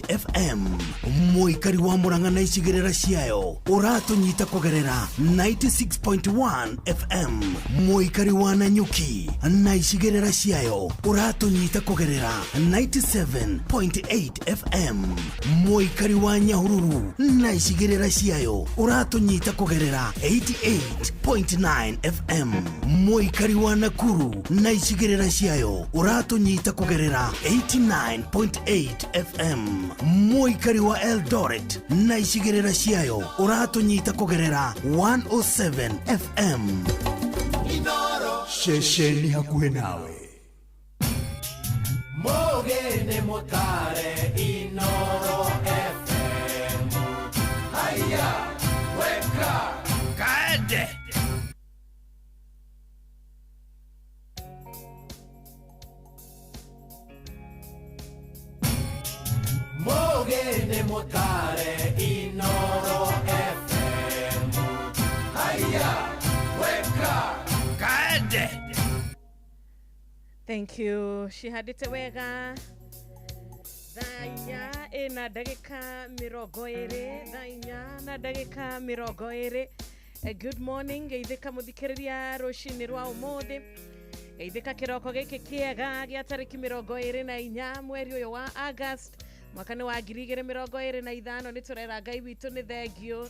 FM. Mũikari wa Murang'a na icigĩrĩra ciayo ũratũnyita kũgerera 96.1 FM. Mũikari wa Nanyuki na icigĩrĩra ciayo ũratũnyita kũgerera 97.8 FM. Mũikari wa Nyahururu na icigĩrĩra ciayo ũratũnyita kũgerera 88.9 FM. Mũikari wa Nakuru na icigĩrĩra ciayo ũratũnyita kũgerera 89.8 FM. Mũikari wa Eldoret na icigĩrĩra ciayo ũratũnyita kũgerera 107 FM. Ceceni hakuhĩ nawe. Mogene motare Inoro FM. Haya, weka Kaende. Mogene motare Inoro FM. Haya, weka Kaende. Thank you. Cihandĩte wega. Thaa inya ĩna ndagĩka 20, thaa inya na ndagĩka 20. Good morning, geithĩka mũthikĩrĩria rũcinĩ rwa ũmũthĩ. Geithĩka kĩroko gĩkĩ kĩega gĩa tarĩki 24 mweri ũyũ wa August mwaka nĩ wa 2025. Nĩ tũrera Ngai witũ nĩ thengiũ,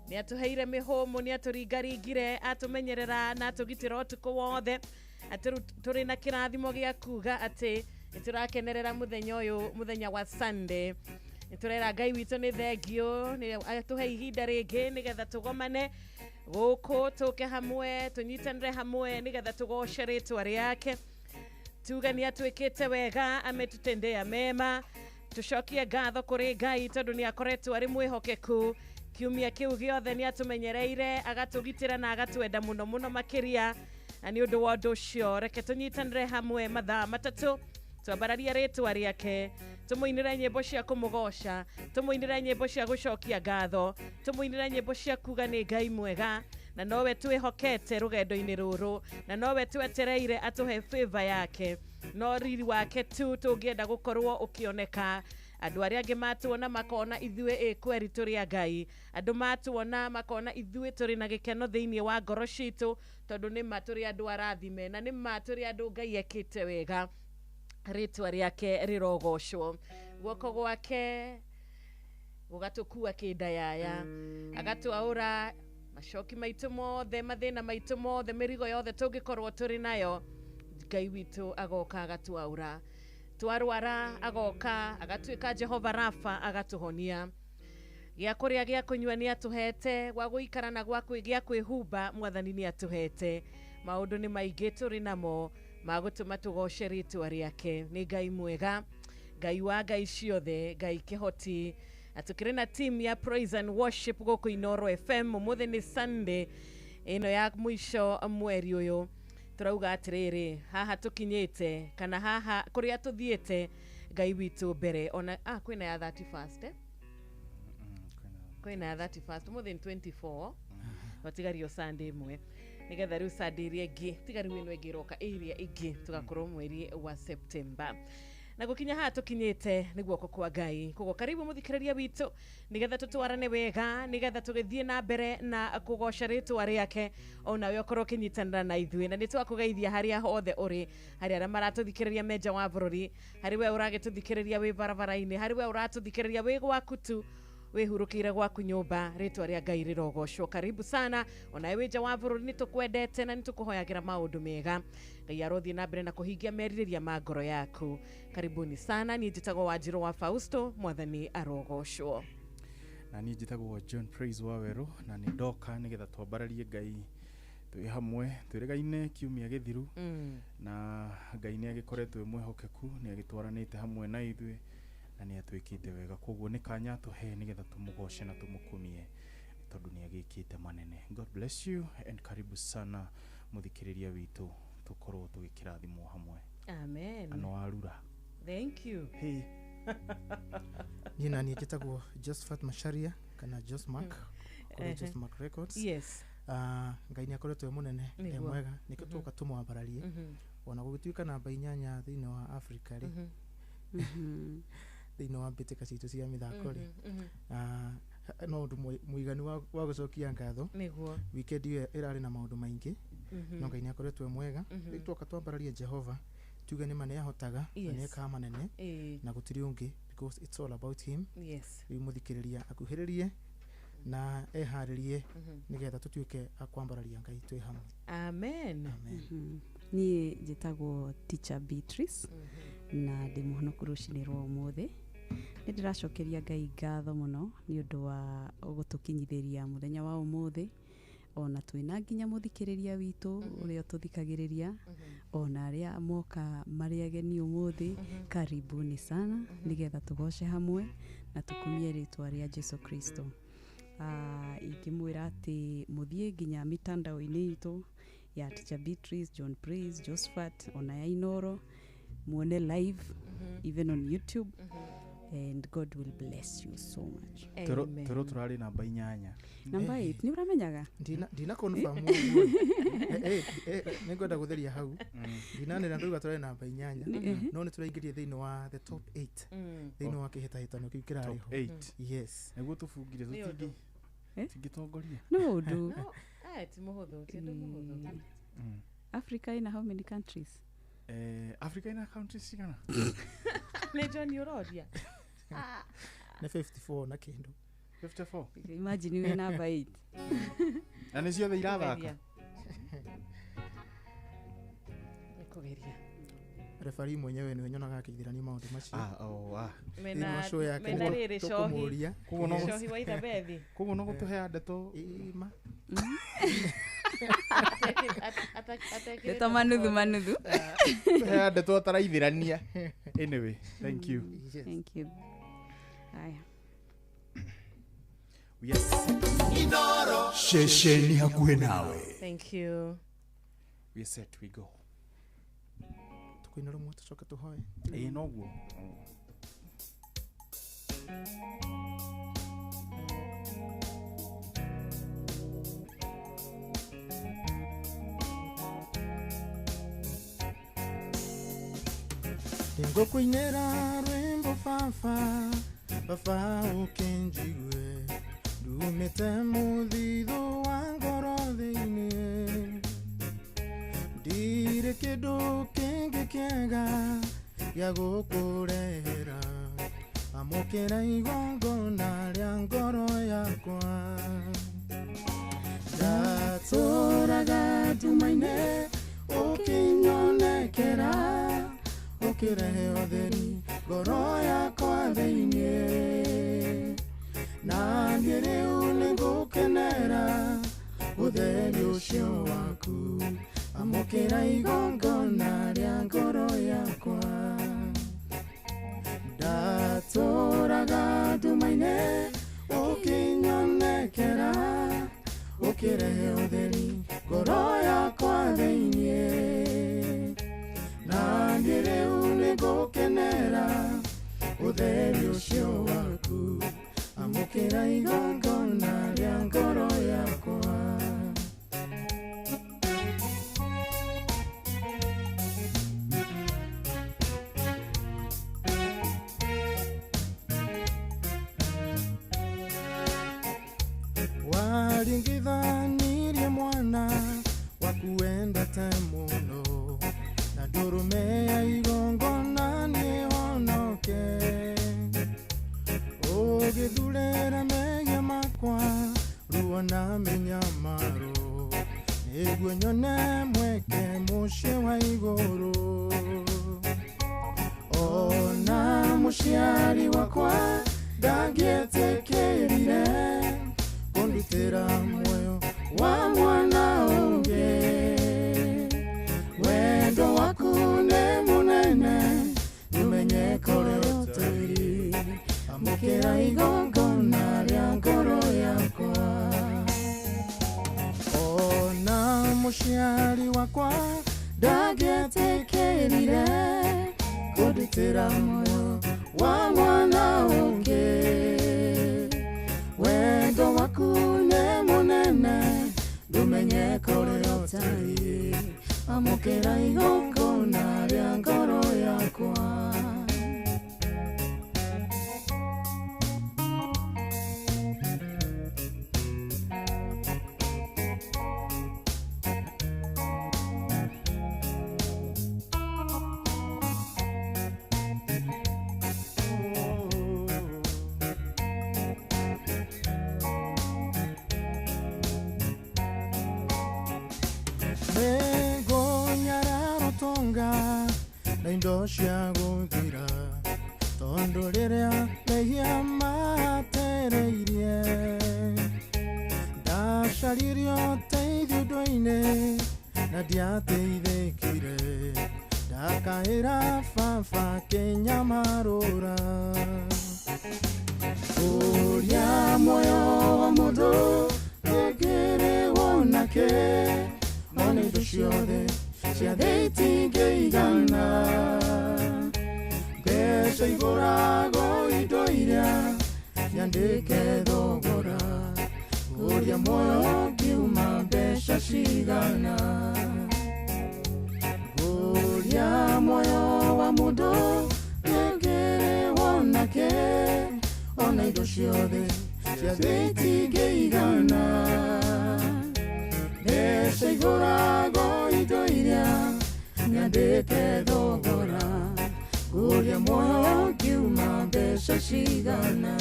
nĩ atũheire mĩhũmũ, nĩ atũringaringire, atũmenyerera na atũgitĩra ũtukũ wothe. Atĩ rĩu tũrĩ na kĩrathimo gĩa kuga atĩ nĩ tũrakenerera mũthenya ũyũ, mũthenya wa Sunday. Nĩ tũrera Ngai witũ nĩ thengiũ, nĩ atũhe ihinda rĩngĩ nĩgetha tũgomane gũkũ, tũke hamwe, tũnyitanĩre hamwe nĩgetha tũgoce rĩtwa rĩake, tuge nĩ atwĩkĩte wega, ametutendea mema. Tũcokie ngatho kũrĩ Ngai tondũ nĩ akoretwo arĩ mwĩhokeku kiumia kĩu gĩothe, nĩ atũmenyereire, agatũgitĩra na agatwenda mũno mũno makĩria. Na nĩ ũndũ wa ũndũ ũcio, reke tũnyitanĩre hamwe mathaa 3, twambararie rĩtwa rĩake, tũmũinĩre nyĩmbo cia kũmũgoca, tũmũinĩre nyĩmbo cia gũcokia ngatho, tũmũinĩre nyĩmbo cia kuga nĩ Ngai mwega na nowe twĩhokete rũgendo-inĩ rũrũ, na nowe twetereire atũhe favor yake. No riri wake tu tũngĩenda gũkorwo ũkĩoneka. Andũ arĩa angĩ matuona makona ithuĩ ĩ kweri tũrĩ a Ngai, andũ matuona makona ithuĩ tũrĩ na gĩkeno thĩinĩ wa ngoro citũ, tondũ nĩ ma tũrĩ andũ arathime na nĩ ma tũrĩ andũ Ngai ekĩte wega. Rĩtwa rĩake rĩrogocwo. Guoko gwake gũgatũkua kĩndayaya, agatwaũra macoki maitũ mothe, mathĩna maitũ mothe, mĩrigo yothe tũngĩkorwo tũrĩ nayo. Ngai witũ agoka agatwaũra. Twarwara agoka agatuĩka Jehova Rafa, agatũhonia. Gĩa kũrĩa, gĩa kũnyua nĩ atũhete, gwa gũikara na gwa gĩa kwĩhumba Mwathani nĩ atũhete. Maũndũ nĩ maingĩ tũrĩ namo ma gũtũma tũgoce rĩtwa rĩake. Nĩ Ngai mwega, Ngai wa ngai ciothe, Ngai kĩhoti. Na tũkĩrĩ na team ya praise and worship gũkũ Inoro FM. Ũmũthĩ nĩ Sunday ĩno ya mũico mweri ũyũ. Tũrauga atĩrĩrĩ, haha tũkinyĩte kana haha kũrĩa tũthiĩte, Ngai witũ mbere. Ona kwĩna ya 31st, eh? Kwĩna ya 31st. Ũmũthĩ nĩ 24, twatigario Sunday ĩmwe nĩgetha rĩu Sunday ĩrĩa ĩngĩ tiga rĩu ĩno ĩngĩ ĩroka, ĩrĩa ĩngĩ tũgakorwo mweri wa September. Na gũkinya haha tũkinyĩte nĩ guoko kwa Ngai. Koguo karibu mũthikĩrĩria witũ, nĩgetha tũtwarane wega, nĩgetha tũgĩthiĩ na mbere na kũgoca rĩtwa rĩake, onawe ũkorwo ũkĩnyitanĩra na ithuĩ. Na nĩ twakũgeithia harĩa hothe ũrĩ, harĩ arĩa maratũthikĩrĩria menja wa bũrũri, harĩ we ũragĩtũthikĩrĩria wĩ barabara-inĩ, harĩ we ũratũthikĩrĩria wĩ gwaku tu, wĩhurũkĩire gwaku nyũmba. Rĩtwa rĩa Ngai rĩrogocwo. Karibu sana. Onawe wĩ nja wa bũrũri, nĩ tũkwendete na nĩ tũkũhoyagĩra maũndũ mega. Ngai arothiĩ na mbere na kũhingia merirĩria ma ngoro yaku. Karibuni sana. Niĩ njĩtagwo Wanjirũ wa Fausto. Mwathani arogocwo. Na niĩ njĩtagwo John Praise Wawerũ, na nĩ ndoka nĩgetha twambararie Ngai twĩ hamwe, twĩrĩgaine kiumia gĩthiru. Na Ngai nĩ agĩkoretwo e mwĩhokeku, nĩ agĩtwaranĩte hamwe na ithuĩ na nĩ atwĩkĩte wega. Koguo nĩ kanya atũhe nĩgetha tũmũgoce na tũmũkumie, tondũ nĩ agĩkĩte manene. God bless you and karibu sana mũthikĩrĩria witũ, tũkorwo tũgĩkĩrathimwo hamwe. Amen. Ano warura. Thank you. Hey. Niĩ na niĩ njĩtagwo Josephat Macharia kana Josmark kũrĩ Josmark Records. Ngai nĩ akoretwo e mũnene, e mwega, nĩkĩo tũka tũmwambararie. Ona gũgĩtuĩka namba 8 thĩinĩ wa Africa rĩ, Thĩinĩ wa mbĩtĩka citũ cia mĩthako rĩ, no ũndũ mũiganu wa gũcokia ngatho. Nĩguo. Weekend ĩyo ĩrarĩ na maũndũ maingĩ, no Ngai nĩ akoretwo e mwega. Rĩu twoka twambararie Jehova, tuge nĩma nĩ ahotaga na nĩ ekaga manene na gũtirĩ ũngĩ, because it's all about him. Rĩu mũthikĩrĩria akuhĩrĩrie na eharĩrie nĩgetha tũtuĩke a kwambararia Ngai twĩ hamwe. Amen. Amen. Niĩ njĩtagwo Teacher Beatrice na ndĩ mũhonoku rũcinĩ rwa ũmũthĩ. Nĩ ndĩracokeria Ngai ngatho mũno nĩ ũndũ wa gũtũkinyithĩria mũthenya wa ũmũthĩ, ona twĩna nginya mũthikĩrĩria witũ ũrĩa ũtũthikagĩrĩria, ona arĩa moka marĩ ageni ũmũthĩ, karibuni sana, nĩgetha tũgoce hamwe na tũkumie rĩtwa rĩa Jesu Kristo. Ingĩmwĩra atĩ mũthiĩ nginya mitandao-inĩ itũ ya Teacher Beatrice, John Praise, Josephat, ona ya Inoro, muone live even on YouTube, and God will bless you so much. Amen. Tũrũ tũrarĩ namba 8. Namba 8 nĩ ũramenyaga? Ndina confirm ũguo. Nĩngwenda gũtheria hau. Ndinanĩra ndauga tũrarĩ namba 8, no nĩ tũraingĩria thĩinĩ wa the top 8 thĩinĩ wa kĩhĩtahĩtano kĩu kĩrarĩ Top ho. 8. Yes. Nĩguo tũbungire Nĩ ũndũ. tũtingĩtongoria. No ũndũ. No, ti mũhũthũ, ti ũndũ mũhũthũ. Africa ina how many countries? Africa ina countries cigana? Nĩ John ũroria. Nĩ 54 na kĩndũ. 54. Imagine wĩ namba 8. Na nĩ ciothe irathaka. Nĩ kũgeria. Referee mwenyewe nĩwe nyonaga akĩithĩrania maũndũ macio. Ah, oh, ah. Thĩinĩ wa Mena show yake mena rĩrĩ cohi. tũkũmũria. Koguo no Cohi wa Ithabethi. Koguo no gũtũhe ndeto. Ĩma. Ndeto manuthu manuthu. Tũhe ndeto ataraithĩrania. Anyway, thank you. Yes. Thank you. Aya. Yes. Ceceni hakuhĩ nawe. Thank you. We are set, we go. Tũkũina rũmwe tũcoke tũhoe. Ĩĩ noguo. Nĩngũkũinĩra rwĩmbo baba, baba ũkĩnjigue, ndumĩte mũthithũ wa ngoro thĩinĩ. Ndirĩ kĩndũ kĩngĩ kĩega gĩa gũkũrehera, amũkĩra igongona rĩa ngoro yakwa. Ndatũraga nduma-inĩ ũkĩnyonekera, ũkĩrehe ũtheri ngoro yakwa thĩinĩ. Na niĩ rĩu nĩngũkenera ũtheri ũcio waku, amũkĩra igongona rĩa ngoro yakwa. Ndatũraga nduma-inĩ ũkĩnyonekera, ũkĩrehe ũtheri ngoro yakwa thĩinĩ. Na niĩ rĩu nĩngũkenera ũtheri ũcio waku, amũkĩra igongona rĩa ngoro yakwa. Waringithanirie mwana waku wendete mũno, na ndũrũme ya igongona nĩhonoke. Ũgĩthurĩra mehia makwa ruo na mĩnyamaro, nĩguo nyone mweke mũciĩ wa igũrũ. Ona mũciari wakwa ndangĩetĩkĩrire kũndutĩra muoyo wa mwana ũngĩ. Wendo waku nĩ mũnene, nĩũmenye kũrĩa ũtũire, amũkĩra igongona rĩa ngoro yakwa. Ona mũciari wakwa ndangĩetĩkĩrire kũndutĩra muoyo wa mwana ũngĩ. Wendo waku nĩ mũnene, ndũmenye kũrĩa ũtariĩ, amũkĩra igongona rĩa ngoro yakwa. indo cia gũthira tondũ rĩrĩa mehia matereirie ndacaririe ũteithio indo-inĩ na ndiateithĩkire ndakaĩra baba kĩnyamarũra ũrĩa muoyo wa mũndũ wĩkĩrĩwo nake ona indo ciothe cia thĩ itingĩigana mbeca igũragwo indo iria nyandĩke thogora ũrĩa muoyo ũngiuma mbeca cigana ũrĩa muoyo wa mũndũ wĩkĩrĩwo nake ona indo ciothe cia thĩ itingĩigana mbeca igũragwo indo iria nyandĩke thogora ngũria muoyo ũngiuma mbeca cigana.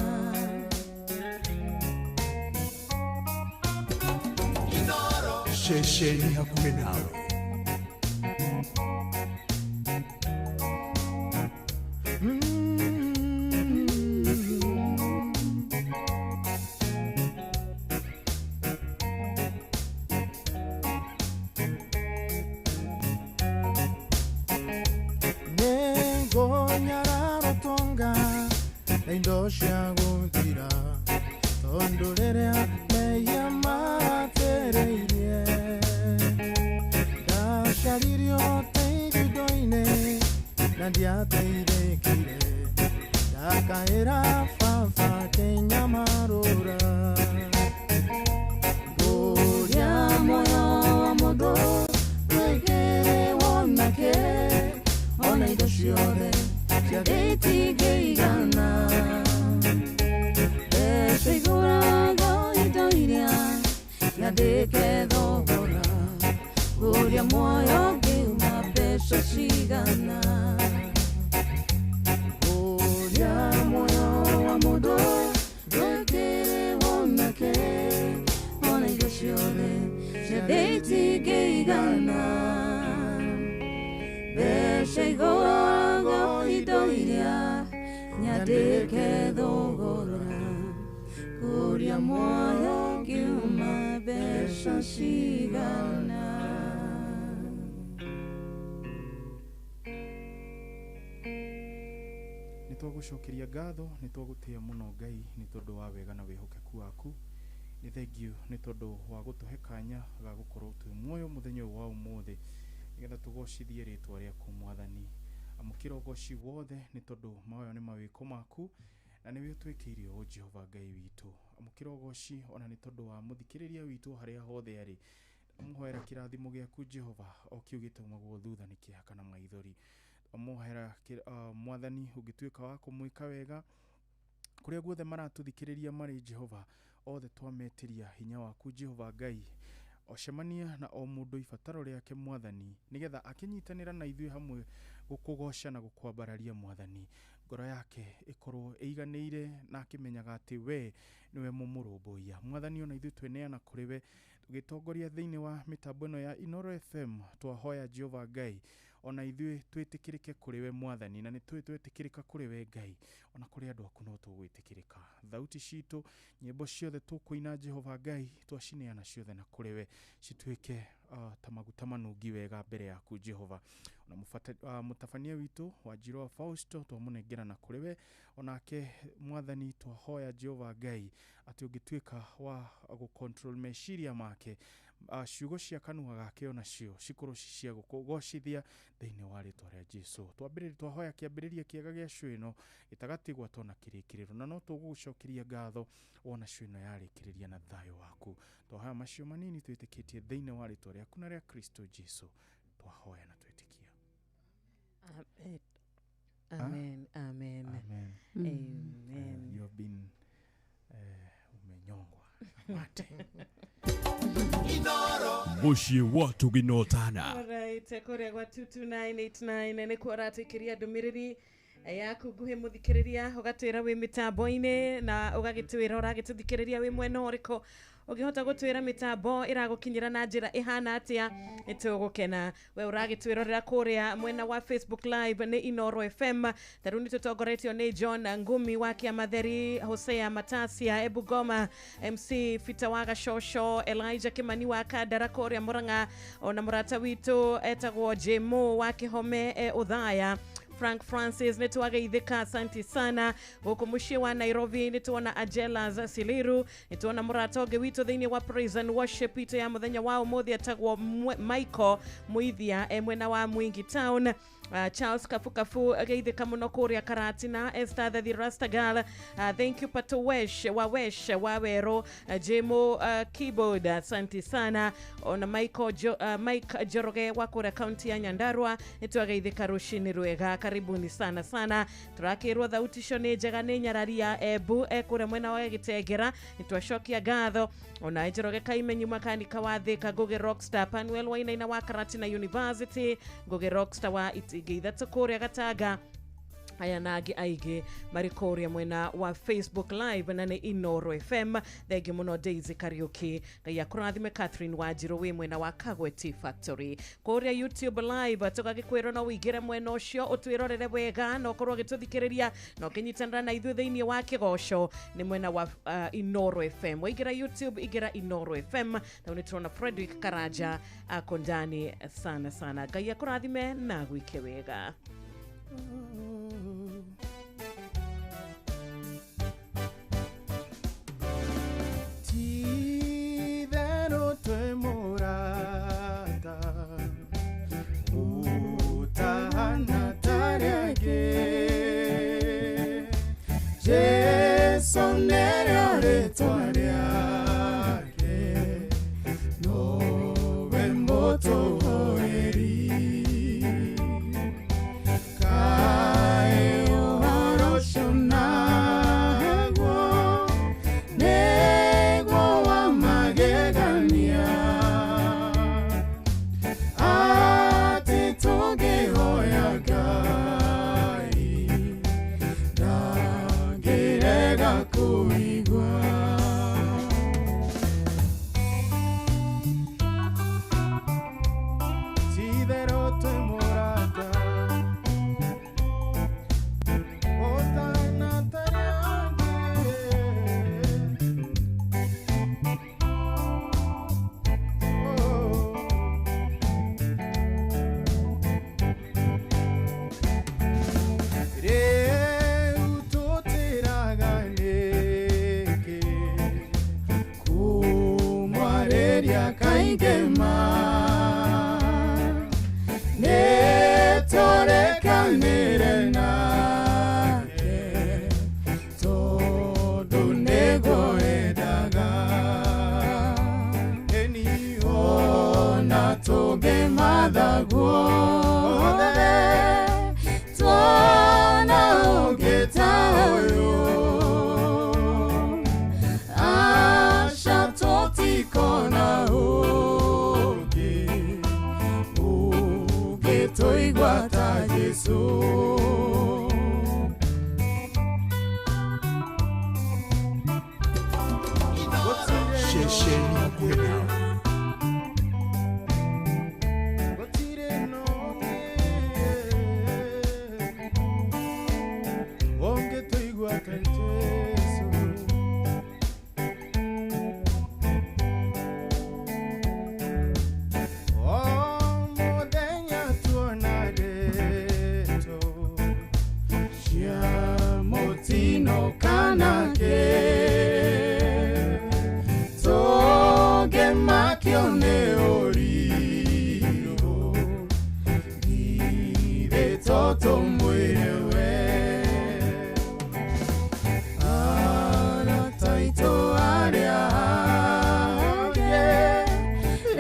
Ceceni hakuhĩ nawe. Nĩngũnyarara ũtonga na indo cia gũthira tondũ rĩrĩa mehia matereirie ndacaririe ũteithio indo-inĩ na ndiateithĩkire ndakaĩra baba kĩnyamarũra ngũria muoyo wa mũndũ wĩkĩrĩwo nake ona indo ciothe cia thĩ itingĩigana mbeca igũragwo indo iria nyandĩke thogora ngũria muoyo ũngiuma mbeca cigana ngũria muoyo wa mũndũ wĩkĩrĩwo nake ona indo ciothe cia thĩ itingĩigana mbeca igũragwo indo iria nyandĩke thogora ngũria muoyo ũngiuma mbeca cigana. Nĩ twagũcokeria ngatho, nĩ twagũtĩĩa mũno Ngai nĩ tondũ wa wega na wĩhokeku waku. Nĩ thengiũ nĩ tondũ wa gũtũhe kanya ga gũkorwo twĩ muoyo mũthenya ũyũ wa ũmũthĩ nĩgetha tũgocithie rĩtwa rĩaku Mwathani. Amũkĩra ũgoci wothe nĩ tondũ mayo nĩ mawĩko maku na nĩwe ũtwĩkĩire ũũ Jehova Ngai witũ. Amũkĩra ũgoci ona nĩ tondũ wa mũthikĩrĩria witũ harĩa hothe arĩ. Amũhoera kĩrathimo gĩaku Jehova o kĩu gĩtũmagwo thutha nĩ kĩeha kana maithori. Amũhoera Mwathani ũngĩtuĩka wa kũmwĩka wega kũrĩa guothe maratũthikĩrĩria marĩ Jehova, othe twametĩria hinya waku Jehova Ngai ocemania na o mũndũ ibataro rĩake Mwathani nĩgetha akĩnyitanĩra na ithuĩ hamwe gũkũgoca na gũkwambararia Mwathani, ngoro yake ĩkorwo ĩiganĩire na akĩmenyaga atĩ we nĩwe mũmũrũmbũiya Mwathani. Ona ithuĩ tweneana kũrĩ we tũgĩtongoria thĩinĩ wa mĩtambo ĩno ya Inoro FM, twahoya Jehova Ngai ona ithuĩ twĩtĩkĩrĩke kũrĩ we Mwathani, na nĩ tũĩ twĩtĩkĩrĩka kũrĩ we Ngai ona kũrĩ andũ aku no tũgwĩtĩkĩrĩka. Thauti citũ nyĩmbo ciothe tũkũina Jehova Ngai twacineana ciothe na kũrĩ we cituĩke ta maguta manungi wega mbere yaku Jehova. Ona mũtabania witũ wa Njirũ wa Fausto twamũnengera na kũrĩ we onake Mwathani, twahoya Jehova Ngai atĩ ũngĩtuĩka wa gũcontrol meciria make, ciugo cia kanua gake onacio cikorwo ci cia gũkũgocithia thĩinĩ wa rĩtwa rĩa Jesu. Twambĩrĩria twahoya kĩambĩrĩria kĩega gĩa show ĩno gĩtagatĩ gwatwo na kĩrĩkĩrĩro, na no tũgũgũcokeria ngatho wona show ĩno yarĩkĩrĩria na thayũ waku. Twahoya macio manini twĩtĩkĩtie thĩinĩ wa rĩtwa rĩaku na rĩa Kristo Jesu, twahoya na twĩtĩkia. Amen. Amen. Amen. Amen. Amen. You have been umenyongwa mate. Muciĩ wa tũginotana. Alright, kũrĩa gwa 22989 nĩkuo ũratũikĩria ndũmĩrĩri Yaku nguhĩ mũthikĩrĩria, ũgatwĩra wĩ mĩtambo-inĩ na ũgagĩtwĩra ũragĩtũthikĩrĩria wĩ mwena ũrĩkũ. Ũngĩhota gũtwĩra mĩtambo ĩragũkinyĩra na njĩra ĩhana atĩa, nĩtũgũkena. We ũragĩtwĩrorera kũrĩa mwena wa Facebook Live nĩ Inoro FM. Ta rĩu nĩtũtongoretio nĩ John Ngumi wa Kĩamatheri, Hosea Matasia Ebugoma, MC Fita wa Gashosho, Elijah Kimani wa Kandara kũrĩa Murang'a, ona mũrata witũ etagwo Jemo wa Kĩhome e Ũthaya, Frank Francis nĩtwageithĩka, asante sana. Gũkũ mũciĩ wa Nairobi nĩtuona Ajelas Siliru, nĩtuona mũrata ũngĩ witũ thĩinĩ wa praise and worship itũ ya mũthenya wa ũmũthĩ etagwo Michael Muithia e mwena wa Mwingi Town. Charles Kafukafu geithĩka mũno kũrĩa Karatina, Esther the Rastagal, thank you Pato Wesh wa Wesh wa Wero, Jemo Keyboard, asante sana. Ona Michael Mike Joroge wa kũrĩa kaunti ya Nyandarua, nĩtwageithĩka rũcinĩ rwega, karibuni sana sana. Tũrakĩrwo thauti icio nĩ njega nĩ nyararia Embu e kũrĩa mwena wa Gĩtengera, nĩtwacokia ngatho. Ona Njoroge Kaimenyi makanika wa Thika, Ngugi Rockstar Panuel Wainaina wa Karatina University, Ngugi Rockstar wa itingĩ ithatũ kũrĩa Gatanga, aya na angĩ aingĩ marĩ kũrĩa mwena wa Facebook Live na nĩ Inoro FM. Thengi mũno Daisy Kariuki, Ngai akũrathime. Catherine Wanjirũ wĩ mwena wa Kagwe Tea Factory. Kũrĩa YouTube Live tũgagĩkwĩrwo no wĩingĩre mwena ũcio ũtwĩrorere wega na ũkorwo ũgĩtũthikĩrĩria na ũkĩnyitanĩra na ithuĩ thĩinĩ wa kĩgoco nĩ mwena wa Inoro FM. Waingĩra YouTube ingĩra Inoro FM na nĩ tũrona Frederick Karanja ako ndani sana sana. Ngai akũrathime na gwĩke wega. Ti-itherũ twĩ mũrata ũtahana ta arĩa angĩ, Jesũ nĩrĩo rĩtwa rĩake, nowe mũtũhũrĩri. Kaĩ ũhoro ũcio naguo nĩguo wa magegania, atĩ tũngĩhoya Ngai ndangĩrega kũigua. Ti-itherũ twĩ mũrata ũtahana ta arĩa angĩ. Oh. Rĩu tũtĩraga nĩkĩ kũmwarĩria kaingĩ ma, nĩtũrekanĩre nake tondũ nĩguo endaga. Ĩni ona tũngĩmatha guothe tuona ũngĩ ta ũyũ, aca tũtikona ũngĩ ũngĩtũigua ta Jesũ. Ceceni hakuhĩ nawe. Gũtirĩ na ũngĩ ũngĩtũigua ta Jesũ. O mũthenya tuona ndeto cia mũtino kana kĩ, tũngĩmakio nĩ ũrirũ, githĩ to tũmwĩre we. Arata aitũ arĩa angĩ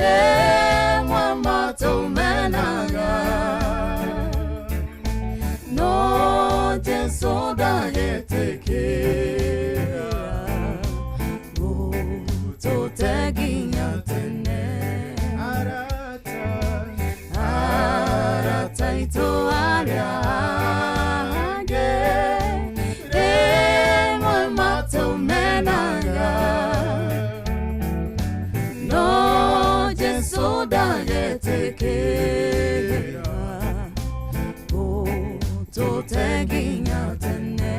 rĩmwe matũmenaga, no Jesũ ndagetĩkĩra. Ndangĩtĩkĩra ũtũte nginya tene.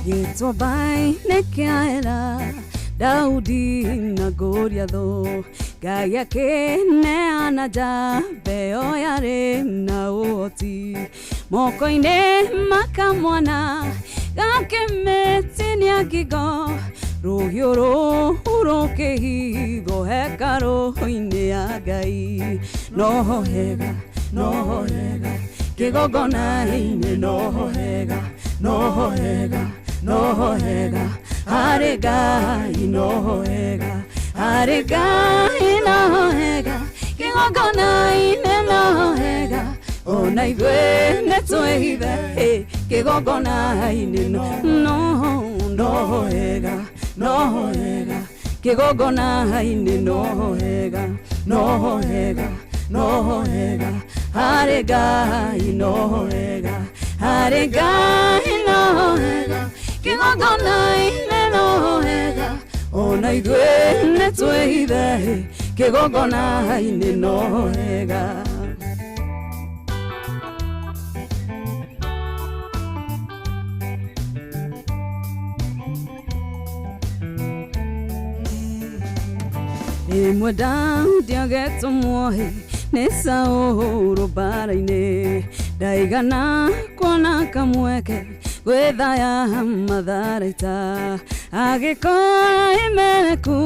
Gĩtwamba-inĩ Daudi na Goliathũ, Ngai akĩneana njamba ĩyo yarĩ na ũhoti. Moko-inĩ makamwana gakĩmĩtinia ngingo, rũhiũ rũkĩhithwo hekarũ-inĩ ya Ngai. Noho hega, noho hega, kĩgongona-inĩ noho hega, noho hega, noho hega, harĩ Ngai noho hega, harĩ Ngai noho hega, kĩgongona-inĩ noho hega, ona ithuĩ nĩtwĩhithe kĩgongona-inĩ noho hega, noho hega, kĩgongona-inĩ noho hega, noho hega, noho hega, harĩ Ngai noho hega, harĩ Ngai noho hega, kĩgongona-inĩ noho hega, ona ithuĩ nĩtwĩhithe kĩgongona-inĩ noho hega. Rĩmwe Daudi agĩtũmwo Nĩ Saũlũ mbara-inĩ ndaigana kuona kamweke gwĩthaya matharaita agĩkora Imeleku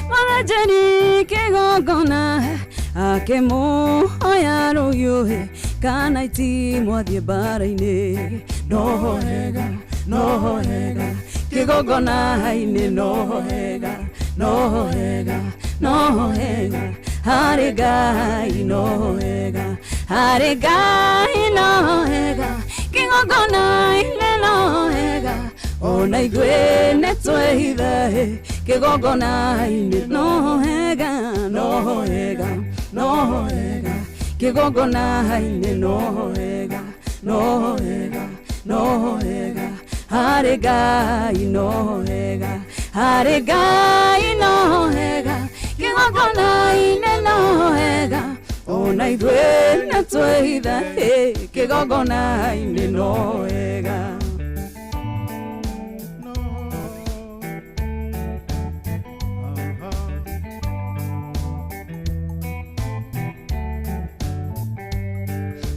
mũthĩnjĩri kĩgongona akĩmũhoya rũhiũ kana itimũ athiĩ mbara-inĩ noho hega noho hega kĩgongona-inĩ noho hega noho hega noho hega harĩ Ngai noho hega harĩ Ngai noho hega kĩgongona-inĩ noho hega ona ithuĩ nĩtwĩhithe kĩgongona-inĩ noho hega noho hega noho hega kĩgongona-inĩ noho hega noho hega noho hega harĩ Ngai noho hega harĩ Ngai noho hega kĩgongona-inĩ noho hega ona ithuĩ nĩtwĩhithe kĩgongona-inĩ noho hega.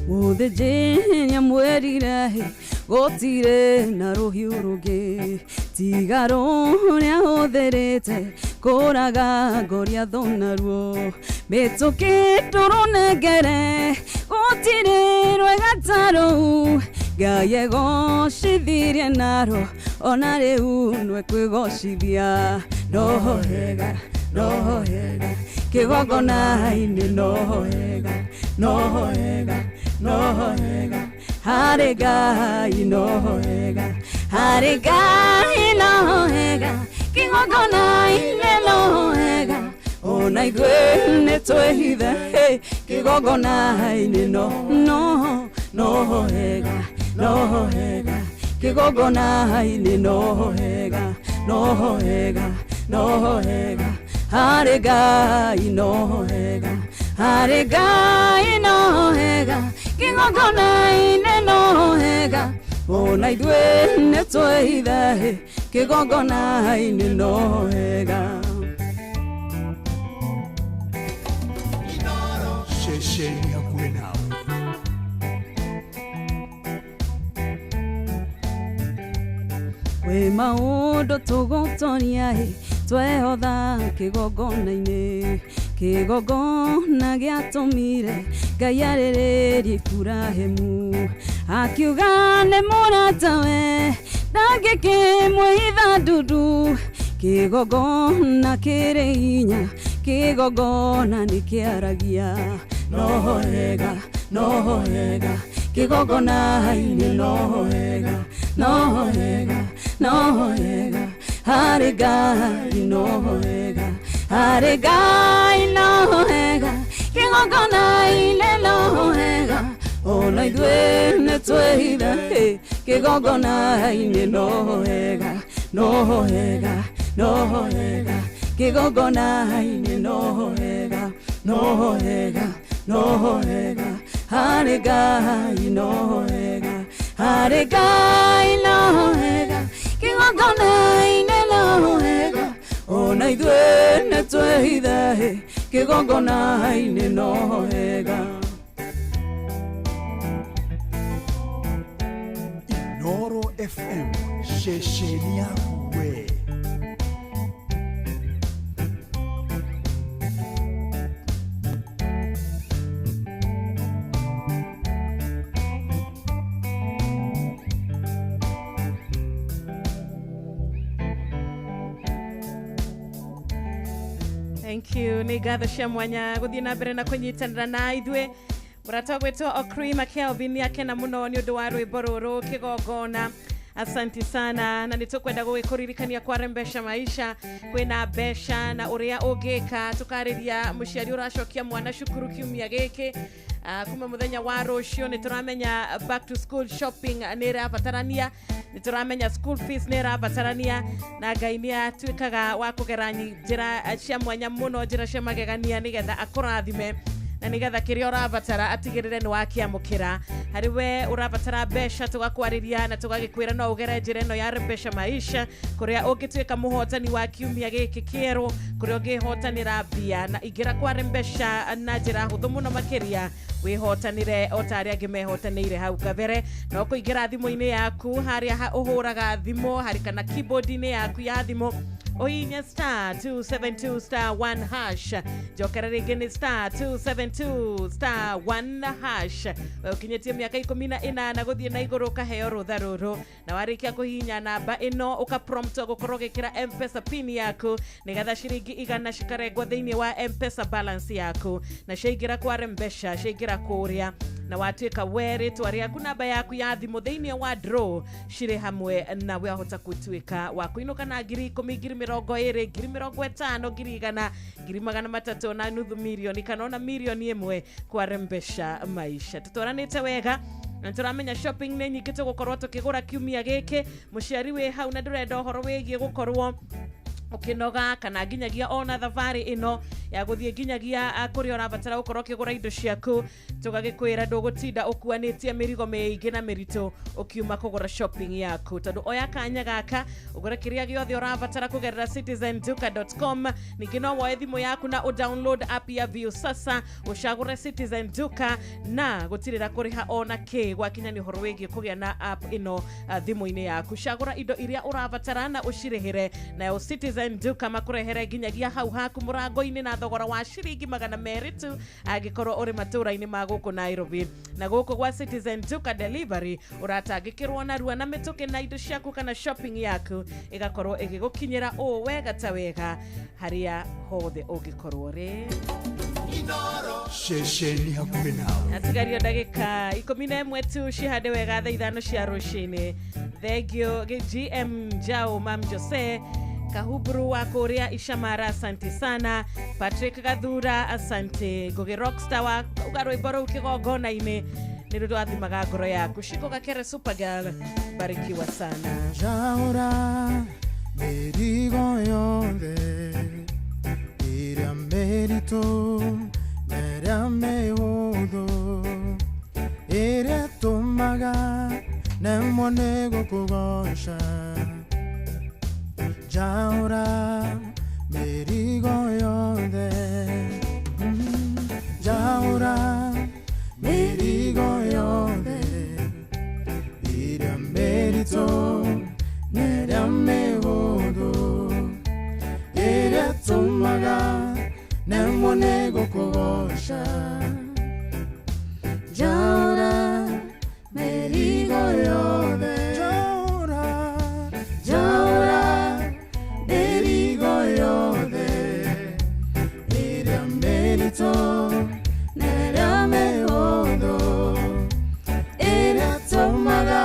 Mũthĩnjĩri amwĩrire gũtirĩ na rũhiũ rũngĩ tiga rũrĩa hũthĩrĩte kũraga Goliathũ naruo mĩtũkĩ ndũrũnengere gũtirĩ rwega ta rũu Ngai egocithirie naro ona rĩu nĩwe kwĩgocithia noho hega noho hega kĩgongona-inĩ noho hega noho hega noho hega harĩ Ngai noho hega harĩ Ngai noho hega kĩgongona-inĩ noho hega ona ithuĩ nĩtwĩhithe kĩgongona-inĩ noho noho hega noho hega kĩgongona-inĩ noho hega noho hega noho hega harĩ Ngai noho hega harĩ Ngai noho hega kĩgongona-inĩ noho hega ona ithuĩ nĩtwĩhithe kĩgongona-inĩ noho hega. Ceceni hakuhĩ nawe. Kwĩ maũndũ tũgũtoria twehotha kĩgongona-inĩ kĩgongona gĩatũmire Ngai arĩrĩrie Iburahĩmu akiuga nĩ mũratawe ndangĩkĩmwĩhitha ndundu kĩgongona kĩrĩ hinya kĩgongona nĩkĩaragia noho hega noho hega kĩgongona-inĩ noho hega noho hega noho hega harĩ Ngai noho hega harĩ Ngai noho hega kĩgongona-inĩ noho hega ona ithuĩ nĩtwĩhithe kĩgongona-inĩ noho hega noho hega noho hega kĩgongona-inĩ noho hega noho hega noho hega harĩ Ngai noho hega harĩ Ngai noho hega kĩgongona-inĩ noho hega ona ithuĩ nĩtwĩhithe kĩgongona-inĩ noho hega. Inoro FM ceceni yaku we. Thank you. Nĩ ngatho cia mwanya gũthiĩ na mbere na kũnyitanĩra na ithuĩ mũrata gwĩtwo Okrima Kelvin akena mũno nĩ ũndũ wa rwĩmbo rũrũ kĩgongona. Asanti sana na nĩtũkwenda gũgĩkũririkania kwarembesha maisha kwĩna mbeca na ũrĩa ũngĩka tũkarĩria mũciari ũracokia mwana cukuru kiumia gĩkĩ kuma mũthenya wa rũciũ nĩtũramenya back to school shopping nĩ ĩrabatarania nĩtũramenya school fees nĩ ĩrabatarania na Ngai nĩ atuĩkaga wa kũgera njĩra cia mwanya mũno njĩra cia magegania nĩgetha akũrathime. Na nĩgetha kĩrĩa ũrabatara atigĩrĩre nĩ wakĩamũkĩra. Harĩ we ũrabatara mbeca, tũgakwarĩria na tũgagĩkwĩra no ũgere njĩra ĩno ya Rembesha Maisha, kũrĩa ũngĩtuĩka mũhotani wa kiumia gĩkĩ kĩerũ, kũrĩa ũngĩhotanĩra mbia. Na ingĩra kwa Rembesha na njĩra hũthũ mũno makĩria, wĩhotanĩre o ta arĩa angĩ mehotanĩire hau kabere. No kũingĩra thimũ-inĩ yaku harĩa ũhũraga thimũ harĩ kana keyboard-inĩ yaku ya thimũ, ũhihinye star 272 star 1 hash. Njokera rĩngĩ, nĩ star 272 star 1 hash. Ũkinyĩtie mĩaka 18 gũthiĩ na igũrũ, ũkaheo rũtha rũrũ, na warĩkia kũhihinya namba ĩno, ũkaprompt gũkorwo ũgĩkĩra M-Pesa pin yaku, nĩgetha ciringi 100 cikarengwo thĩinĩ wa M-Pesa balance yaku, na ciaingĩra kwa Rembesha, ciaingĩra kũrĩa na watuĩka we rĩtwa rĩaku, namba yaku ya thimũ thĩinĩ wa draw cirĩ hamwe, nawe wahota gũtuĩka wa kũinũka na 10,000, 20,000, 50,000, 100,000, 300,000 na nuthu mirioni kana ona 1 mirioni kwa Rembesha Maisha. Tũtwaranĩte wega na tũramenya shopping nĩ nyingĩ tũgũkorwo tũkĩgũra kiumia gĩkĩ. Mũciari wĩ hau na ndũrenda ũhoro wĩgiĩ gũkorwo ũkĩnoga kana nginyagia ona thabarĩ ĩno ya gũthiĩ nginyagia kũrĩa ũrabatara gũkorwo ũkĩgũra indo ciaku, tũgagĩkwĩra ndũgũtinda ũkuanĩtie mĩrigo mĩingĩ na mĩritũ ũkiuma kũgũra shopping yaku, tondũ oya kanya gaka ũgũre kĩrĩa gĩothe ũrabatara kũgerera citizenduka.com. Ningĩ no woe thimũ yaku na ũdownload app ya Viusasa, ũcagũre Citizen Duka, na gũtirĩra kũrĩha ona kĩ gwakinya nĩ ũhoro wĩgiĩ kũgĩa na app ĩno thimũ-inĩ yaku. Cagũra indo iria ũrabatara na ũcirĩhĩre, nayo Citizen Duka makũrehere nginyagia hau haku mũrango-inĩ na thogora wa ciringi 200 tu angĩkorwo ũrĩ matũra-inĩ ma gũkũ Nairobi. Na gũkũ gwa Citizen Duka Delivery ũratangĩkĩrwo narua na mĩtũkĩ, na indo ciaku kana shopping yaku ĩgakorwo ĩgĩgũkinyĩra ũũ wega ta wega harĩa hothe ũngĩkorwo rĩ. Ceceni hakuhĩ nawe. Atigario ndagĩka 11 tu cihande wega thaa 5 cia rũcinĩ. Thengio GM Jao, Mam Jose Kahuburu wa kũrĩa Ishamara, asante sana. Patrick Gathura, asante. Ngugi Rockstar wa uga rwĩmbo rũu kĩgongona-inĩ nĩ rũ rwathimaga ngoro yaku. Shiko Gakere Supergirl, barikiwa sana. Njaũra mĩrigo yothe ĩrĩa mĩritũ na ĩrĩa mĩhũthũ, ĩrĩa ĩtũmaga nemwo nĩ gũkũgoca. Njaũra mĩrigo yothe, njaũra mĩrigo yothe ĩrĩa mĩritũ na ĩrĩa mĩhũthũ, ĩrĩa ĩtũmaga nemwo nĩ gũkũgoca. Njaũra mĩrigo yothe, njaũra, njaũra mĩrigo yothe ĩrĩa mĩritũ na ĩrĩa mĩhũthũ, ĩrĩa ĩtũmaga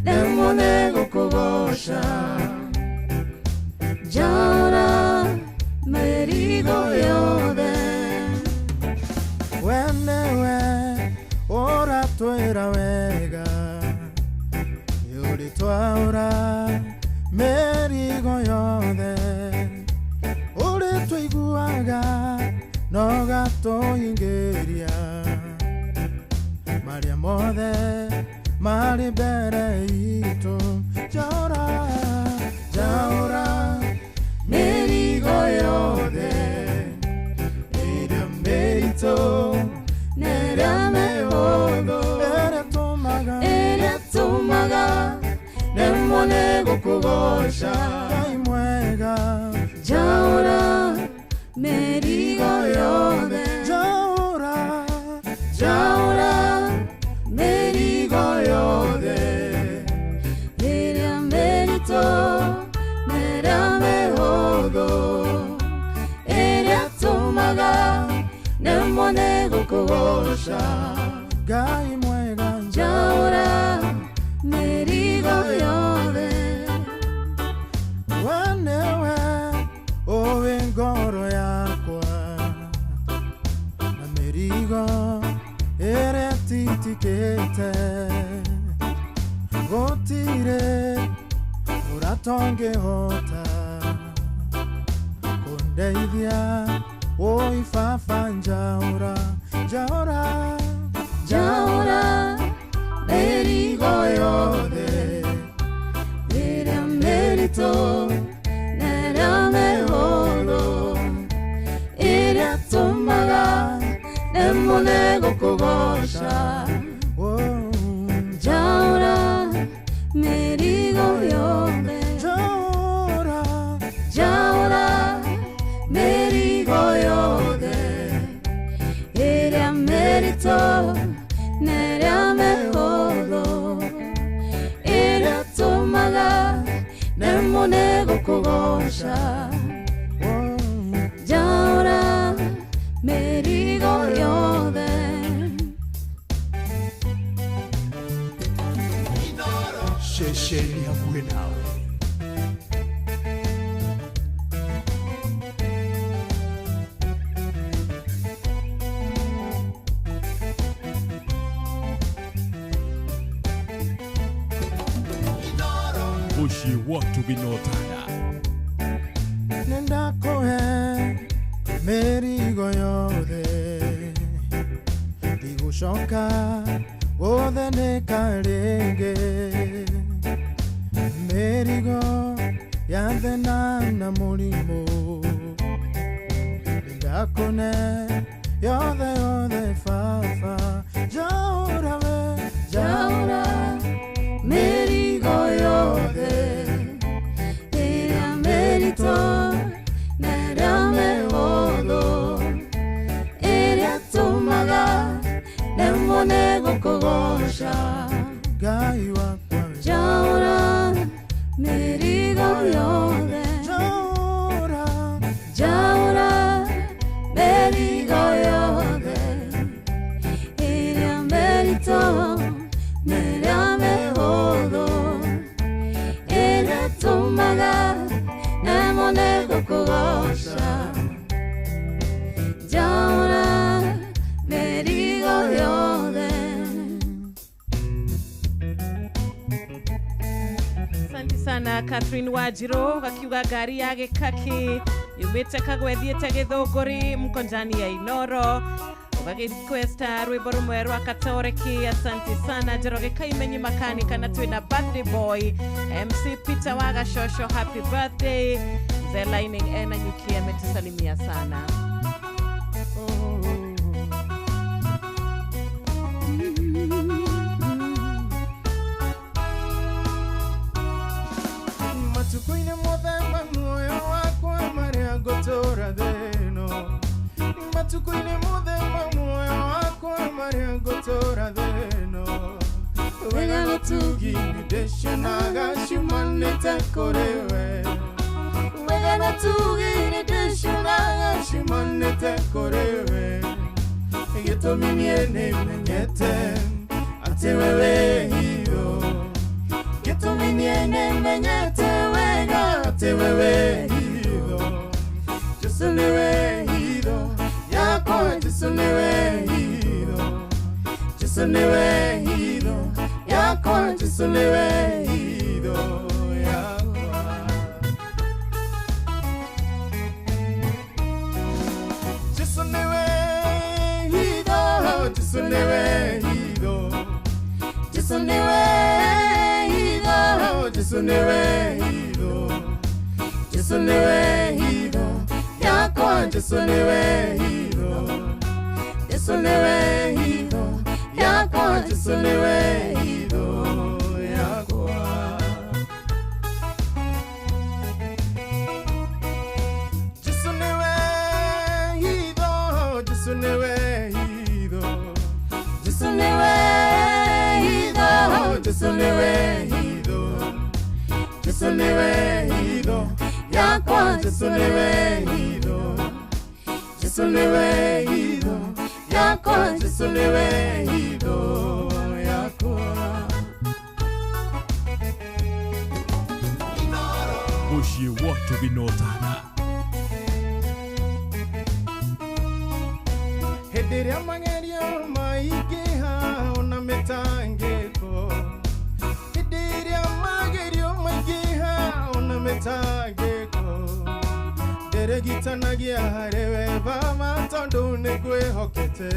nemwo nĩ gũkũgoca. Njaũra mĩrigo yothe. We nĩwe ũratwĩra wega ũrĩtwaũra mĩrigo yothe, ũrĩtũiguaga no gatũhingĩria marĩa mothe marĩ mbere itũ. Njaũra, njaũra mĩrigo yothe ĩrĩa mĩritũ na ĩrĩa mĩhũthũ, ĩrĩa ĩtũmaga, ĩrĩa ĩtũmaga nemwo nĩ gũkũgoca. Ngai mwega, njaũra mĩrigo yothe, njaũra, njaũra mĩrigo yothe ĩrĩa mĩritũ na ĩrĩa mĩhũthũ, ĩrĩa ĩtũmaga nemwo nĩ gũkũgoca. Ngai mwega, njaũra mĩrigo yothe. We nĩwe ũĩ ngoro yakwa na mĩrigo ĩrĩa ĩtitikĩte, gũtirĩ ũratongĩhota kũndeithia. Oi baba njaũra, njaũra, njaũra mĩrigo yothe ĩrĩa mĩritũ na ĩrĩa mĩhũthũ ĩrĩa tũmaga nemwo nĩ gũkũgoca. Njaũra mĩrigo yothe, njaũra, njaũra mĩrigo yothe ĩrĩa mĩritũ na ĩrĩa mĩhũthũ ĩrĩa tũmaga nemwo nĩ gũkũgoca. Njaũra mĩrigo yothe. Ceceni hakuhĩ nawe. Mũciĩ wa Tũginotana. Nĩndakũhe mĩrigo yothe, ndigũcoka gũthĩnĩka rĩngĩ. Mĩrigo ya thĩna na mũrimũ, nĩndakũne yothe yothe baba. Njaũra we, njaũra mĩrigo yothe ĩrĩa mĩritũ na ĩrĩa mĩhũthũ ĩrĩa tũmaga nemwo nĩ gũkũgoca. Ngai wakwa we, njaũra mĩrigo yothe, njaũra, njaũra mĩrigo yothe ĩrĩa mĩritũ na ĩrĩa mĩhũthũ ĩrĩa tũmaga nemwo nĩ gũkũgoca. Njaũra mĩrigo yothe. Asante sana Catherine Wajiro akiuga ngari ya gĩkaki yumĩte Kagwe thiĩte Gĩthũngũri mkonjani ya Inoro ũgagĩrequesta rwĩmbo rũmwe rwa Katoreki. Asante sana Njoroge Kaimenyi makanika na twĩna birthday boy MC Peter wa Gashosho, happy birthday. Mzee Lining ena Nyuki ametusalimia sana. Matukũ-inĩ mothe ma muoyo wakwa marĩa ngũtũũra thĩ ĩno, matukũ-inĩ mothe ma muoyo wakwa marĩa ngũtũũra thĩ ĩno, wega na ũtugi nĩndĩcionaga ciumanĩte kũrĩ we. Wega na ũtugi nĩndĩcionaga ciumanĩte kũrĩ we. Gĩtũmi niĩ nĩmenyete atĩ we wĩ hitho, gĩtũmi niĩ nĩmenyete wega atĩ we wĩ hitho. Jesũ nĩwe hitho yakwa, Jesũ nĩwe hitho, Jesũ nĩwe hitho yakwa, Jesũ nĩwe hitho yakwa. Jesũ nĩwe hitho, Jesũ nĩwe hitho, Jesũ nĩwe hitho, Jesũ nĩwe hitho, Jesũ nĩwe hitho yakwa, Jesũ nĩwe hitho, Jesũ nĩwe hitho yakwa, Jesũ nĩwe hitho yakwa. Jesũ nĩwe hitho, Jesũ nĩwe hitho, Jesũ nĩwe hitho, Jesũ nĩwe hitho, Jesũ nĩwe hitho yakwa, Jesũ nĩwe hitho, Jesũ nĩwe hitho yakwa, Jesũ nĩwe hitho yakwa. Mũciĩ wa Tũginotana. Hĩndĩ ĩrĩa magerio maingĩha ona mĩtangĩko, hĩndĩ ĩrĩa magerio maingĩha ona mĩtangĩko, ndĩrĩ Ndirigitanagia harĩ we Baba tondũ nĩngwĩhokete.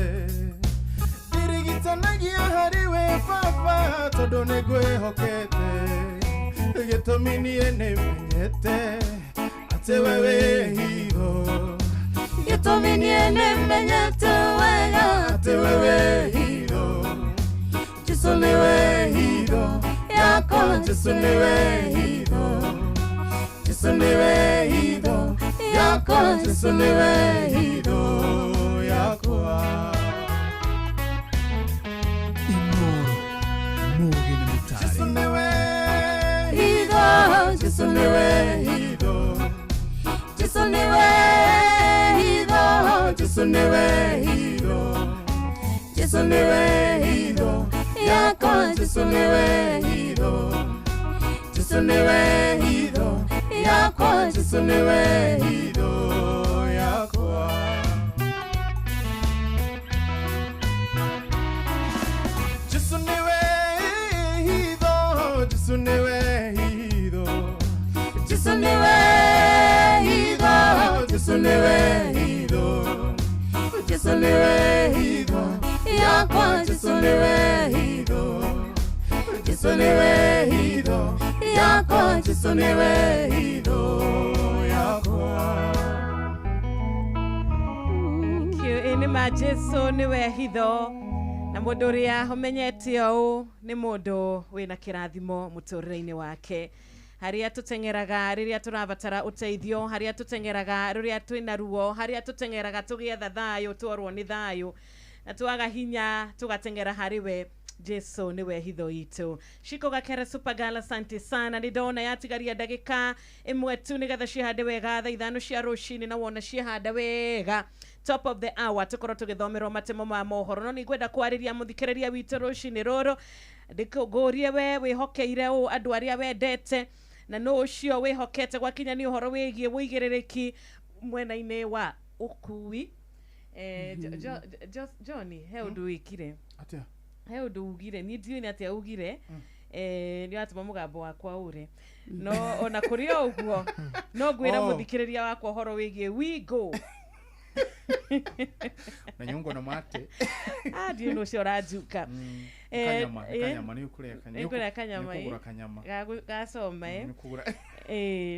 Ndirigitanagia harĩ we Baba tondũ nĩngwĩhokete. Gĩtũmi niĩ nĩmenyete atĩ we wĩ hitho. Gĩtũmi niĩ nĩmenyete wega atĩ we wĩ hitho. Jesũ nĩwe hitho yakwa, Jesũ nĩwe hitho. Jesũ nĩwe hitho yakwa, Jesũ nĩwe hitho yakwa. Inoro Mũgĩ nĩ mũtare. Jesũ nĩwe hitho, Jesũ nĩwe hitho. Jesũ nĩwe hitho, Jesũ nĩwe hitho. Jesũ nĩwe hitho yakwa, Jesũ nĩwe hitho. Jesũ nĩwe hitho yakwa, Jesũ nĩwe hitho yakwa. Jesũ nĩwe hitho, Jesũ nĩwe hitho. Jesũ nĩwe hitho, Jesũ nĩwe hitho. Jesũ nĩwe hitho yakwa, Jesũ nĩwe hitho. Jesũ nĩwe hitho yakwa, Jesũ nĩwe hitho yakwa. Thank you. Ĩ nĩ ma Jesũ nĩwe hitho na mũndũ ũrĩa ũmenyete ũũ nĩ mũndũ wĩna kĩrathimo mũtũrĩre-inĩ wake. Harĩa tũteng'eraga rĩrĩa tũrabatara ũteithio, harĩa tũteng'eraga rĩrĩa twĩna ruo, harĩa tũteng'eraga tũgĩetha thayũ, tworwo nĩ thayũ na twaga hinya tũgateng'era harĩ we. Jesu niwe hitho itũ. Shiko Gakere Supergirl, asante sana. Nĩ ndona yatigaria ndagĩka ĩmwe tu nĩgetha ciĩhande wega thaa 5 cia rũcinĩ, na wona ciĩhanda wega top of the hour tũkorwo tũgĩthomerwo matemo ma mohoro. No nĩngwenda kwarĩria mũthikĩrĩria witũ rũcinĩ rũrũ, ndĩkũngũrie we wĩhokeire ũũ andũ arĩa wendete na nũ ũcio wĩhokete gwakinya nĩ ũhoro wĩgiĩ wũigĩrĩrĩki mwena-inĩ wa ũkui. Johnny, he ũndũ wĩkire Atĩa? He ũndũ ugire, niĩ ndiũĩ nĩ atĩa ugire, nĩ watũma mũgambo wakwa ũre, no ona kũrĩ o ũguo no ngwĩra mũthikĩrĩria wakwa ũhoro wĩgiĩ Wigo. Na nyongo na mate. Ndiũĩ nũ ũcio ũranjuka. Kanyama, kanyama, nĩ ũkũrĩa kanyama. Nĩ ũkũrĩa kanyama, Nĩ ũkũgũra kanyama. Gacoma, Nĩ ũkũgũra.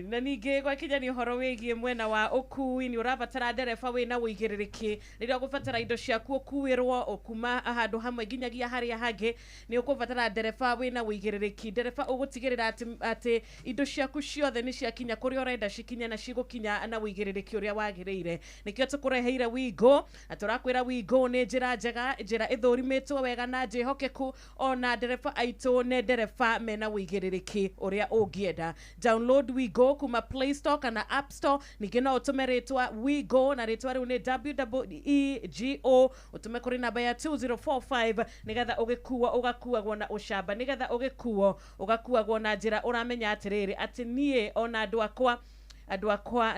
Na ningĩ gwakinya nĩ ũhoro wĩgiĩ mwena wa ũkui, nĩ ũrabatara ndereba wĩna ũigĩrĩrĩki rĩrĩa ũgũbatara indo ciaku ũkuĩrwo kuma handũ hamwe nginyagia harĩa hangĩ, nĩ ũkũbatara ndereba wĩna ũigĩrĩrĩki, ndereba ũgũtigĩrĩra atĩ indo ciaku ciothe nĩ ciakinya kũrĩa ũrenda cikinye na cigũkinya na ũigĩrĩrĩki ũrĩa wagĩrĩire. Nĩkĩo tũkũreheire Wigo, na tũrakwĩra Wigo nĩ njĩra njega, njĩra ĩthũrimĩtwo wega na njĩhokeku, ona ndereba aitũ nĩ ndereba mena ũigĩrĩrĩki ũrĩa ũngĩenda. Download Wigo kuma Play Store kana App Store, ningĩ no ũtũme rĩtwa Wigo na rĩtwa rĩu nĩ WEEGO, ũtũme kũrĩ namba ya 2045 nĩgetha ũgĩkuo ũgakuagwo na ũcamba, nĩgetha ũgĩkuo ũgakuagwo na njĩra ũramenya atĩrĩrĩ atĩ niĩ ona andũ akwa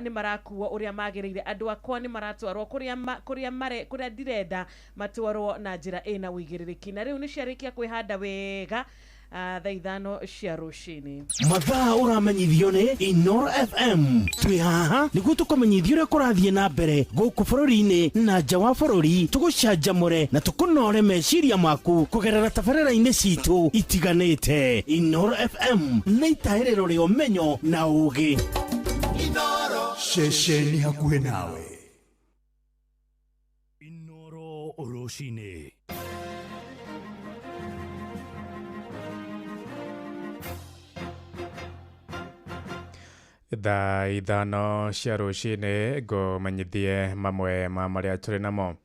nĩ marakuo ũrĩa magĩrĩire, andũ akwa nĩ maratwarwo kũrĩa ndirenda matwarwo na njĩra ĩna ũigĩrĩrĩki. Na rĩu nĩ ciarĩkia kwĩhanda wega thaa 5 cia rũcinĩ. Mathaa ũramenyithio nĩ Inoro FM. Twĩ haha nĩguo tũkũmenyithie ũrĩa kũrathiĩ na mbere gũkũ bũrũri-inĩ na nja wa bũrũri, tũgũcanjamũre na tũkũnore meciria maku kũgerera tabarĩra-inĩ citũ itiganĩte. Inoro FM nĩ itaĩrĩro rĩa ũmenyo na ũũgĩ. Ceceni hakuhĩ nawe. Inoro rũcinĩ. Thaa 5 cia rũcinĩ ngũmenyithie mamwe ma marĩa tũrĩ namo.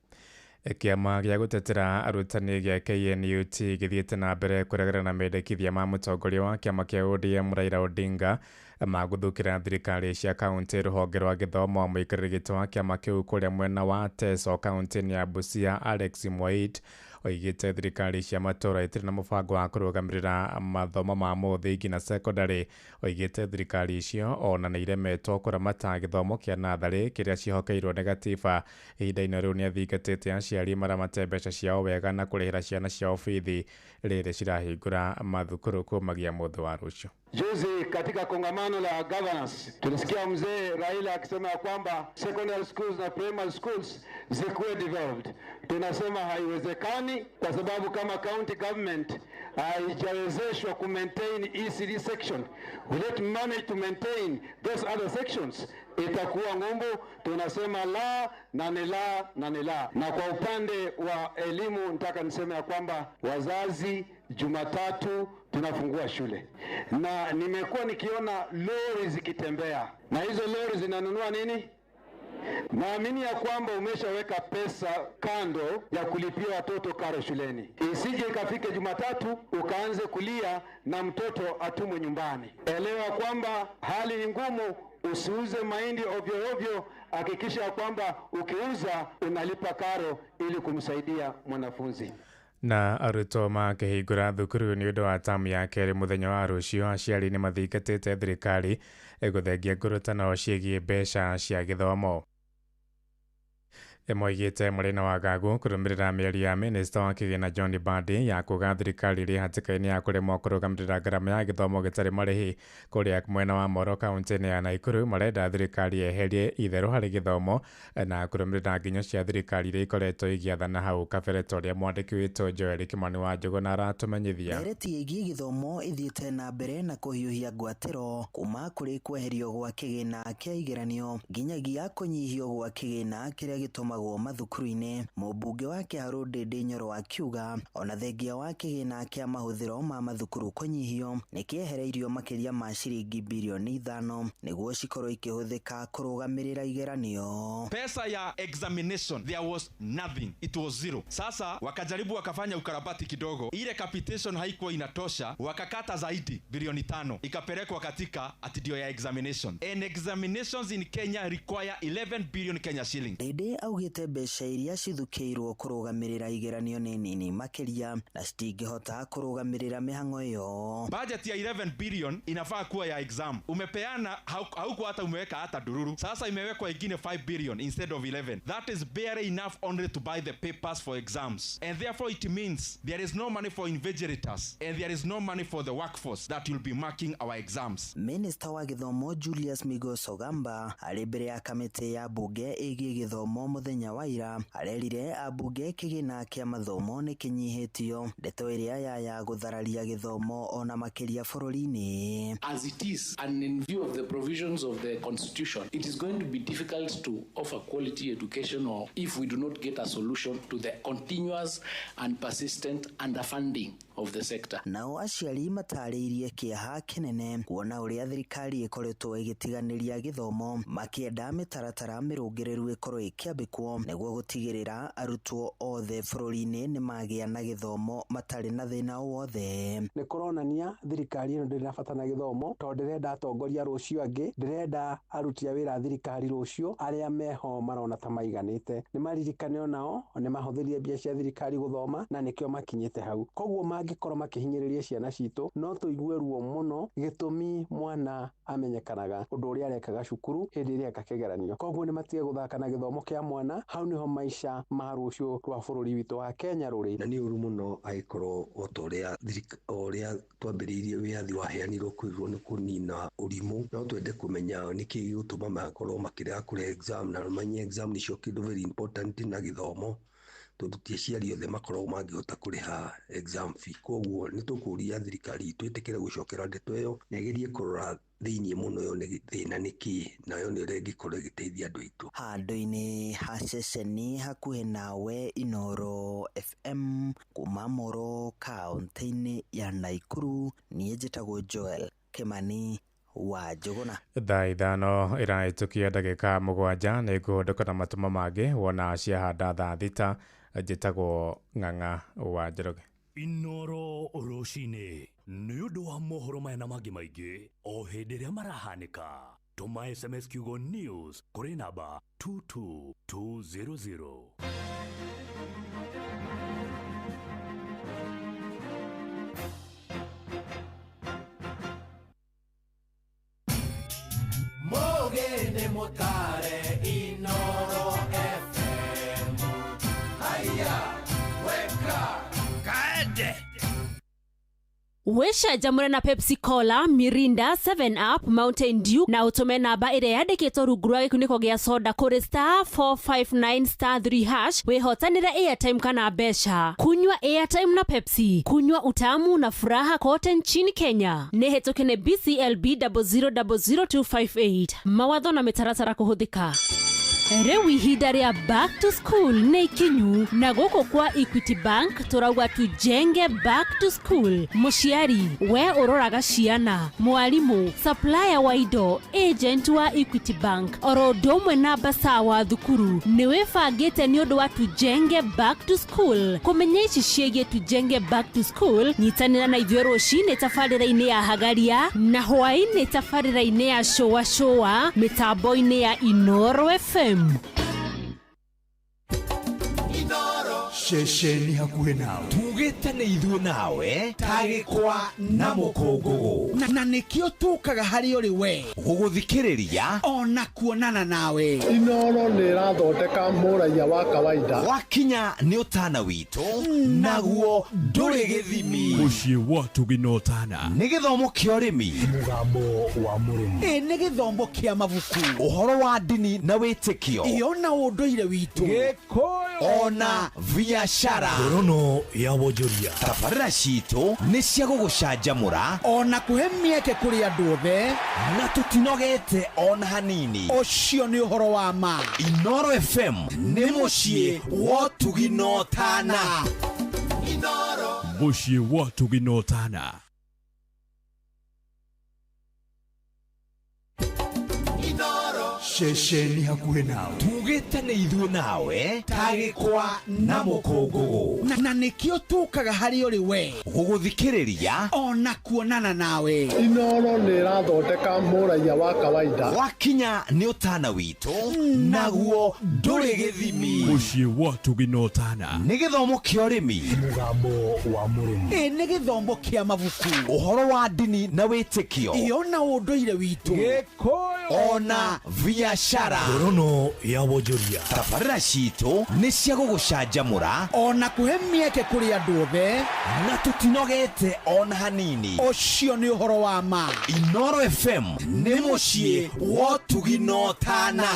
Kĩama gĩa gũtetera arutani gĩa KNUT gĩthiĩte na mbere kũregana na mendekithia ma mũtongoria wa kĩama kĩa ODM Raila Odinga ma gũthukĩra thirikari cia kaunti rũhonge rwa gĩthomo. Mũikarĩri gĩtĩ wa kĩama kĩu kũrĩa mwena wa Teso kaunti-inĩ ya Busia Alex Mwait oigĩte thirikari cia matũũra itirĩ na mũbango wa kũrũgamĩrĩra mathomo ma mũthingi na secondary. Oigĩte thirikari icio ona nĩ iremetwo kũramata gĩthomo kĩa natharĩ kĩrĩa ciĩhokeirwo nĩ gatiba. Ihinda-inĩ rĩu nĩ athingatĩte aciari maramate mbeca ciao wega na kũrĩhĩra ciana ciao bithi rĩrĩ cirahingũra mathukuru kumagia mũthĩ wa rũciũ. Juzi katika kongamano la governors tulisikia mzee Raila akisema ya kwamba secondary schools na primary schools zikuwe devolved. Tunasema haiwezekani kwa sababu kama county government haijawezeshwa ku maintain ECD section, will it manage to maintain those other sections? Itakuwa ngumu. Tunasema la na ni la na ni la. Na kwa upande wa elimu, nataka niseme ya kwamba wazazi, Jumatatu tunafungua shule, na nimekuwa nikiona lori zikitembea, na hizo lori zinanunua nini? Naamini ya kwamba umeshaweka pesa kando ya kulipia watoto karo shuleni, isije ikafike Jumatatu ukaanze kulia na mtoto atumwe nyumbani. Elewa kwamba hali ni ngumu, usiuze mahindi ovyo ovyo. Hakikisha ya kwamba ukiuza unalipa karo ili kumsaidia mwanafunzi. Na arutwo makĩhingũra thukuru nĩ ũndũ wa tamu ya kerĩ mũthenya wa rũciũ, aciari nĩ mathingatĩte thirikari gũthengia ngurutano ciĩgiĩ mbeca cia gĩthomo. Moigĩte marĩ na wagagu kũrũmĩrĩra mĩario ya minista wa kĩgĩna John Mbadi ya kuga thirikari ĩrĩ hatĩka-inĩ ya kũremwo kũrũgamĩrĩra ngarama ya gĩthomo gĩtarĩ marĩhi kũrĩa mwena wa Moro kaunti-inĩ ya Nakuru. Marenda thirikari yeherie itherũ harĩ gĩthomo na kũrũmĩrĩra nginyo cia thirikari iria ikoretwo igĩathana hau kabere, ta ũrĩa mwandĩki witũ Joel Kimani wa Njũgũna aratũmenyithia. Ndereti ĩgiĩ gĩthomo ĩthiĩte na mbere na kũhiũhia ngwatĩro kuma kũrĩ kweherio gwa kĩgĩna kĩa igeranio nginyagia kũnyihio gwa kĩgĩna kĩrĩa gĩtũmagwo mathukuru-inĩ. Mũmbunge wa Kĩharũ Ndĩndĩ Nyoro akiuga ona thengia wa kĩgĩna kĩa mahũthĩro ma mathukuru kũnyihio nĩ kĩehereirio makĩria ma ciringi birioni 5 nĩguo cikorwo ikĩhũthĩka kũrũgamĩrĩra igeranio. Pesa ya examination there was nothing, it was zero. Sasa wakajaribu wakafanya ukarabati kidogo, ile capitation haikuwa inatosha, wakakata zaidi bilioni 5 ikapelekwa katika atidio ya examination. And examinations in Kenya require 11 billion Kenya shilling. Ndĩndĩ augĩte mbeca iria cithukĩirwo kũrũgamĩrĩra igeranio nĩ nini makĩria na citingĩhota kũrũgamĩrĩra mĩhang'o ĩyo. Budget ya 11 billion inafaa kuwa ya exam. Umepeana hauko hata umeweka hata dururu. Sasa imewekwa ingine 5 billion instead of 11. That is barely enough only to buy the papers for exams. And therefore it means there is no money for invigilators and there is no money for the workforce that will be marking our exams. Minister wa gĩthomo Julius Migos Ogamba arĩ mbere ya kamĩtĩ ya bunge ĩgiĩ gĩthomo mũthenya wa ira arerire ambunge kĩgĩna kĩa mathomo nĩ kĩnyihĩtio, ndeto ĩrĩa yaya gũthararia gĩthomo ona makĩria bũrũri-inĩ. As it is, and in view of the provisions of the constitution, it is going to be difficult to offer quality education or if we do not get a solution to the continuous and persistent underfunding of the sector. Nao aciari matarĩirie kĩeha kĩnene kuona ũrĩa thirikari ĩkoretwo ĩgĩtiganĩria gĩthomo, makĩenda mĩtaratara mĩrũngĩrĩru ĩkorwo ĩkĩambĩkwo nĩguo gũtigĩrĩra arutwo othe bũrũri-inĩ nĩmagĩa na gĩthomo matarĩ na thĩna o wothe. Nĩ kũronania thirikari ĩno ndĩrĩ na bata na gĩthomo tondũ ndĩrenda atongoria rũciũ angĩ, ndĩrenda aruti a wĩra a thirikari rũciũ arĩa meho marona ta maiganĩte. Nĩ maririkane onao nĩ mahũthĩrire mbia cia thirikari gũthoma na nĩkĩo makinyĩte hau. Koguo mangĩkorwo makĩhinyĩrĩria ciana citũ no tũigue ruo mũno, gĩtũmi mwana amenyekanaga ũndũ ũrĩa arekaga cukuru hĩndĩ ĩrĩa eka kĩgeranio. Koguo nĩ matige gũthaka na gĩthomo kĩa mwana, hau nĩho maica ma rũciũ rwa bũrũri witũ wa Kenya rũrĩ. Na nĩ ũru mũno angĩkorwo o ta ũrĩa twambĩrĩirie wĩyathi waheanirwo kwĩrwo nĩ kũnina ũrimũ, no twende kũmenya nĩkĩ gĩgũtũma makorwo makĩrega kũrĩa exam na mamenye exam nĩcio kĩndũ very important na gĩthomo, tondũ ti aciari othe makoragwo mangĩhota kũrĩha exam fee. Koguo nĩ tũkũria thirikari itũ ĩtĩkĩre gũcokera ndeto ĩyo na ĩgerie kũrora thĩinĩ mũno yone thĩna nĩ kĩ na yone ũrĩa ĩngĩkorwo ĩgĩteithia andũ aitũ. Handũ-inĩ ha ceceni hakuhĩ nawe Inooro FM kuma Moro kaunti-inĩ ya Nakuru, niĩ njĩtagwo Joel Kimani wa Njũgũna. Thaa 5 ĩrahĩtũkia ndagĩka 7 nĩ ngũhũndũka na matũma mangĩ wona ciahanda thaa 6. Njĩtagwo Ng'ang'a wa Njoroge. Inooro rũcinĩ nĩ ũndũ wa mohoro maya na mangĩ maingĩ o hĩndĩ ĩrĩa marahanĩka. Tũma SMS kiugo news kũrĩ namba 22200. Mogene motare Inooro FM. Haya, weka kaende. Wĩcanjamũre na Pepsi Cola, Mirinda, 7 Up, Mountain Dew na ũtũme namba ĩrĩa yandĩkĩtwo rungu rwa gĩkunĩko gĩa soda kũrĩ star 459 star 3 hash wĩhotanĩre airtime kana mbeca. Kunywa airtime na Pepsi, kunywa utamu na furaha kote nchini Kenya. Nĩ hĩtũke nĩ BCLB 0000258. Mawatho na mĩtaratara kũhũthĩka. Rĩu ihinda rĩa back to school nĩ ikinyu na gũkũ kwa Equity Bank tũrauga tujenge back to school. Mũciari we ũroraga ciana, mwarimũ, supplier wa indo, agent wa Equity Bank oro ũndũ ũmwe na mbaca wa thukuru nĩ wĩbangĩte nĩ ũndũ wa tujenge back to school. Kũmenya ici ciĩgiĩ tujenge back to school, nyitanĩra na ithuĩ rũcinĩ tabarĩra-inĩ ya Hagaria na hwaĩ-inĩ tabarĩra-inĩ ya Shũa Shũa mĩtambo-inĩ ya Inoro FM. Ceceni hakuhĩ nawe tugĩte nĩ ithuĩ nawe tagĩkwa na mũkũngũgũ na nĩkĩo tũkaga harĩ ũrĩ we gũgũthikĩrĩria ona kuonana nawe. Inoro nĩ ĩrathondeka mũraiya wa kawaida. Wakinya nĩ ũtana witũ naguo ndũrĩ gĩthimi. Mũciĩ wa ũtugi na ũtana nĩ gĩthomo kĩa ũrĩmi, mũgambo wa mũrĩmi, ĩ nĩ gĩthomo kĩa mabuku, ũhoro wa ndini na wĩtĩkio, ĩyo na ũndũire witũ, Gĩkũyũ ona biashara. Ngorono ya wonjoria. Tabarĩra citũ nĩ cia gũgũcanjamũra ona kũhe mĩeke kũrĩ andũ othe na tũtinogete ona hanini. Ũcio nĩ ũhoro wa ma. Inoro FM nĩ mũciĩ wa ũtugi na ũtana. Mũciĩ wa ũtugi na ũtana. Ceceni hakuhĩ nawe tugĩte nĩ ithuĩ nawe tagĩkwa na mũkũngũgũ na nĩkĩo tũkaga harĩ ũrĩ we gũgũthikĩrĩria ona kuonana nawe. Inoro nĩ ĩrathondeka mũraiya wa kawaida. Wakinya nĩ ũtana witũ naguo ndũrĩ gĩthimi. Mũciĩ wa ũtugi na ũtana nĩ gĩthomo kĩa ũrĩmi, mũgambo wa mũrĩmi, ĩ nĩ gĩthomo kĩa mabuku, ũhoro wa ndini na wĩtĩkio, ĩyo na ũndũire witũ, Gĩkũyũ ona biashara. Ngorono ya wonjoria. Tabarĩra citũ nĩ cia gũgũcanjamũra ona kũhe mĩeke kũrĩ andũ othe na tũtinogete ona hanini. Ũcio nĩ ũhoro wa ma. Inoro FM nĩ mũciĩ wa ũtugi na ũtana.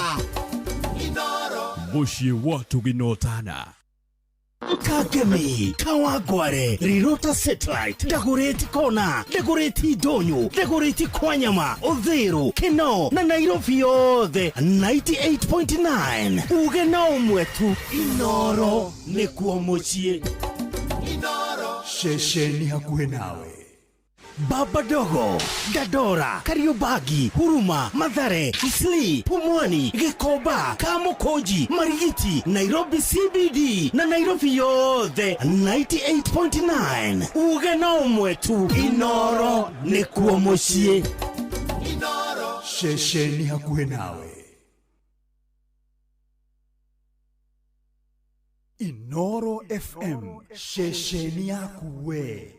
Mũciĩ wa ũtugi na ũtana. Kagemi, Kawangware, Rirota Satellite, Dagoretti Kona, Dagoretti Donyo, Dagoretti Kwanyama, Uthiru, Keno na Nairobi yothe 98.9. Uge na ũmwe tu, Inoro nĩkuo mũciĩ. Ceceni hakuhĩ nawe. Baba Dogo, Dadora, Kariobangi, Huruma, Mathare, Isli, Pumwani, Gikomba, Kamukunji, Marigiti, Nairobi CBD na Nairobi yothe 98.9. Uge na ũmwe tu, Inoro nĩkuo mũciĩ. Ceceni hakuhĩ nawe. Inoro FM, ceceni yaku we.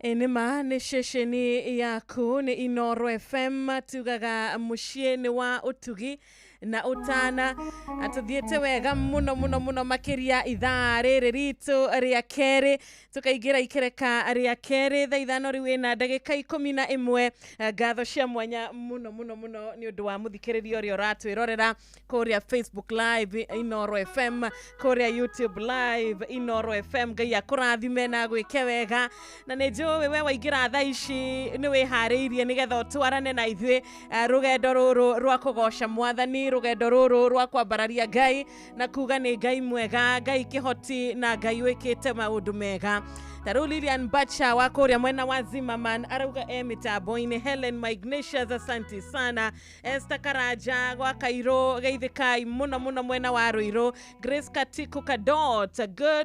Nĩma nĩ ceceni yaku nĩ Inoro FM tugaga mũciĩ nĩ wa ũtugi na ũtana. Atũthiĩte wega mũno mũno mũno makĩria ithaa rĩrĩ ritũ rĩa kerĩ, tũkaingĩra ikereka rĩa kerĩ thaa 5 rĩu ĩna ndagĩka 11. Ngatho cia mwanya mũno mũno mũno nĩ ũndũ wa mũthikĩrĩria ũrĩa ũratwĩrorera kũrĩa Facebook Live Inoro FM, kũrĩa YouTube Live Inoro FM. Ngai akũrathime na gwĩke wega, na nĩ njũĩ we waingĩra thaa ici nĩ wĩharĩirie nĩgetha ũtwarane na ithuĩ rũgendo rũrũ rwa kũgoca mwathani, rũgendo rũrũ rwa kwambararia Ngai na kuga nĩ Ngai mwega, Ngai kĩhoti na Ngai wĩkĩte maũndũ mega. Ta rĩu Lilian Bacha wa kũrĩa mwena wa Zimmerman arauga e mĩtambo-inĩ. Helen Magnatius, asante sana. Esther Karaja gwa Kairo, geithikai mũno mũno mwena wa Ruiru. Grace Katiku Kadot,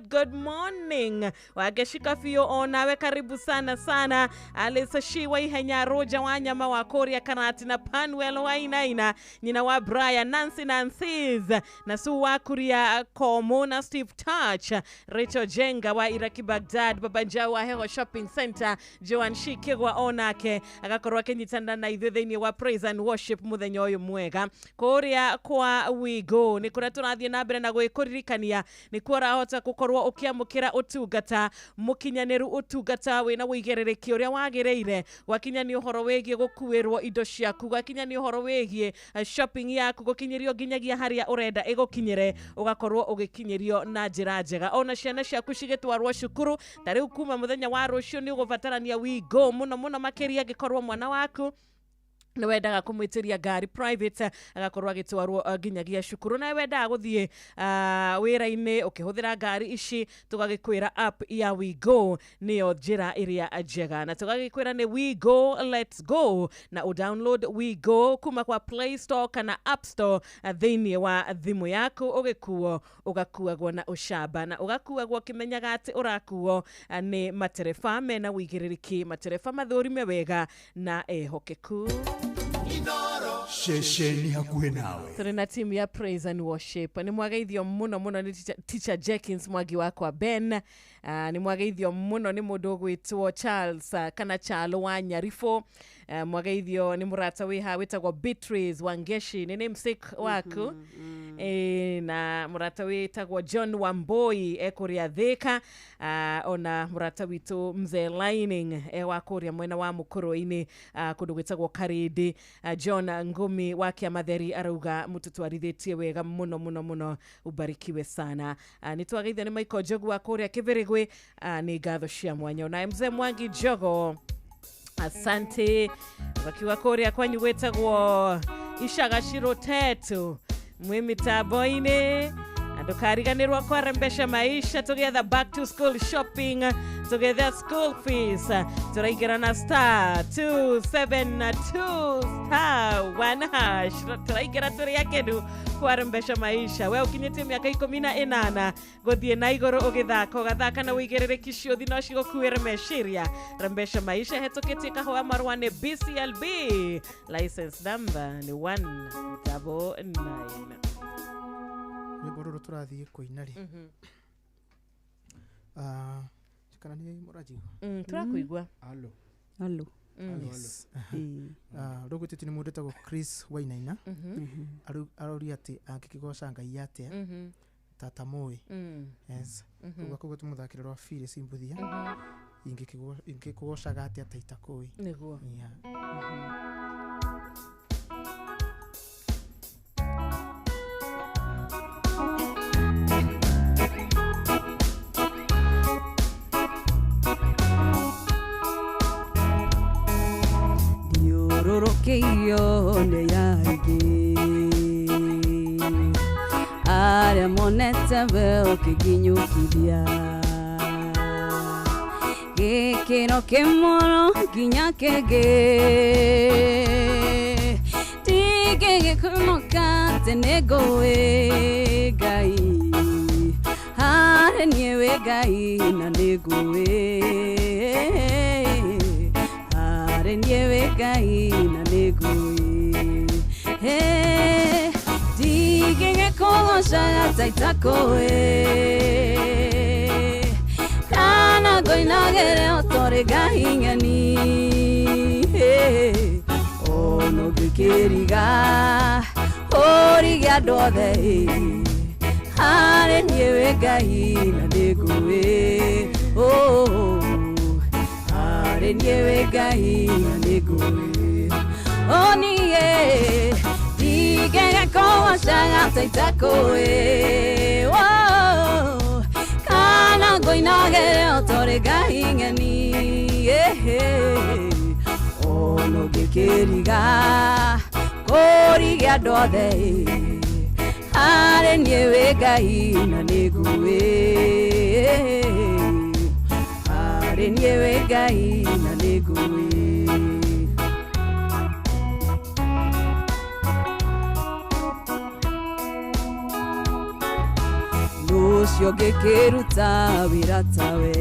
good morning. Wageshika biũ onawe, karibu sana sana. Alice Shiwa Ihenya, Roja Wanyama wa kũrĩa Karati na Panwell Wainaina, nyina wa Brian, Nancy Nancy's na Sue wa Kuria Komo na Steve Touch, Rachel Jenga wa Iraki Baghdad, Baba Njau wa Heho Shopping Center, Joan Shikigwa onake agakorwo akĩnyitanĩra na ithuĩ thĩinĩ wa praise and worship mũthenya ũyũ mwega. Kũrĩa kwa Wigo nĩ kũrĩa tũrathiĩ na mbere na gwĩkũririkania nĩkuo ũrahota gũkorwo ũkĩamũkĩra ũtungata mũkinyanĩru, ũtungata wĩna wĩigĩrĩrĩki ũrĩa wagĩrĩire. Gwakinya nĩ ũhoro wĩgiĩ gũkuĩrwo indo ciaku, gwakinya nĩ ũhoro wĩgiĩ shopping yaku gũkinyĩrio nginyagia harĩa ũrenda ĩgũkinyĩre, ũgakorwo ũgĩkinyĩrio na njĩra njega. Ona ciana ciaku cigĩtwarwo cukuru ta rĩu kuma mũthenya wa rũciũ nĩ ũgũbatarania Wigo mũno mũno makĩria angĩkorwo mwana waku nĩ wendaga kũmwĩtĩria ngari private agakorwo agĩtwarwo nginyagia cukuru, na wendaga gũthiĩ wĩra-inĩ ũkĩhũthĩra ngari ici, tũgagĩkwĩra app ya Wigo nĩyo njĩra ĩrĩa njega, na tũgagĩkwĩra nĩ Wigo Let's Go, na ũdownload Wigo kuma kwa Play Store kana App Store thĩinĩ wa thimũ yaku, ũgĩkuo ũgakuagwo na ũcamba na ũgakuagwo ũkĩmenyaga atĩ ũrakuo nĩ matereba mena wĩigĩrĩrĩki, matereba mathũrime wega na ehokeku. Ceceni hakuhĩ nawe. Tũrĩ na team ya praise and worship. Nĩ mwageithio mũno mũno nĩ teacher Jenkins Mwangi wakwa Ben. Nĩ mwageithio mũno nĩ mũndũ ũgwĩtwo Charles kana Chalo wa Nyarifo. Mwageithio nĩ mũrata wĩ haha wĩtagwo Beatrice Wangeshi, nĩ namesake waku. Na mũrata wĩtagwo John Wamboi ekũrĩa Thika. Ona mũrata witũ Mzee Lining wa kũrĩa mwena wa Mũkũrũ-inĩ kũndũ gwĩtagwo Karĩndĩ. John Ngumi wa Kĩamatheri arauga mũtũtwarithĩtie wega mũno mũno mũno, ubarikiwe sana. Nĩ twageithio nĩ Michael Njogu wa kũrĩa Kĩbĩrĩgwĩ, nĩ ngatho cia mwanya. Ona Mzee Mwangi Njogo, asante. Wakiwa kũrĩa kwanyu gwĩtagwo Icagaciro Tetu mwĩ mĩtambo-inĩ. Ndũkariganĩrwo kwarembesha maisha, together back to school shopping, together school fees. Tũraingĩra na star 272 star 1 hash. Tũraingĩra tũrĩ akenu kwarembesha maisha. We ũkinyĩtie mĩaka 18 gũthiĩ na igũrũ ũgĩthaka, ũgathaka na wĩigĩrĩrĩki ciũthi no cigũkuĩre meciria. Rembesha maisha hetũkĩtie kahũa marũa nĩ BCLB, license number nĩ 199. Rwĩmbo rũrũ tũrathiĩ kũina rĩ, kana nĩ mũranjigua? Tũrakũigua. Alo. Alo. Yes. Rũgwĩtĩtio nĩ mũndũ wĩtagwo Chris Wainaina. Aroria atĩ angĩkĩgoca Ngai atĩa tata mũĩ. Yes. Koguo koguo tũmũthakĩre rwa Phyllis Mbuthia. Ingĩkũgocaga atĩa ta itakũĩ. Nĩguo. Yeah. Thiũrũrũkĩirio nĩ aingĩ arĩa monete we ũkĩnginyũkithia gĩkĩro kĩmwe nginya kĩngĩ, ndingĩgĩkũnoka atĩ nĩngũĩ Ngai, harĩ niĩ wĩ Ngai na nĩngũĩ, harĩ niĩ wĩ Ngai na nĩngũĩ. Ndingĩgĩkũgocaga ta itakũĩ, kana ngũinagĩre o ta ũrĩ Ngai ng'eni, ona ũngĩkĩriga ũrige andũ othe, harĩ niĩ wĩ Ngai na nĩngũĩ, harĩ niĩ wĩ Ngai na nĩngũĩ. Niĩ ndingĩgĩkũgocaga ta itakũĩ, kana ngũinagĩre o ta ũrĩ Ngai ng'eni, ona ũngĩkĩriga kũrige andũ othe, harĩ niĩ wĩ Ngai na nĩngũĩ, harĩ niĩ wĩ Ngai na nĩngũĩ. Ũcio ngĩkĩruta wĩra tawe,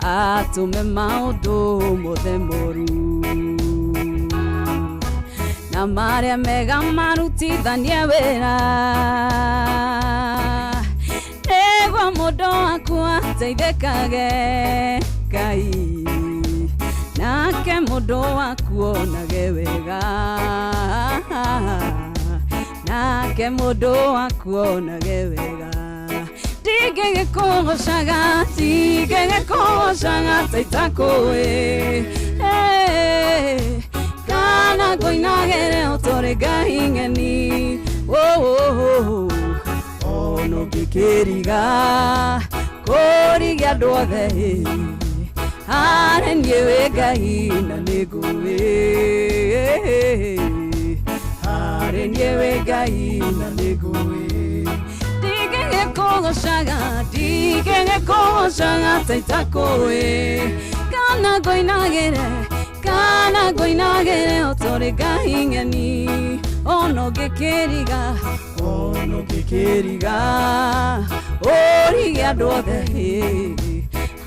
atũme maũndũ mothe moru na marĩa mega marutithanie wĩra, nĩguo Mũndũ wakwa teithĩkage Ngai, nake mũndũ waku onage wega, nake mũndũ waku onage wega. Ndigĩgĩkũgocaga, ndigĩgĩkũgocaga ta itakũĩ, kana ngũinagĩre ũtũrĩ Ngai ng'eni. Oh, ono ngĩkĩriga kũrigia andũ othe, harĩ niĩ wĩ Ngai na nĩngũĩ, harĩ niĩ wĩ Ngai na nĩngũĩ. Ndigĩgĩkũgocaga, ndigĩgĩkũgocaga ta itakũĩ, kana ngũinagĩre, kana ngũinagĩre ũtũrĩ Ngai ng'eni. Ono ngĩkĩriga, ono ngĩkĩriga ũrige andũ othe,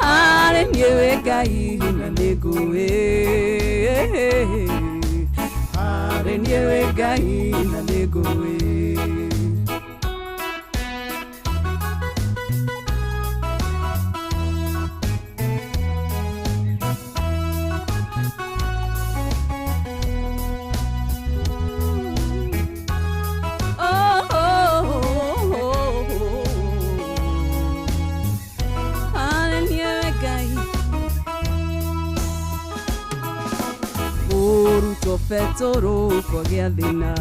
harĩ niĩ wĩ Ngai na nĩngũĩ, harĩ niĩ wĩ Ngai na nĩngũĩ. Mũrutwo Petero kwagĩa thĩna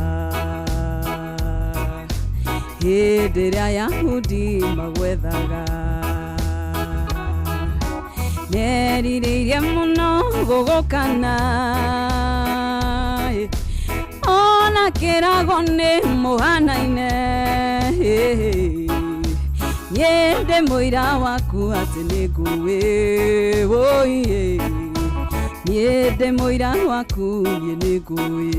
hĩndĩ ĩrĩa Ayahudi magwethaga, nerirĩirie mũno gũgũkana, ona kĩrago nĩ mũhanaine. Niĩ ndĩ mũira waku atĩ nĩngũĩ, wũiĩ, niĩ ndĩ mũira waku, niĩ nĩngũĩ.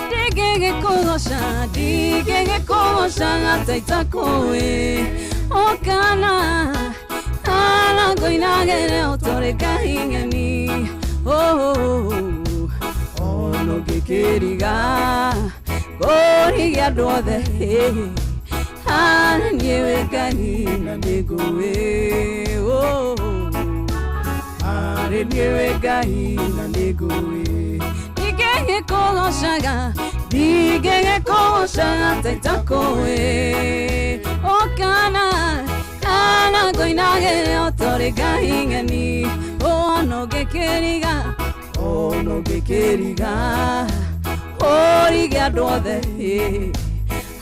Ndigĩgĩkũgoca, ndigĩgĩkũgocaga ta itakũĩ, o kana kana ngũinagĩre ũtũrĩ Ngai ng'eni. Ono ngĩkĩriga kũrigia andũ othe, harĩ niĩ wĩ Ngai na nĩngũĩ, harĩ niĩ wĩ Ngai na nĩngũĩ. Ndigĩgĩkũgocaga, ndigĩgĩkũgocaga ta itakũĩ, o kana kana ngũinagĩre ũtũrĩ Ngai ng'eni. Ono ngĩkĩriga, ono ngĩkĩriga ũrige andũ othe,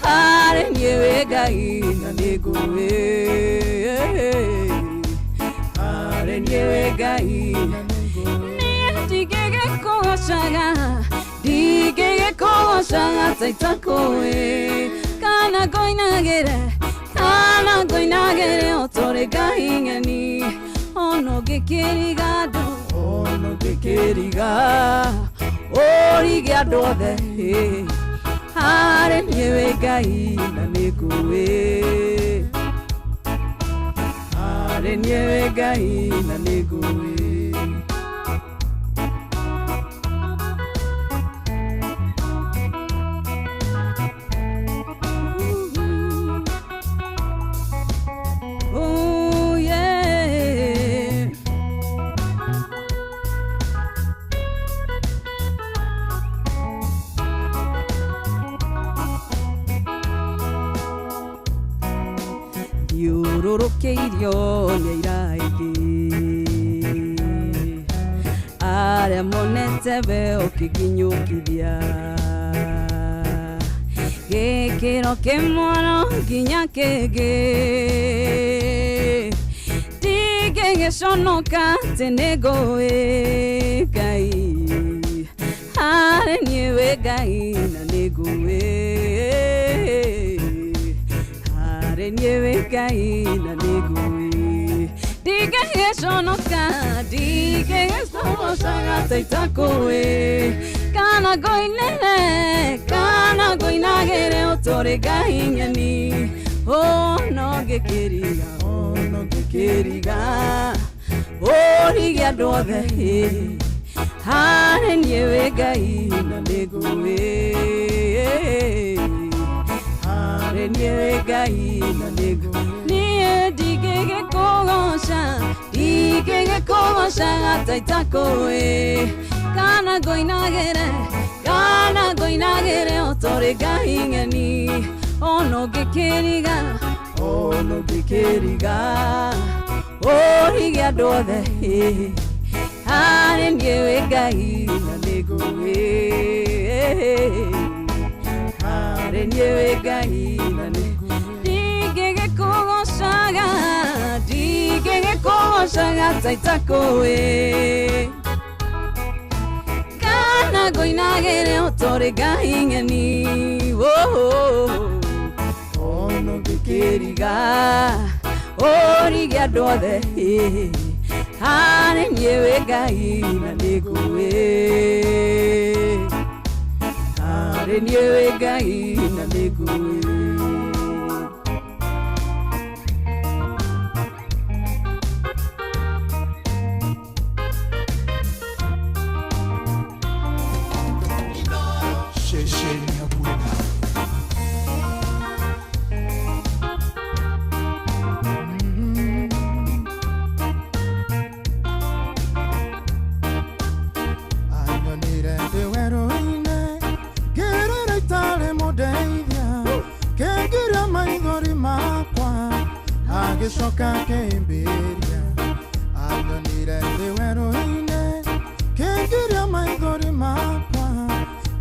harĩ niĩ wĩ Ngai na nĩngũĩ, harĩ niĩ wĩ Ngai. Niĩ ndigĩgĩkũgocaga, ndigĩgĩkũgocaga ta itakũĩ, kana ngũinagĩre, kana ngũinagĩre ũtũrĩ Ngai ng'eni. Ono ngĩkĩriga andũ, ono ngĩkĩriga ũrige andũ othe, harĩ niĩ wĩ Ngai na nĩngũĩ, harĩ niĩ wĩ Ngai na nĩngũĩ. Oh yeah. Thiũrũrũkĩirio nĩ aira aingĩ arĩa monete we ũkĩnginyũkithia gĩkĩro kĩmwe no nginya kĩngĩ, ndingĩgĩconoka atĩ nĩngũĩ Ngai, harĩ niĩ wĩ Ngai na nĩngũĩ, harĩ niĩ wĩ Ngai na nĩngũĩ. Ndigĩgĩconoka, ndigĩgĩconoka ta itakũĩ, kana ngũinĩre, kana ngũinagĩre ũtũrĩ Ngai ng'eni. Ono ngĩkĩriga, ono ngĩkĩriga ũrige andũ othe, harĩ niĩ wĩ Ngai na nĩngũĩ, harĩ niĩ wĩ Ngai na nĩngũĩ. Niĩ Ndingĩgĩkũgocaga ta itakũĩ kana ngoinagĩre kana ngoinagĩre o torĩ Ngai ng'eni ona ũngĩkĩriga ona ũngĩkĩriga ũrige andũ othe harĩ niĩ wĩ Ngai na nĩngũĩ harĩ niĩ wĩ Ngai na nĩngũĩ ndingĩgĩkũgocaga ndingĩgĩkũgocaga ta itakũĩ kana ngoinagĩre o torĩ Ngai ng'eni ona ũngĩkĩriga ũrige andũ othe harĩ niĩ wĩ Ngai na nĩngũĩ harĩ niĩ wĩ Ngai na nĩngũĩ. Ceceni hakuhĩ nawe. Anyonire ndĩ werũ-inĩ ngĩrĩra itarĩ mũndeithia kĩngiria maithori makwa agĩcoka akĩmbĩria. Anyonire ndĩ werũ-inĩ kĩngiria maithori makwa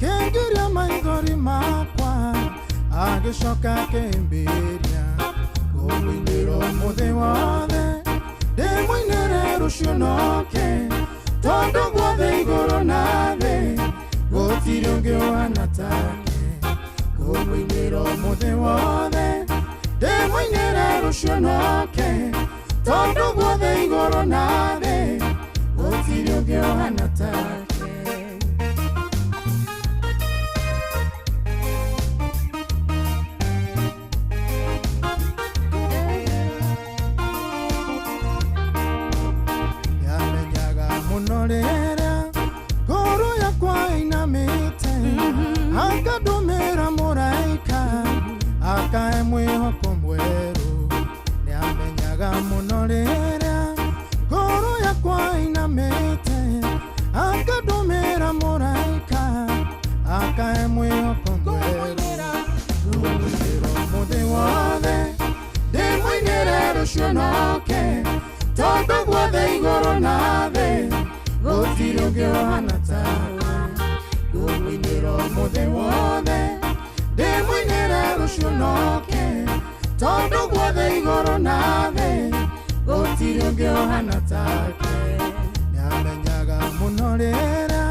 kĩngiria maithori makwa agĩcoka akĩmbĩria. Ngũmũinĩra ũmũthĩ wothe ndĩmũinĩre rũciũ noke tondũ guothe igũrũ na thĩ gũtirĩ ũngĩ ũhana take. Ngũmũinĩra ũmũthĩ wothe ndĩmũinĩre rũciũ noke tondũ guothe igũrũ na thĩ gũtirĩ ũngĩ ũhana take. Nĩamenyaga mũno rĩrĩa ngoro yakwa ĩinamĩte akandũmĩra mũraika akahe mwĩhoko mwerũ. Nĩamenyaga mũno rĩrĩa ngoro yakwa ĩinamĩte akandũmĩra mũraika akahe mwĩhoko mwerũ. Ngũmũinĩra ũmũthĩ wothe ndĩmũinĩre rũciũ noke tondũ guothe igũrũ na thĩ gũtirĩ ũngĩ ũhana tawe. Ngũmũinĩra ũmũthĩ wothe ndĩmũinĩre rũciũ noke tondũ guothe igũrũ na thĩ gũtirĩ ũngĩ ũhana take. Nĩamenyaga mũno rĩrĩa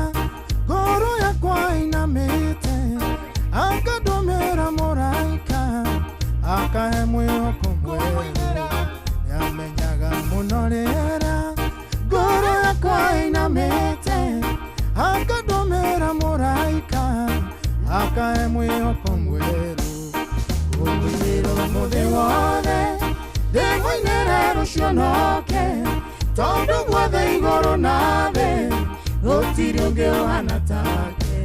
ngoro yakwa ĩinamĩte akandũmĩra mũraika akahe mwĩhoko mwerũ. Nĩamenyaga mũno rĩrĩa ngoro yakwa ĩinamĩte akandũmĩra mũraika akahe mwĩhoko mwerũ. Ngũmũinĩra ũmũthĩ wothe ndĩmũinĩre rũciũ noke tondũ guothe igũrũ na thĩ gũtirĩ ũngĩ ũhana take.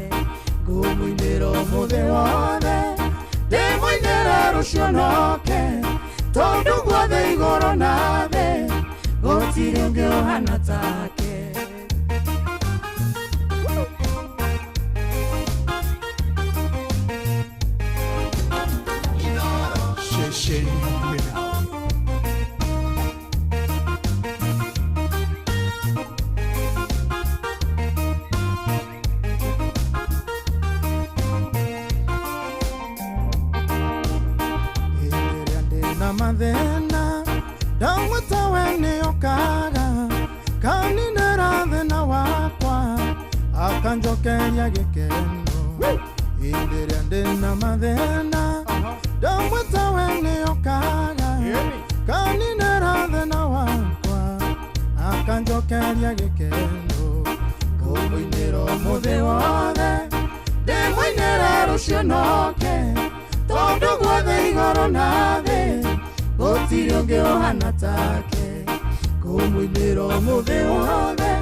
Ngũmũinĩra ũmũthĩ wothe ndĩmũinĩre rũciũ noke tondũ guothe igũrũ na thĩ gũtirĩ ũngĩ ũhana take. Ceceni hakuhĩ nawe. Hĩndĩ ĩrĩa ndĩna mathĩna ndamwĩta we nĩokaga kaninĩra thĩna wakwa akanjokeria gĩkeno. Hĩndĩ ĩrĩa ndĩna mathĩna ndamwĩta we nĩokaga kaninĩra thĩna wakwa akanjokeria gĩkeno. Ngũmũinĩra ũmũthĩ wothe ndĩmũinĩre rũciũ noke tondũ guothe igũrũ na thĩ gũtirĩ ũngĩ ũhana take. Ngũmũinĩra ũmũthĩ wothe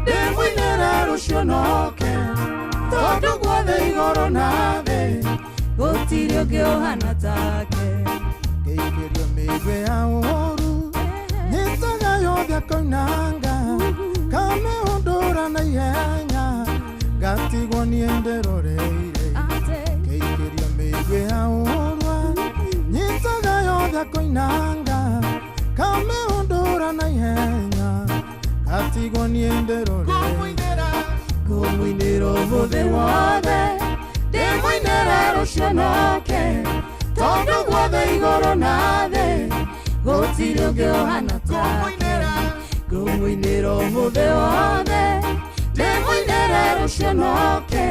ndĩmũinĩre rũciũ noke tondũ guothe igũrũ na thĩ gũtirĩ ũngĩ ũhana take. Ngĩikĩrio mĩigua ya ũũru nyitaga yothe yothe koinanga kamĩhũndũra na ihenya ngatigwo niĩ ndĩroreire ngĩikĩrio mĩigwi ya ũrwa nyitaga yothe koinanga kamĩhũndũra na ihenya ngatigwo niĩ ndĩroreire ngũmũinĩra ũmũthĩ wothe ndĩmũinĩre rũciũ noke tondũ guothe igũrũ na thĩ gũtirĩ ũngĩ ũhana take ngũmũinĩra ũmũthĩ wothe ndĩmũinĩre rũciũ noke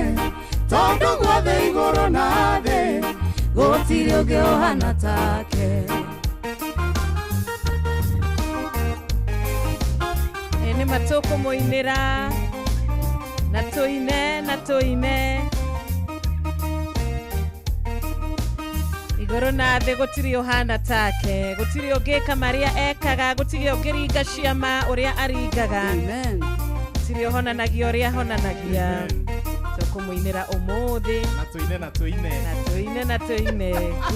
tondũ guothe igũrũ na thĩ gũtirĩ ũngĩ ũhana take. Nĩ matũkũmũinĩra na tũine na tũine igũrũ na thĩ gũtirĩ ũhana take gũtirĩ ũngĩka marĩa ekaga gũtirĩ ũngĩringa ciama ũrĩa aringaga gũtirĩ ũhonanagia ũrĩa ahonanagia tũkũmũinĩra ũmũthĩ na tũine na tũine na tũine na tũine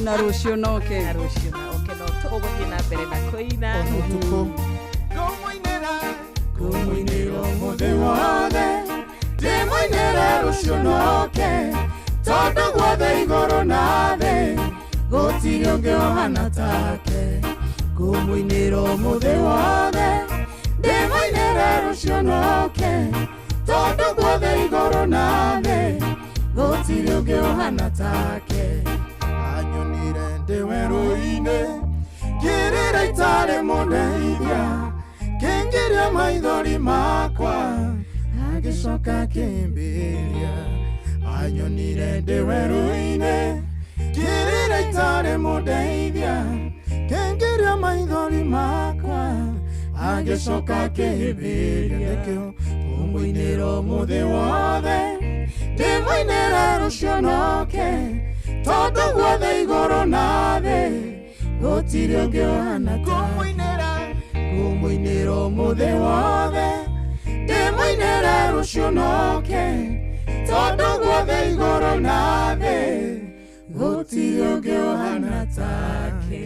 na rũciũ noke na rũciũ noke no tũgũthiĩ na mbere na kũina ũtukũ ngũmũinĩra ngũmũinĩra ũmũthĩ wothe ndĩmũinĩre rũciũ noke tondũ guothe igũrũ na thĩ gũtirĩ ũngĩ ũhana take ngũmũinĩra ũmũthĩ wothe ndĩmũinĩre rũciũ noke tondũ guothe igũrũ na thĩ gũtirĩ ũngĩ ũhana take anyonire ndĩ werũ-inĩ ngĩrĩra itarĩ mũndeithia kĩngiria maithori makwa agĩcoka akĩmbĩria anyonire ndĩ werũ-inĩ ngĩrĩra itarĩ mũndeithia kĩngiria maithori makwa agĩcoka akĩmbĩria nĩkĩo ngũmũinĩra ũmũthĩ wothe ndĩmũinĩre rũciũ noke tondũ guothe igũrũ na thĩ gũtirĩ ũngĩ ũhana take ngũmũinĩra ũmũthĩ wothe ndĩmũinĩre rũciũ noke tondũ guothe igũrũ na thĩ gũtirĩ ũngĩ ũhana take.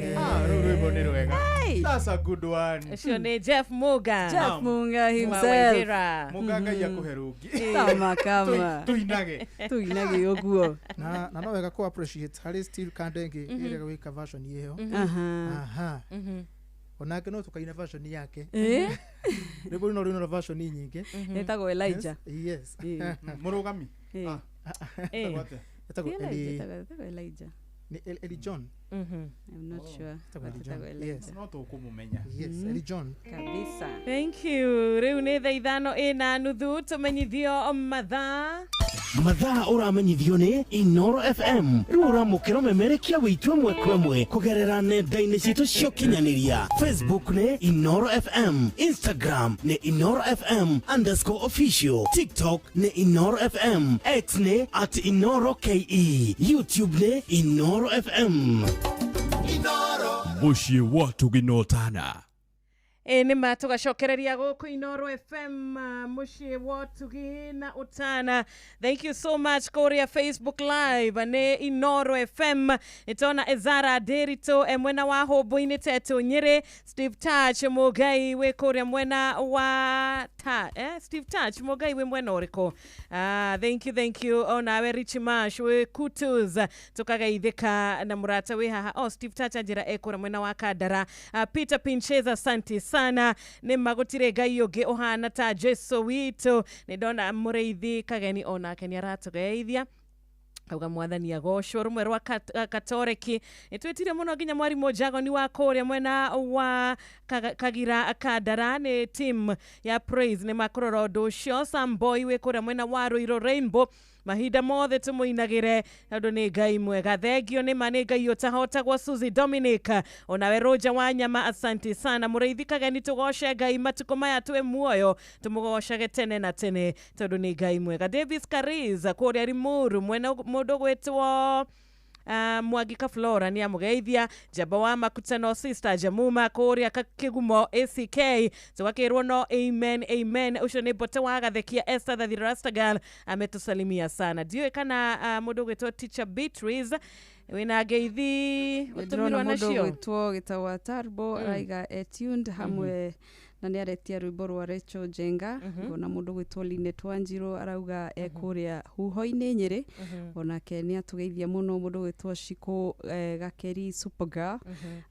Rũu rwĩmbo nĩ rwega. That's a good one. Ũcio nĩ Jeff Muga. Jeff Munga himself. Muga Ngai akũhe rũngĩ. Kama kama. Tuinage. Tuinage ũguo. Na no wega kũ appreciate harĩ still kando ĩngĩ ĩrĩa gwĩka version ĩyo. Aha. Onake no tukaina version yake. Rĩmwe no rĩna version nyingĩ. Ĩtagwo Elijah. Yes. Mũrũgami. Ĩtagwo Elijah. Ni Eli John. I'm not sure. Yes. No tũkũmũmenya. Yes, Eli John. Kabisa. Thank you. Rĩu nĩ thaa 5:15 tũmenyithio mathaa. Mathaa ũramenyithio nĩ Inoro FM. Rĩu ũramũkĩra memerekia witũ ĩmwe kwa ĩmwe kũgerera nenda-inĩ citũ cia ũkinyanĩria. Facebook nĩ Inoro FM, Instagram nĩ Inoro FM _official, TikTok nĩ Inoro FM, X nĩ @InoroKE, YouTube nĩ Inoro FM. Mũciĩ wa Tũginotana. Nĩ ma tũgacokereria gũkũ Inoro FM mũciĩ wa Ũtugi na Ũtana. Thank you so much kũrĩa Facebook Live nĩ Inoro FM. Nĩtona Ezara Ndĩritũ e mwena wa Hũmbũ-inĩ Tetũ Nyĩrĩ, Steve Touch Mũngai wĩ kũrĩa mwena wa Steve Touch Mũngai wĩ mwena ũrĩkũ? Thank you, thank you. Onawe Rich Mash wĩ Kutus tũkageithĩka na mũrata wĩ haha. Oh, Steve Touch anjĩra e kũrĩa mwena wa Kandara. Peter Pincheza, asante sana. Nĩ magũtirĩ Ngai ũngĩ ũhana ta Jesu witũ. Nĩ ndona mũrĩithi Kageni onake nĩ aratũgeithia auga mwathani agocwo. Rũmwe rwa Katoreki nĩtwĩtire mũno nginya mwarimũ Jagoni wa kũrĩa mwena wa Kagira Kandara nĩ team ya Praise nĩ makũrora ũndũ ũcio. Samboy wĩ kũrĩa mwena wa Ruiru Rainbow mahinda mothe tũmũinagĩre tondũ nĩ Ngai mwega. Thengio nĩ ma nĩ Ngai ũtahotagwo. Suzy Dominic onawe Roger Wanyama, asante sana. Mũrĩithi Kageni tũgoce Ngai matukũ maya twĩ muoyo tũmũgocage tene na tene tondũ nĩ Ngai mwega. Davis Kariz kũrĩa Limuru mwena mũndũ gwĩtwo Mwagika Flora ni amugeithia. Jaba wa Makutano sister Jamuma kũrĩa Kĩgumo ACK tũgakĩrwo no amen amen. Ũcio nĩ Mbote wa Gathekia Esther the Rastagal ametusalimia sana. Ndiũĩ kana mũndũ gwĩtwo Teacher Beatrice wĩna ngeithi ũtũmirwo Ndĩrona mũndũ nacio. gwĩtwo gĩtagwo Tarbo araiga tuned hamwe Na nĩ aretia rwĩmbo rwa Rachel Njenga. Ngona mũndũ gwĩtwo Linet Wanjiru arauga ekũrĩa huho-inĩ Nyĩrĩ. Onake nĩ atũgeithia mũno. Mũndũ gwĩtwo Shiko Gakeri Supergirl.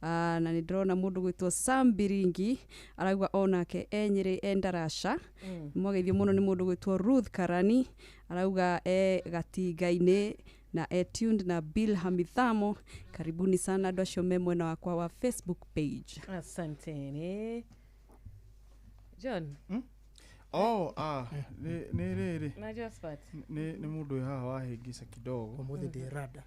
Na nĩ ndĩrona mũndũ gwĩtwo Sam Biringi arauga onake e Nyĩrĩ e Ndaraca. Mwageithio mũno nĩ mũndũ gwĩtwo Ruth Karani arauga e Gatinga-inĩ na e tuned na Bill Hamithamo. Karibuni sana andũ acio me mwena wakwa wa Facebook page. Asanteni John. Oh, ah, nĩ rĩrĩ. Na Josephat. Nĩ mũndũ wĩ haha wahĩngĩca kidogo. Ũmũthĩ ndĩ rada.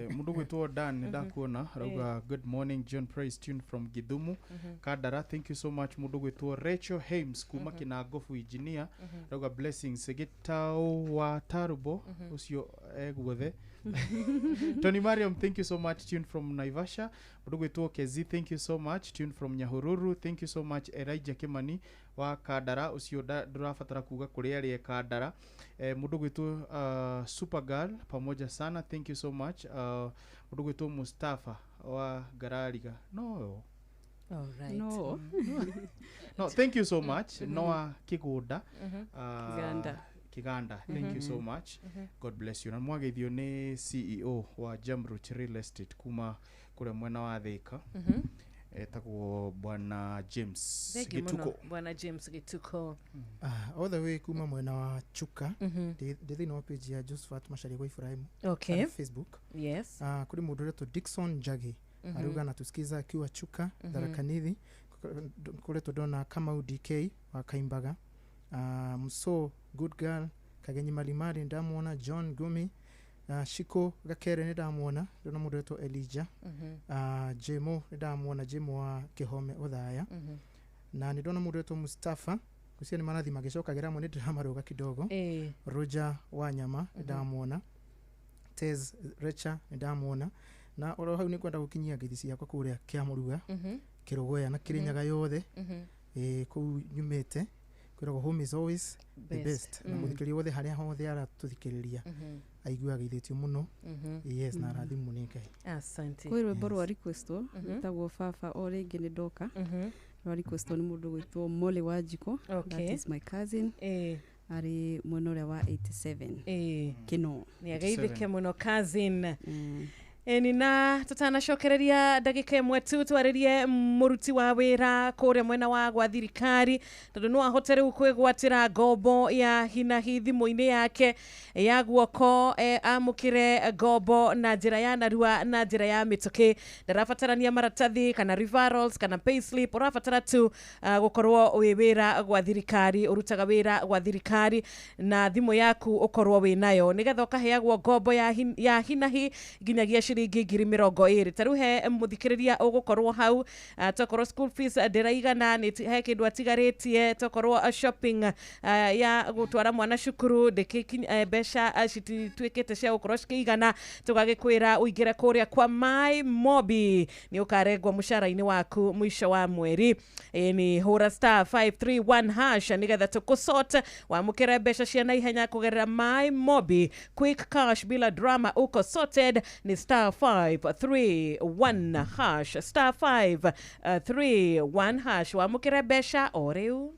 Mũndũ gwĩtwo Dan nĩ ndakuona arauga good morning John Praise tuned from Githumu. Kandara, thank you so much. Mũndũ gwĩtwo Rachel Hames kuma Kinangofu engineer arauga blessings gĩtaũ wa Tarubo ũcio eguothe. Tony Mariam, thank you so much, tuned from Naivasha. Mũndũ gwĩtwo Kezi, thank you so much, tuned from Nyahururu. Thank you so much Elijah Kimani wa Kandara ũcio ndũrabatara kuga kũrĩa arĩ e Kandara. Mũndũ gwĩtwo Supergirl pamoja sana, thank you so much. Mũndũ gwĩtwo Mustafa wa Ngarariga no. All right. No. No, thank you so much. Noah Kigunda. Kiganda. Kiganda, thank you so much. God bless you. Na mwageithio nĩ CEO wa Jamroot Real Estate kuma kũrĩa mwena wa Thika. Etagwo Bwana James Thank you mũno, Gituko. Bwana James Gituko. All the way kuma mwena wa Chuka, ndĩ thĩinĩ wa page ya Josephat Macharia gwa Ibrahim harĩ Facebook. Kũrĩ mũndũ ũretwo Dickson Njagi arauga anatusikiza akiwa Chuka, Tharaka Nithi. Kũretwo ndona Kamau DK wa Kaimbaga, Mso Good Girl Kagenyi Malimali ndamuona, John Gumi, Shiko Gakere nĩ ndamuona, ndona mũndũ ũretwo Elijah, Jemo nĩ ndamuona, Jemo wa Kĩhome Othaya, na nĩ ndona mũndũ ũretwo Mustafa gũcia nĩ marathi magĩcokagĩra amwe nĩ ndĩramarũga kidogo. Roger Wanyama nĩ ndamuona, Tez Recha nĩ ndamuona, na oro hau nĩ ngwenda gũkinyia ngeithi ciakwa kũrĩa Kĩamũrua, Kĩrũgũya na Kĩrĩnyaga yothe, kũu nyumĩte kwĩragwo home is always the Best. best. Na mũthikĩrĩria wothe harĩa hothe aratũthikĩrĩria aigua ageithĩtio mũno. Yes, na arathimwo nĩ Ngai. Asante. Kwĩ rwĩmbo rwa requestwo rwĩtagwo baba o rĩngĩ nĩ ndoka, rwa requestwo nĩ mũndũ gwĩtwo Molly Wanjikũ. That is my cousin, arĩ mwena ũrĩa wa 87 Kĩno. Nĩ ageithĩke mũno cousin. Ĩni na tutanacokereria ndagĩka ĩmwe tu twarĩrie mũruti wa wĩra kũrĩa mwena wa gwa thirikari tondũ no ahote rĩu kwĩgwatĩra ngombo ya hinahi thimũ-inĩ yake ya guoko, amũkĩre ngombo na njĩra ya narua na njĩra ya mĩtũkĩ. Ndarabatarania maratathi kana referrals kana payslip, ũrabatara tu gũkorwo wĩ wĩra gwa thirikari, ũrutaga wĩra gwa thirikari na thimũ yaku ũkorwo wĩ nayo nĩgetha ũkaheagwo ngombo ya hinahi nginyagia ciringi 20,000. Ta rĩu he mũthikĩrĩria ũgũkorwo hau, tokorwo school fees ndĩraigana, nĩ he kĩndũ atigarĩtie, tokorwo shopping ya gũtwara mwana cukuru mbeca citituĩkĩte cia gũkorwo cikĩigana, tũgagĩkwĩra ũingĩre kũrĩa kwa My Mobi nĩ ũkarengwo mũcara-inĩ waku mũico wa mweri. Nĩ hũra star 531 hash nĩgetha tũkũsort wamũkĩre mbeca cia naihenya kũgerera My Mobi quick cash bila drama, uko sorted. Ni star 531 hash, star 531 hash wamũkĩre mbeca o rĩu.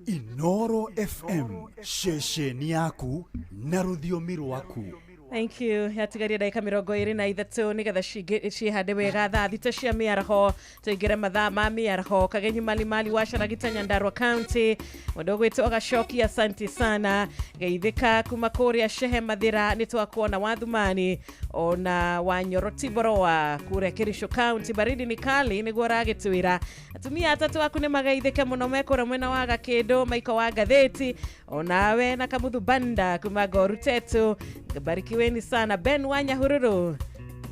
Inoro FM, ceceni yaku na rũthiomi rwaku. Thank you. Yatigaria ndagĩka 23 nĩgetha cihande wega thaa 6 cia mĩaraho tũingĩre mathaa ma mĩaraho. Kagenyi Malimali wa Caragita Nyandarua County, mũndũ ũgwĩtwo Gacoki, asante sana. Geithĩka kuma kũrĩa Shehe Mathĩra nĩ twakuona Wathumani ona Wanyoro Tiboroa kũrĩa Kericho County, baridi ni kali nĩguo ũragĩtwĩra. Atumia atatũ aku nĩ mageithĩke mũno me kũrĩa mwena wa Gakĩndũ, Maiko wa Ngathĩti, onawe na Kamuthu Banda kuma Gorutetu, barikiweni sana. Ben wa Nyahururu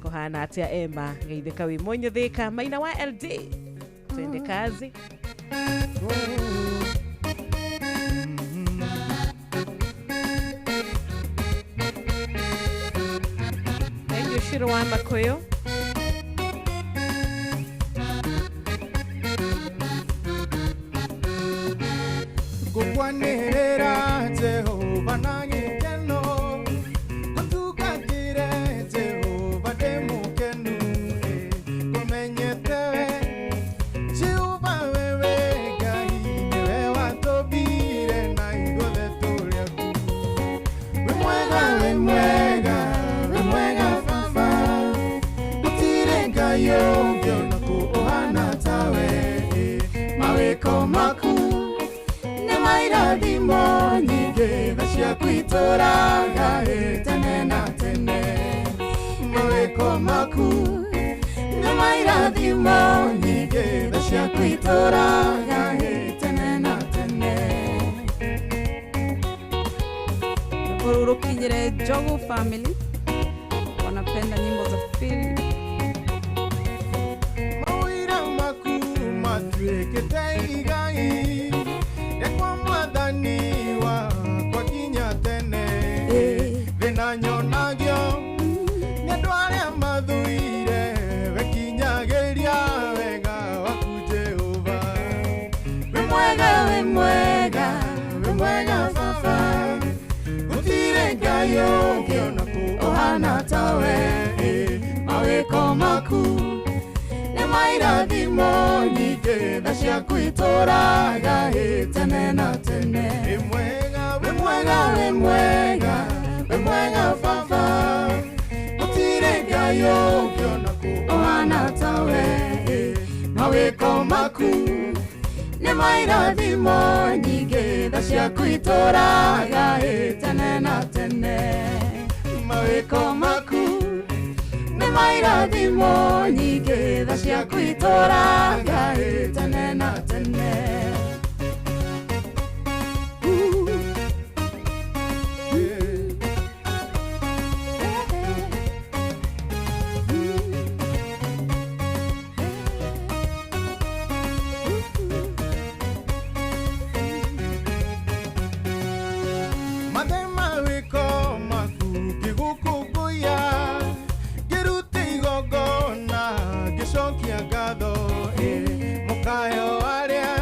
kuhana atia Emma geithĩka wĩ mũnyũthĩka. Maina wa LD, twende kazi. Thank you Shiro wa Makoyo. Gukwanĩrĩra Jehova na gĩkeno, ngũtungatĩre Jehova ndĩ mũkenu, ngũmenyete we Jehova wewe itũraga tene na tene. Mawĩko maku nĩ mairathimo nyingĩ, tha ciaku itũraga tene na tene. Rũkinyĩre Njogu family, wanapenda nyimbo za Philip. Mawĩra maku matuĩkĩte igai rĩakwa mwathani wakwa nginya tene. Thĩna nyonagio nĩ andũ arĩa mathũire, wekinyagĩria wega waku Jehova. Wĩ mwega, wĩ mwega, wĩ mwega baba, gũtirĩ Ngai ũngĩ ona kũ ũhana tawe. Mawĩko maku nĩ mairathimo nyingĩ, tha ciaku itũraga tene na tene. Wĩ mwega, wĩ mwega, wĩ mwega, wĩ mwega baba, gũtirĩ Ngai ũngĩ ona kũ ũhana tawe. Mawĩko maku nĩ mairathimo nyingĩ, tha ciaku itũraga tene na tene. Mawĩko maku nĩ mairathimo nyingĩ, tha ciaku itũraga tene na tene. Mathe mawĩko maku ngĩgũkũngũiya, ngĩruta igongona ngĩcokia ngatho. Mũkayo arĩa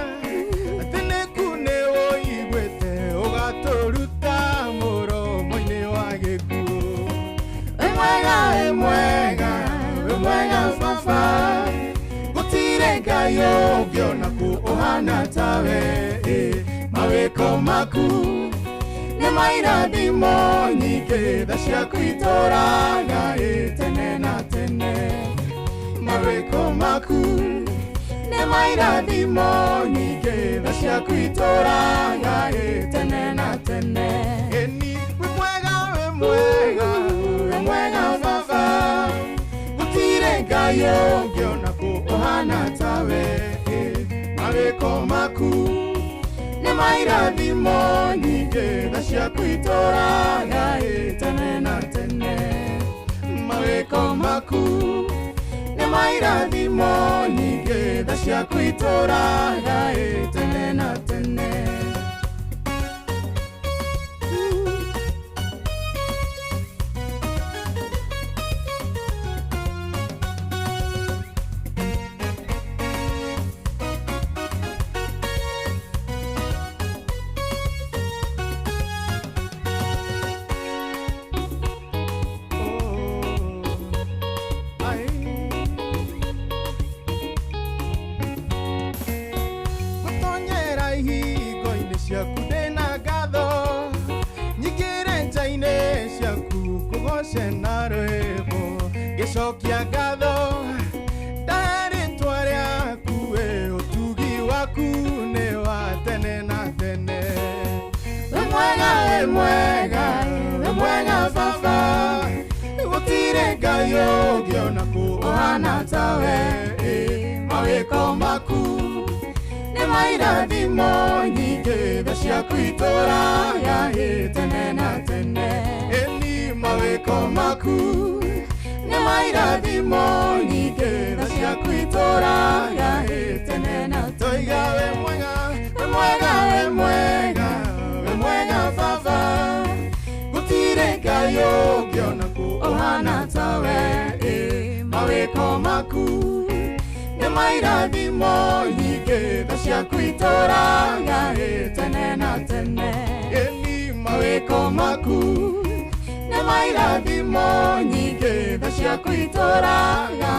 atĩ nĩku nĩ ũiguĩte, ũgatũruta mũromo-inĩ wa gĩkuũ. Wĩ mwega, wĩ mwega, wĩ mwega baba, gũtirĩ Ngai ũngĩ ona kũ ũhana tawe. Mawĩko maku nĩ mairathimo nyingĩ, tha ciaku itũraga tene na tene. Mawĩko maku nĩ mairathimo nyingĩ, tha ciaku itũraga tene na tene. Ĩni wĩ mwega, wĩ mwega, wĩ mwega baba, gũtirĩ Ngai ũngĩ ona kũ ũhana tawe. Mawĩko maku nĩ mairathimo nyingĩ, tha ciaku itũraga tene na tene. Mawĩko maku nĩ mairathimo nyingĩ, tha ciaku itũraga tene na tene. Gũtonyera ihingo-inĩ ciaku ndĩna ngatho, nyingĩre nja-inĩ ciaku ngũgoce na rwĩmbo, ngĩcokia ngatho ndahe rĩtwa rĩaku. Ũtugi waku nĩ wa tene na tene. Wĩ mwega, wĩ mwega, wĩ mwega baba, gũtirĩ Ngai ũngĩ ona kũ ũhana tawe. Mawĩko maku nĩ mairathimo nyingĩ, tha ciaku itũraga tene na tene. Ĩni mawĩko maku nĩ mairathimo nyingĩ, tha ciaku itũraga tene na tene. Toiga wĩ mwega, wĩ mwega, wĩ mwega, wĩ mwega baba, gũtirĩ Ngai ũngĩ ona kũ ũhana tawe. Mawĩko maku nĩ mairathimo nyingĩ, tha ciaku itũraga tene na tene. Ĩni mawĩko maku nĩ mairathimo nyingĩ, tha ciaku itũraga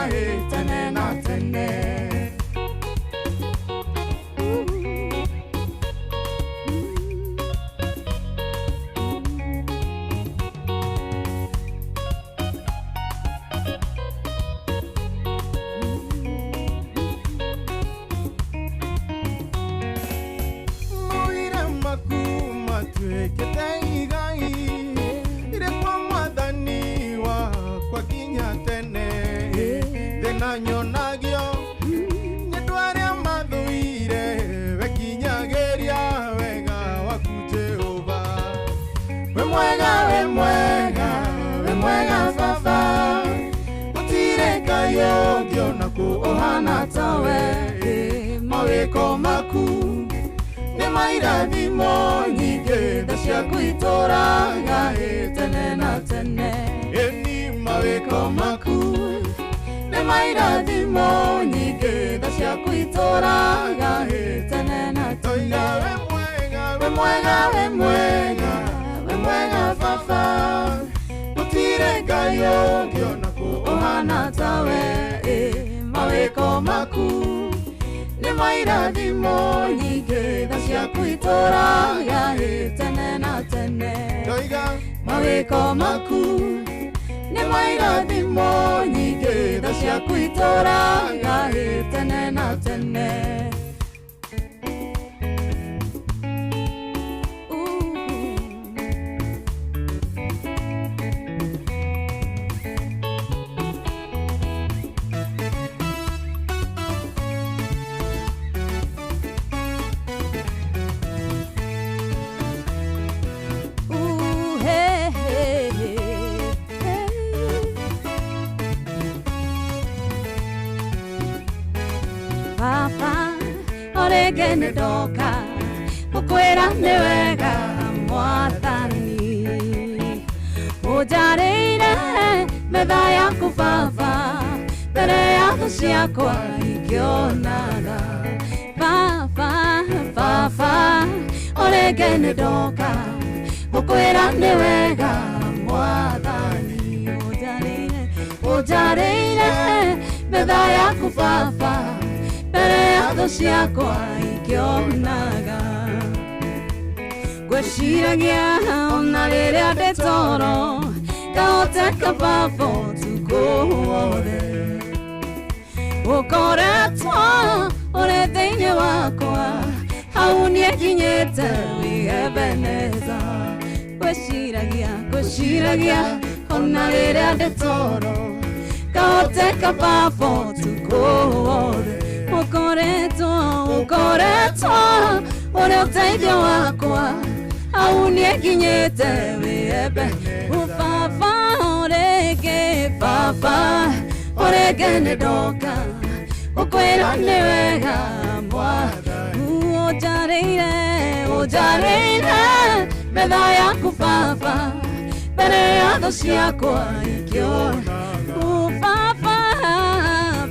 tene na tene. Mawĩra maku matuĩkĩte igai Nyonagio nĩ andũ arĩa mathũire wekinyagĩria wega waku Jehova. Wĩ mwega, wĩ mwega, wĩ mwega baba, gũtirĩ Ngai ũngĩ ona kũ ũhana tawe. Mawĩko maku nĩ mairathimo nyingĩ, tha ciaku itũũraga tene na tene. Ĩni mawĩko maku nĩ mairathimo nyingĩ, tha ciaku itũũraga tene na tene. Wĩ mwega, wĩ mwega, wĩ mwega baba, gũtirĩ Ngai ũngĩ ona kũ ũhana tawe. Mawĩko maku nĩ mairathimo nyingĩ, tha ciaku itũũraga tene na tene. Mawĩko maku nĩ mairathimo nyingĩ, tha ciaku itũũraga tene na tene. Ooh, hey, hey, hey, hey. Baba, orege nĩ ndoka gũkwĩra nĩ wega Mwathani, ũnjarĩire metha yaku baba, mbere ya thũ ciakwa ikĩonaga. Baba, baba, orege nĩ ndoka gũkwĩra nĩ wega Mwathani, ũnjarĩire metha yaku baba, mbere ya thũ ciakwa ikĩonaga. Ngwĩciragia ona rĩrĩa ndĩ toro, ngahoteka baba ũtukũ wothe, ũkoretwo ũrĩ thĩinĩ wakwa, hau niĩ nginyĩte wĩ Ebeneza. Ngwĩciragia, ngwĩciragia ona rĩrĩa ndĩ toro, ngahoteka baba ũtukũ wothe, ũkoretwo, ũkoretwo ũrĩ ũteithio wakwa, hau niĩ nginyĩte wĩ Ebe. Baba ũrĩngĩ, baba ũrĩngĩ nĩ ndoka gũkwĩra nĩ wega Mwathani, ũnjarĩire, ũnjarĩire metha yaku baba, mbere ya thũ ciakwa ikĩona. Baba,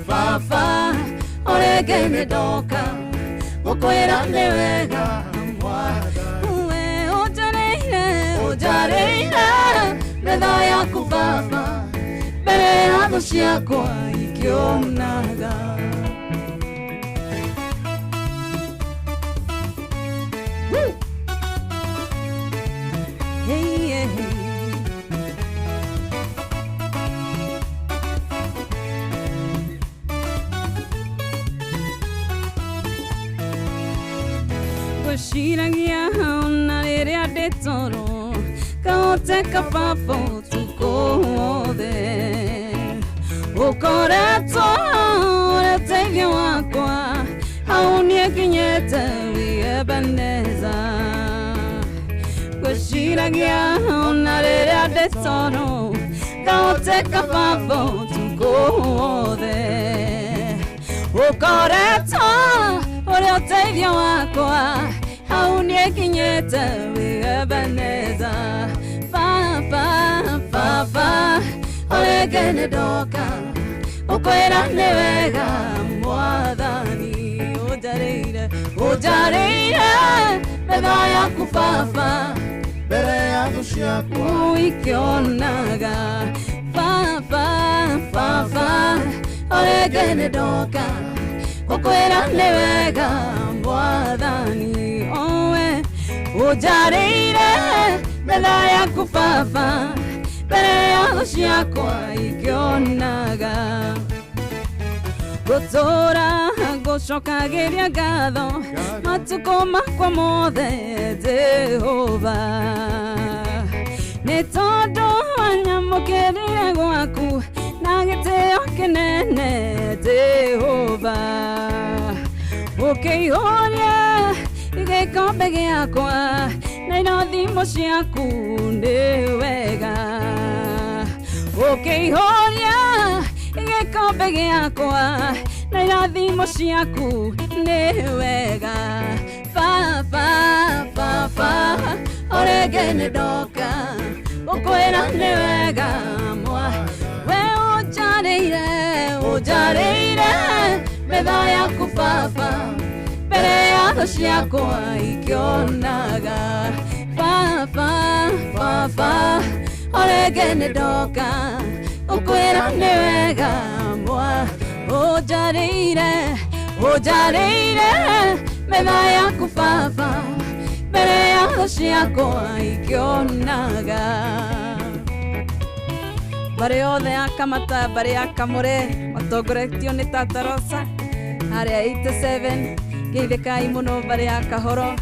baba ũrĩngĩ nĩ ndoka gũkwĩra nĩ wega Mwathani, we ũnjarĩire, ũnjarĩire metha yaku baba, mbere ya thũ ciakwa ikĩonaga. Hey, hey, hey. Ngwĩciragia ona rĩrĩa ndĩ toro, ngahoteka baba ũtukũ wothe, ũkoretwo ũrĩ ũteithio wakwa, hau niĩ nginyĩte wĩ Ebeneza. Ngwĩciragia ona rĩrĩa ndĩ toro, ngahoteka baba ũtukũ wothe, ũkoretwo ũrĩ ũteithio wakwa, hau niĩ nginyĩte wĩ Ebeneza. Baba, baba ũrĩngĩ nĩ ndoka gũkwĩra nĩ wega Mwathani, ũnjarĩire, ũnjarĩire metha yaku baba, mbere ya thũ ciakwa ikĩonaga. Baba, baba ũrĩngĩ nĩ ndoka gũkwĩra nĩ wega Mwathani, owe ũnjarĩire metha yaku baba, mbere ya thũ ciakwa ikĩonaga. Gũtũũra ngũcokagĩria ngatho matukũ makwa mothe Jehova, nĩ tondũ wanyamũkĩrire gwaku na gĩtĩo kĩnene Ũkĩihũria gĩkombe gĩakwa na irathimo ciaku nĩ wega. Ũkĩihũria gĩkombe gĩakwa na irathimo ciaku nĩ wega. Baba, baba, orege nĩ ndoka gũkwĩra nĩ wega mwa. We ũnjarĩire, ũnjarĩire metha yaku baba, mbere ya thũ ciakwa ikĩonaga. Baba, baba, orege nĩ ndoka gũkwĩra nĩ wega mwa. Ũnjarĩire, ũnjarĩire metha yaku baba, mbere ya thũ ciakwa ikĩonaga. Mbarĩ yothe ya Kamata, mbarĩ ya Kamũre, matongoretio nĩ Tata Rosa harĩa 87. Geithĩkai mũno mbarĩ ya Kahoro,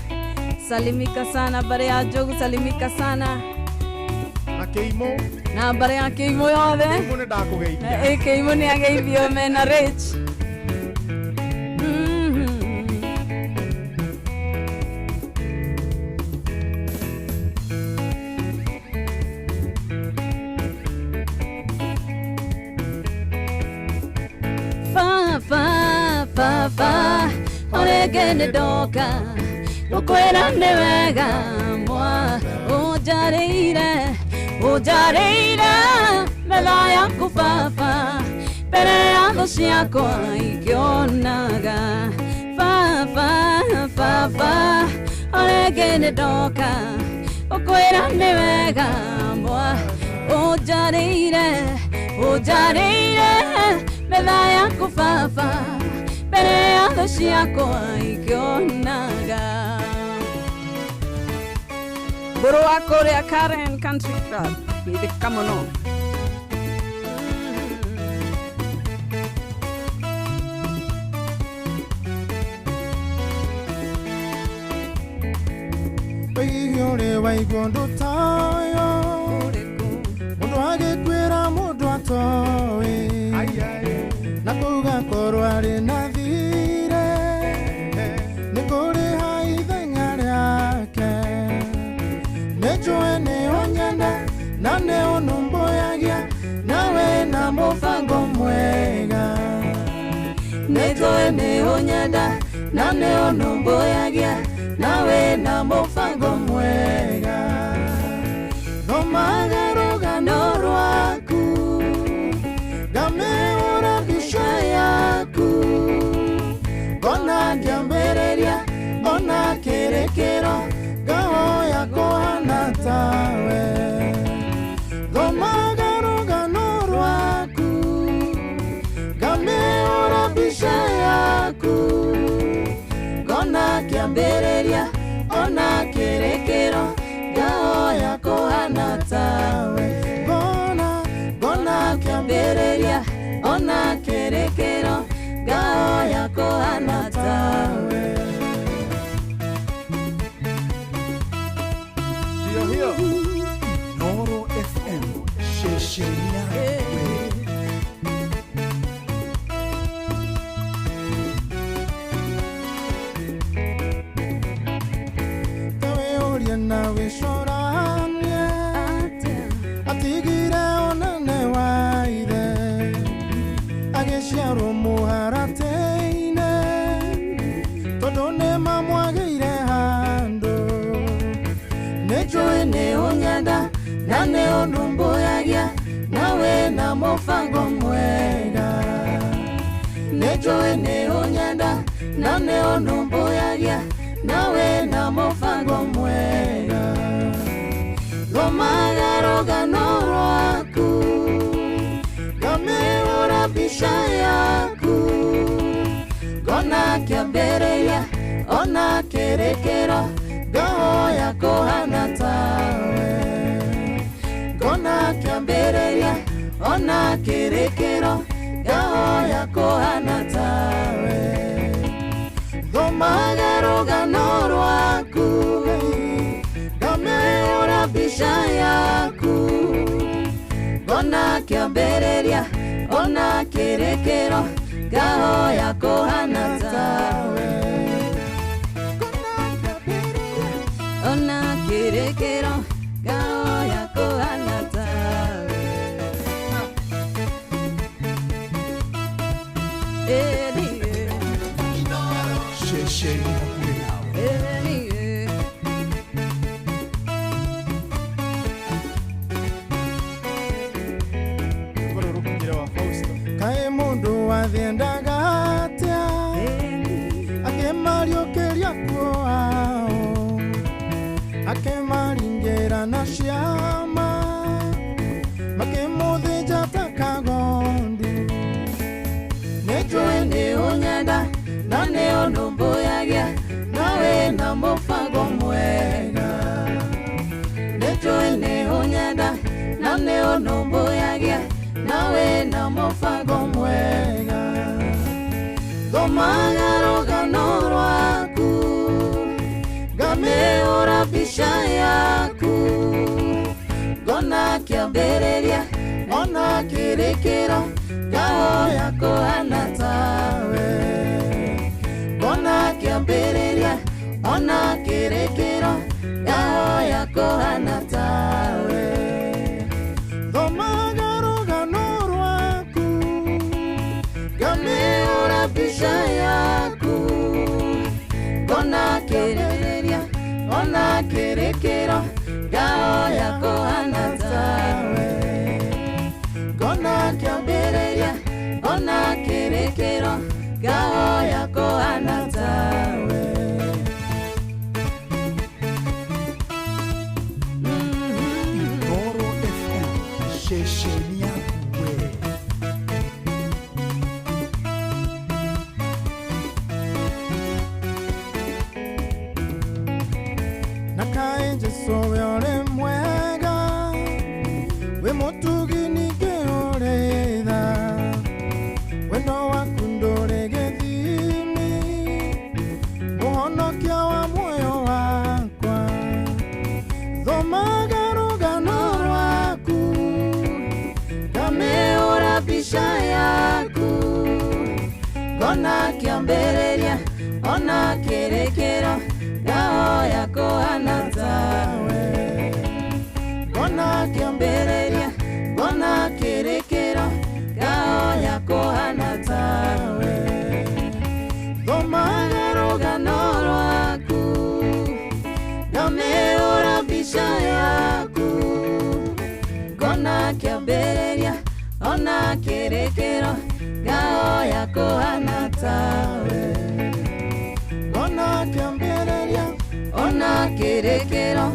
salimika sana mbarĩ ya Njogu, salimika sana na Kĩimũ, na mbarĩ ya Kĩimũ yothe. Kĩimũ nĩ ndakũgeithia. Ĩ Kĩimũ nĩ ageithio mena Rich. Baba, baba, orege nĩ ndoka gũkwĩra nĩ wega mwa. Ũnjarĩire, ũnjarĩire metha yaku baba, mbere ya thũ ciakwa ikĩonaga. Baba, baba, orege nĩ ndoka gũkwĩra nĩ wega mwa. Ũnjarĩire, ũnjarĩire metha yaku baba, mbere ya thũ ciakwa ikĩonaga. Mbũrũ wa kũrĩa Karen Country Club, geithĩka mũno. Wĩigue ũrĩ waigua ũndũ ta ũyũ, mũndũ agĩkwĩra mũndũ atoĩ, na kuga korwo arĩ na thirĩ nĩ kũrĩha ithenya rĩake. Nĩ njũĩ nĩ ũnyenda na nĩ ũnũmbũyagia, nawe na mũbango mwega. Nĩ njũĩ nĩ ũnyenda na nĩ ũnũmbũyagia, nawe na mũbango mwega. Thomaga rũgano rwaku, ngamĩhũra mbica yaku, ngona ngĩambĩrĩria ona kĩrĩkĩro, ngahoya kũhana tawe. Thomaga rũgano rwaku, ngamĩhũra mbica yaku, ngona kĩambĩrĩria ona kĩrĩkĩro, ngahoya kũhana tawe. Ngona kĩambĩrĩria ona kĩrĩkĩro, ngahoya kũhana tawe. Hiyo hiyo. Noro FM, ceceni yawe. Tawe ũrie na wĩcũranie, atigire ũnene wa ithe, agĩciarwo mũharatĩ-inĩ, tondũ nĩmamwagĩire handũ. Nĩ njũĩ nĩ ũnyenda na nĩ ũnũmbũyagia, nawe na mũbango mwega. Nĩ njũĩ nĩ ũnyenda na nĩ ũnũmbũyagia, nawe na mũbango mwega. Thomaga rũgano rwaku, ngamĩhũra mbica yaku, ngona kĩambĩrĩria ona kĩrĩkĩro, ngahoya kũhana tawe. Ngona kĩambĩrĩria ona kĩrĩkĩro, ngahoya kũhana tawe. Thomaga rũgano rwaku, ngamĩhũra mbica yaku, ngona kĩambĩrĩria ona kĩrĩkĩro, ngahoya kũhana tawe. Ceceni hakuhĩ nawe. Rwĩmbo rũrũ rũkinyĩre wa Fausto. Kaĩ mũndũ wathiendaga atĩa akĩmariũkĩria kuo ao akĩmaringĩra na ciama makĩmũthĩnja ta kagondu. Nĩnjũĩ nĩ ũnyenda na nĩ ũnũmbũyagia na wĩna mũbango mwega. Nĩnjũĩ nĩ ũnyenda na nĩ ũnũmbũyagia na wĩna mũbango mwega. Thomaga rũgano rwaku ngamĩhũra mbica yaku ngona kĩambĩrĩria ona kĩrĩkĩro ngahoya kũhana tawe. Ngona kĩambĩrĩria ona kĩrĩkĩro ngahoya kũhana tawe. Thomaga rũgano rwaku ngamĩhũra mbica yaku ngona kĩambĩrĩria ona kĩrĩkĩro ngahoya kũhana tawe. Ngona kĩambĩrĩria ona kĩrĩkĩro ngahoya kũhana tawe. Inooro FM, ceceni yaku we. Na kaĩ Jesũ we ũrĩ mwega wĩ mũtugi ningĩ ũrĩ tha wendo waku ndũrĩ gĩthimi mũhonokia wa muoyo wakwa. Thomaga rũgano rwaku ngamĩhũra mbica yaku ngona kĩambĩrĩria ona kĩrĩkĩro ngahoya kũhana tawe. Ngona kĩambĩrĩria ngona kĩrĩkĩro ngahoya kũhana tawe. Thomaga rũgano rwaku ngamĩhũra mbica yaku ngona kĩambĩrĩria ona kĩrĩkĩro ngahoya kũhana tawe. Ngona kĩambĩrĩria ona kĩrĩkĩro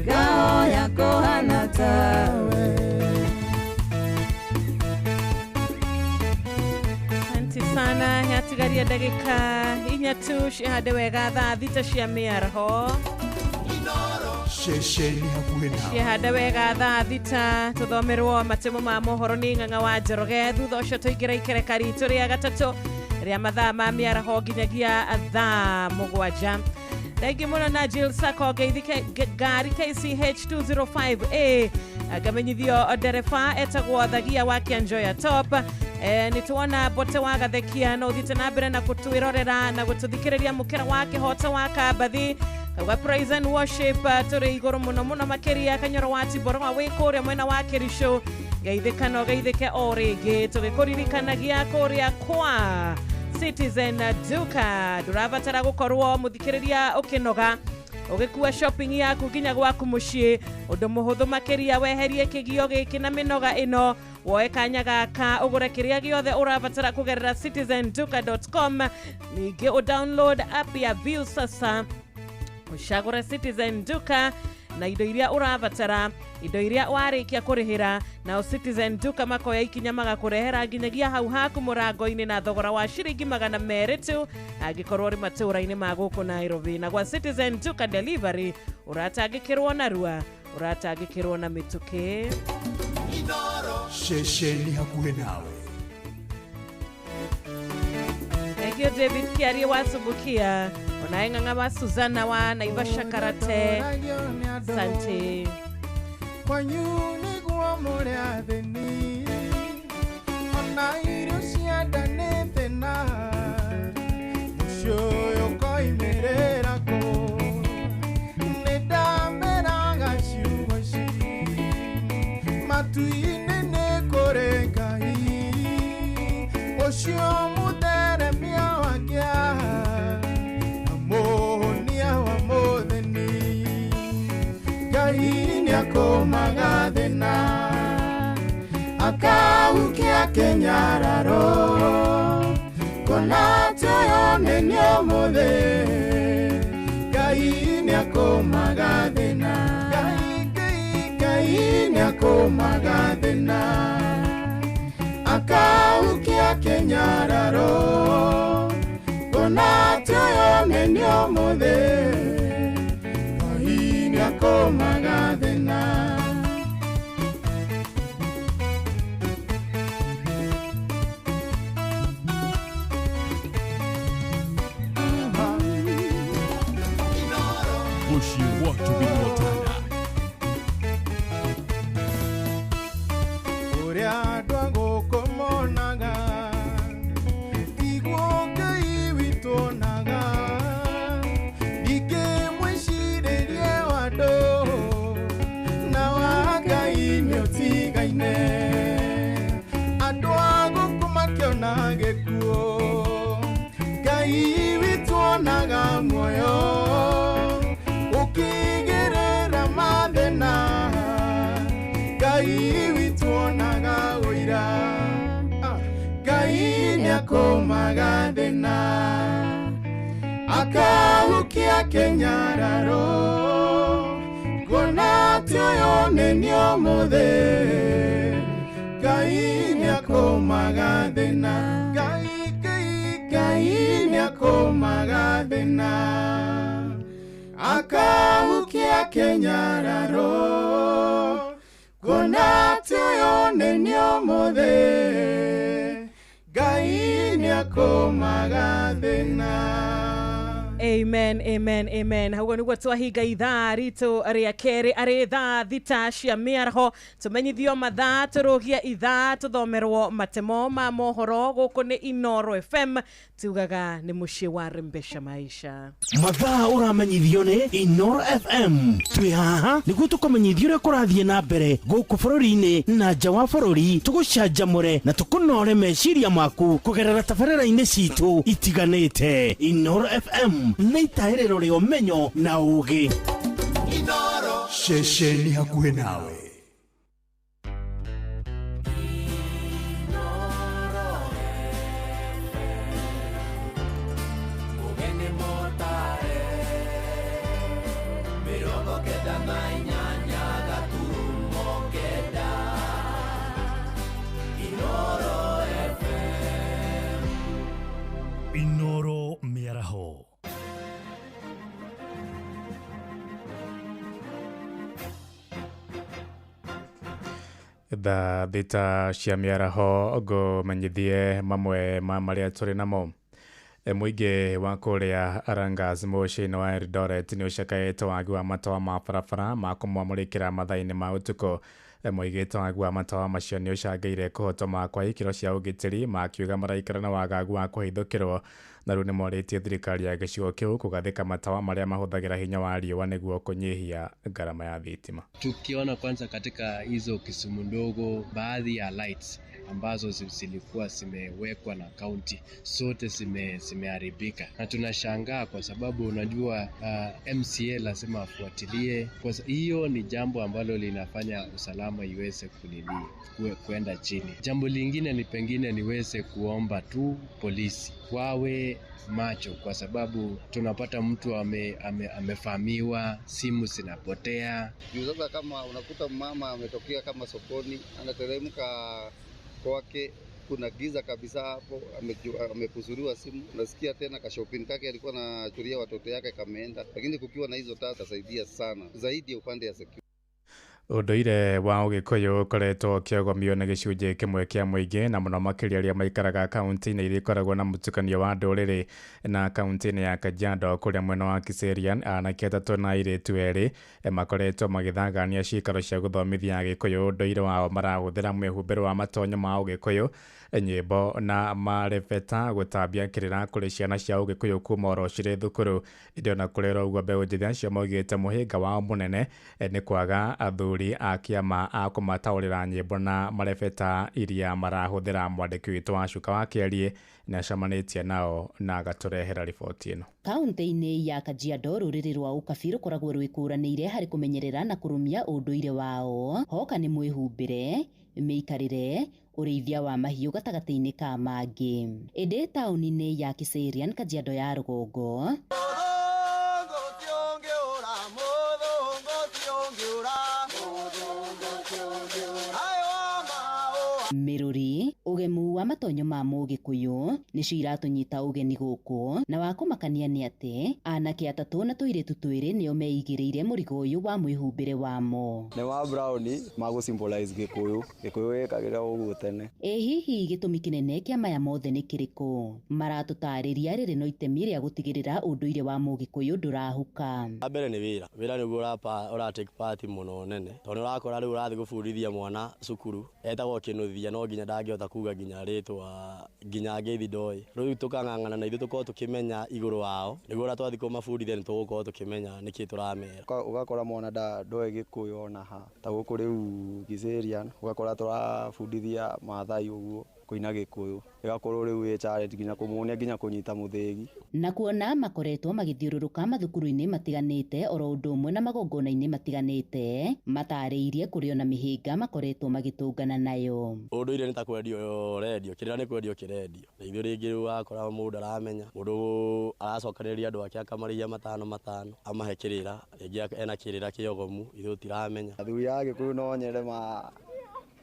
ngahoya kũhana tawe. Asante sana yatigaria ndagĩka 4 tu cihande wega thaa 6 cia mĩaraho. Ceceni hakuhĩ nawe. Cihande wega thaa 6 tũthomerwo matemo ma mohoro nĩ Ng'ang'a wa Njoroge. Thutha ũcio tũingĩra ikereka ritũ rĩa gatatũ rĩa mathaa ma mĩaraho nginyagia thaa 7. Thengi mũno na Jill Sacco ngeithike ngari KCH 205A ngamenyithio ndereba etagwo Thagia wa Kĩanjoya Top. Nĩ tuona Bote wa Gathekia no ũthiĩte na mbere na gũtwĩrorera na gũtũthikĩrĩria mũkĩra wa kĩhoto wa Kambathi kauga praise and worship tũrĩ igũrũ mũno mũno makĩria Kanyoro wa Tiborwa wĩ kũrĩa mwena wa Kĩricũ. Geithĩka no geithĩke o rĩngĩ tũgĩkũririkanagia kũrĩa kwa Citizen Duka ndũrabatara gũkorwo mũthikĩrĩria ũkĩnoga ũgĩkua shopping yaku nginya gwaku mũciĩ. Ũndũ mũhũthũ makĩria weherie kĩgio gĩkĩ na mĩnoga ĩno woe kanya gaka ũgũre kĩrĩa gĩothe ũrabatara kũgerera citizenduka.com. Ningĩ ũdownload app ya View sasa ũcagũre Citizen Duka na indo iria ũrabatara, indo iria warĩkia kũrĩhĩra, nao Citizen Duka makoya ikinya magakũrehera nginyagia hau haku mũrango-inĩ na thogora wa ciringi 200 tu angĩkorwo ũrĩ matũũra-inĩ ma gũkũ Nairobi. Na gwa Citizen Duka Delivery ũratangĩkĩrwo narua, ũratangĩkĩrwo na mĩtũkĩ. Ceceni hakuhĩ nawe. Thank you David Kiarie wa Subukia, onaye Ng'ang'a wa Suzana wa Naivasha Karate. Asante. Kwanyu nĩguo mũrĩ athĩni ona irio cia nda nĩ thĩna mũciĩ ũyũ ũkoimĩrĩra kũ nĩ ndameraga ciugo ici matu-inĩ nĩ kũrĩ Ngai ũcio mũtheru. Akaukia kĩnyararo kuona atĩ ũyũ nĩ niĩ ũmũthĩ Ngai nĩakũmaga thĩna Ngai nĩakũmaga thĩna Akaukia kĩnyararo kuona atĩ ũyũ nĩ niĩ ũmũthĩ Ngai nĩakũmaga thĩna. Mũciĩ wa Tũgĩnotana. Ũrĩa andũ a gũkũ monaga tiguo Ngai witũ onaga ningĩ mwĩcirĩrie wa andũ na wa Ngai nĩũtigaine andũ a gũkũ makĩona gĩkuũ Ngai witũ onaga muoyo ũkĩgerera mathĩna Ngai witũ onaga ũira Ngai nĩakũmaga thĩna Akaukia kĩnyararo kuona atĩ ũyũ nĩ niĩ ũmũthĩ Ngai nĩakũmaga thĩna Ngai nĩakũmaga thĩna Akaukia kĩnyararo kuona atĩ ũyũ nĩ niĩ ũmũthĩ Ngai nĩakũmaga thĩna. Amen, amen, amen. Hau nĩguo twahinga ithaa ritũ rĩa kerĩ arĩ thaa 6 cia mĩaraho tũmenyithio mathaa tũrũgie ithaa tũthomerwo matemo ma mohoro gũkũ nĩ Inoro FM tugaga nĩ mũciĩ wa rembesha maisha. Mathaa ũramenyithio nĩ Inoro FM twĩ haha nĩguo tũkũmenyithio ũrĩa kũrathiĩ na mbere gũkũ bũrũri-inĩ na nja wa bũrũri tũgũcanjamũre na tũkũnore meciria maku kũgerera tabarĩra-inĩ citũ itiganĩte. Inoro FM nĩ itaĩrĩro rĩa ũmenyo na ũũgĩ. Ceceni hakuhĩ nawe. Inoro mĩaraho. Thaa 6 cia mĩaraho ngũmenyithie mamwe ma marĩa tũrĩ namo. Mũingĩ wa kũrĩa Arangas mũciĩ-inĩ wa Eldoret nĩ ũcakaĩte wagi wa matawa ma barabara ma kũmamũrĩkĩra mathaa-inĩ ma ũtukũ. Moigĩte wagi wa matawa macio nĩ ũcangĩire kũhotoma kwa ikĩro cia ũgitĩri makiuga maraikara na wagagu wa kũhithũkĩrwo na rĩu nĩmorĩtie thirikari ya gĩcigo kĩu kũgathĩka matawa marĩa mahũthagĩra hinya wa riũa nĩguo kũnyihia ngarama ya thitima. Tukiona kwanza katika hizo Kisumu ndogo baadhi ya lights ambazo zilikuwa zimewekwa na county zote zimeharibika, na tunashangaa kwa sababu unajua MCA lazima afuatilie. Kwa hiyo ni jambo ambalo linafanya usalama iweze kuenda chini. Jambo lingine ni pengine niweze kuomba tu polisi wawe macho, kwa sababu tunapata mtu amefahamiwa, simu zinapotea. Juu sasa kama unakuta mama ametokea kama sokoni, anateremka kwake, kuna giza kabisa hapo, amepusuriwa simu, nasikia tena ka shopping kake alikuwa anachuria watoto yake kameenda. Lakini kukiwa na hizo taa tasaidia sana zaidi upande ya security. Ũndũire wa Ũgĩkũyũ ũkoretwo ũkĩogomio nĩ gĩcunjĩ kĩmwe kĩa mũingĩ na mũno makĩria arĩa maikaraga kaunti-inĩ iria ikoragwo na mũtukanio wa ndũrĩrĩ na kaunti-inĩ ya Kajiado kũrĩa mwena wa Kiserian anake atatũ na airĩtu erĩ makoretwo magĩthangania ciikaro cia gũthomithia Agĩkũyũ ũndũire wao marahũthĩra mwĩhumbĩro wa matonyo ma Ũgĩkũyũ, nyĩmbo na marebeta gũtambia kĩrĩra kũrĩ ciana cia Ũgĩkũyũ kuma oro cirĩ thukuru. Ĩndĩ ona kũrĩ oro ũguo mbeũ njĩthĩ acio maugĩte mũhĩnga wao mũnene nĩ kwaga athuri a kĩama a kũmataũrĩra nyĩmbo na marebeta iria marahũthĩra. Mwandĩki witũ wa Cuka wa Kĩarie nĩacemanĩtie nao na agatũrehera riboti ĩno. Kaunti-inĩ ya Kajiado rũrĩrĩ rwa Ũkabi rũkoragwo rwĩkũranĩire harĩ kũmenyerera na kũrũmia ũndũire wao. Hoka nĩ mwĩhumbĩre, mĩikarĩre, Ũrĩithia wa mahiũ gatagatĩ-inĩ ka mangĩ. Ĩndĩ taũni-inĩ ya Kiserian, Kajiado ya rũgongo, mĩrũri ũgemu wa matonyo ma mũgĩkũyũ nĩcio iratũnyita ũgeni gũkũ, na wa kũmakania nĩ atĩ anake atatũ na tũirĩtu twĩrĩ nĩo meigĩrĩire mũrigo ũyũ wa mwĩhumbĩre wamo. Nĩ wa brown magũ symbolize Gĩkũyũ. Gĩkũyũ gĩkagĩra ũguo tene. Ĩ hihi gĩtũmi kĩnene kĩa maya mothe nĩ kĩrĩkũ? Maratũtarĩria rĩrĩ no itemi rĩa gũtigĩrĩra ũndũire wa mũgĩkũyũ ndũrahuka. Wa mbere nĩ wĩra. Wĩra nĩguo ũra take part mũno nene, tondũ nĩ ũrakora rĩu ũrathiĩ gũbundithia mwana cukuru etagwo Kĩnuthia, no nginya ndangĩhota kuga nginya rĩtwa nginya ngeithi ndoĩ. Rĩu tũkang'ang'ana na ithuĩ tũkorwo tũkĩmenya igũrũ wao, nĩguo ũrĩa twathiĩ kũmabundithia nĩ tũgũkorwo tũkĩmenya nĩkĩ tũramera. Ũgakora mwana ndoĩ Gĩkũyũ ona ha, ta gũkũ rĩu Kiserian ũgakora tũrabundithia Maathai ũguo kũina Gĩkũyũ, ĩgakorwo rĩu ĩ challenge nginya kũmuonia nginya kũnyita mũthĩgi. Na kuona makoretwo magĩthiũrũrũka mathukuru-inĩ matiganĩte oro ũndũ ũmwe na magongona-inĩ matiganĩte, matarĩirie kũrĩ ona mĩhĩnga makoretwo magĩtũngana nayo. Ũndũire nĩ ta kwendio rendio, kĩrĩra nĩ kwendio kĩrendio, na ithuĩ rĩngĩ rĩu wakora mũndũ aramenya, mũndũ aracokanĩrĩria andũ ake akamarĩhia matano matano amahe kĩrĩra, rĩngĩ ena kĩrĩra kĩogomu, ithuĩ tũtiramenya. Athuri a Gĩkũyũ no nyende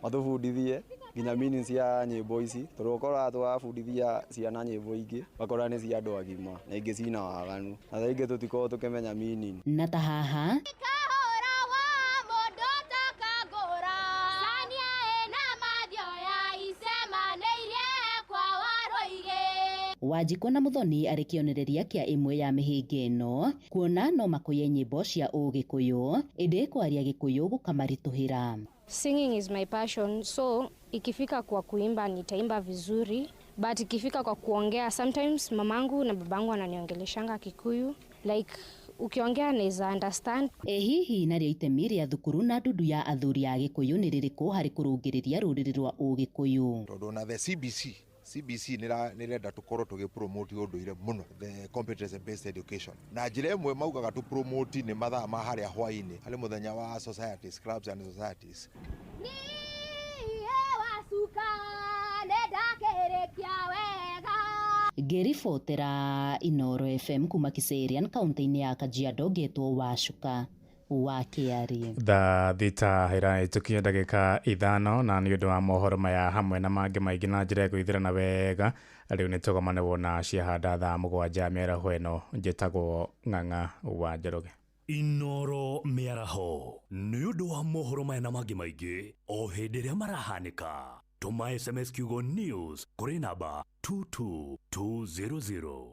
matũbundithie nginya meaning cia nyĩmbo ici, tondũ ũkoraga tũrabundithia ciana nyĩmbo ingĩ ũgakora nĩ cia andũ agima na ingĩ cina waganu, na thaa ingĩ tũtikoragwo tũkĩmenya meaning. Na ta haha Wanjikũ na Muthoni arĩ kĩonereria kĩa ĩmwe ya mĩhĩnga ĩno, kuona no makũye nyĩmbo cia ũgĩkũyũ ĩndĩ kwaria Gĩkũyũ gũkamaritũhĩra. Singing is my passion, so ikifika kwa kuimba nitaimba vizuri, but ikifika kwa kuongea sometimes mamangu na babangu wananiongeleshanga Kikuyu, like ukiongea naweza understand. Ĩ hihi narĩo itemi rĩa thukuru na ndundu ya athuri a Gĩkũyũ nĩ rĩrĩkũ harĩ kũrũngĩrĩria rũrĩrĩ rwa ũgĩkũyũ? Tondũ na the CBC nĩrenda tũkorwo tũgĩ promote ũndũire mũno, the competence based education, na njĩra ĩmwe maugaga tũ promote nĩ mathaa ma harĩa hwainĩ harĩ mũthenya wa societies, clubs and societies. Ngĩribotera Inooro FM kuma Kiserian kaunti-inĩ ya Kajiado, ngetwo Wacuka wa Kĩarie. Thaa thita ĩrahĩtũkia ndagĩka 5, na nĩ ũndũ wa mohoro maya hamwe na mangĩ maingĩ na njĩra ya gwĩthirana wega, rĩu nĩ tũgomane na ciahanda thaa 7 mĩaraho ĩno. Njĩtagwo Ng'ang'a wa Njoroge. Inooro mĩaraho nĩ ũndũ wa mohoro maya na mangĩ maingĩ o hĩndĩ ĩrĩa marahanĩka. Tũma SMS kiugo news kũrĩ namba 22200.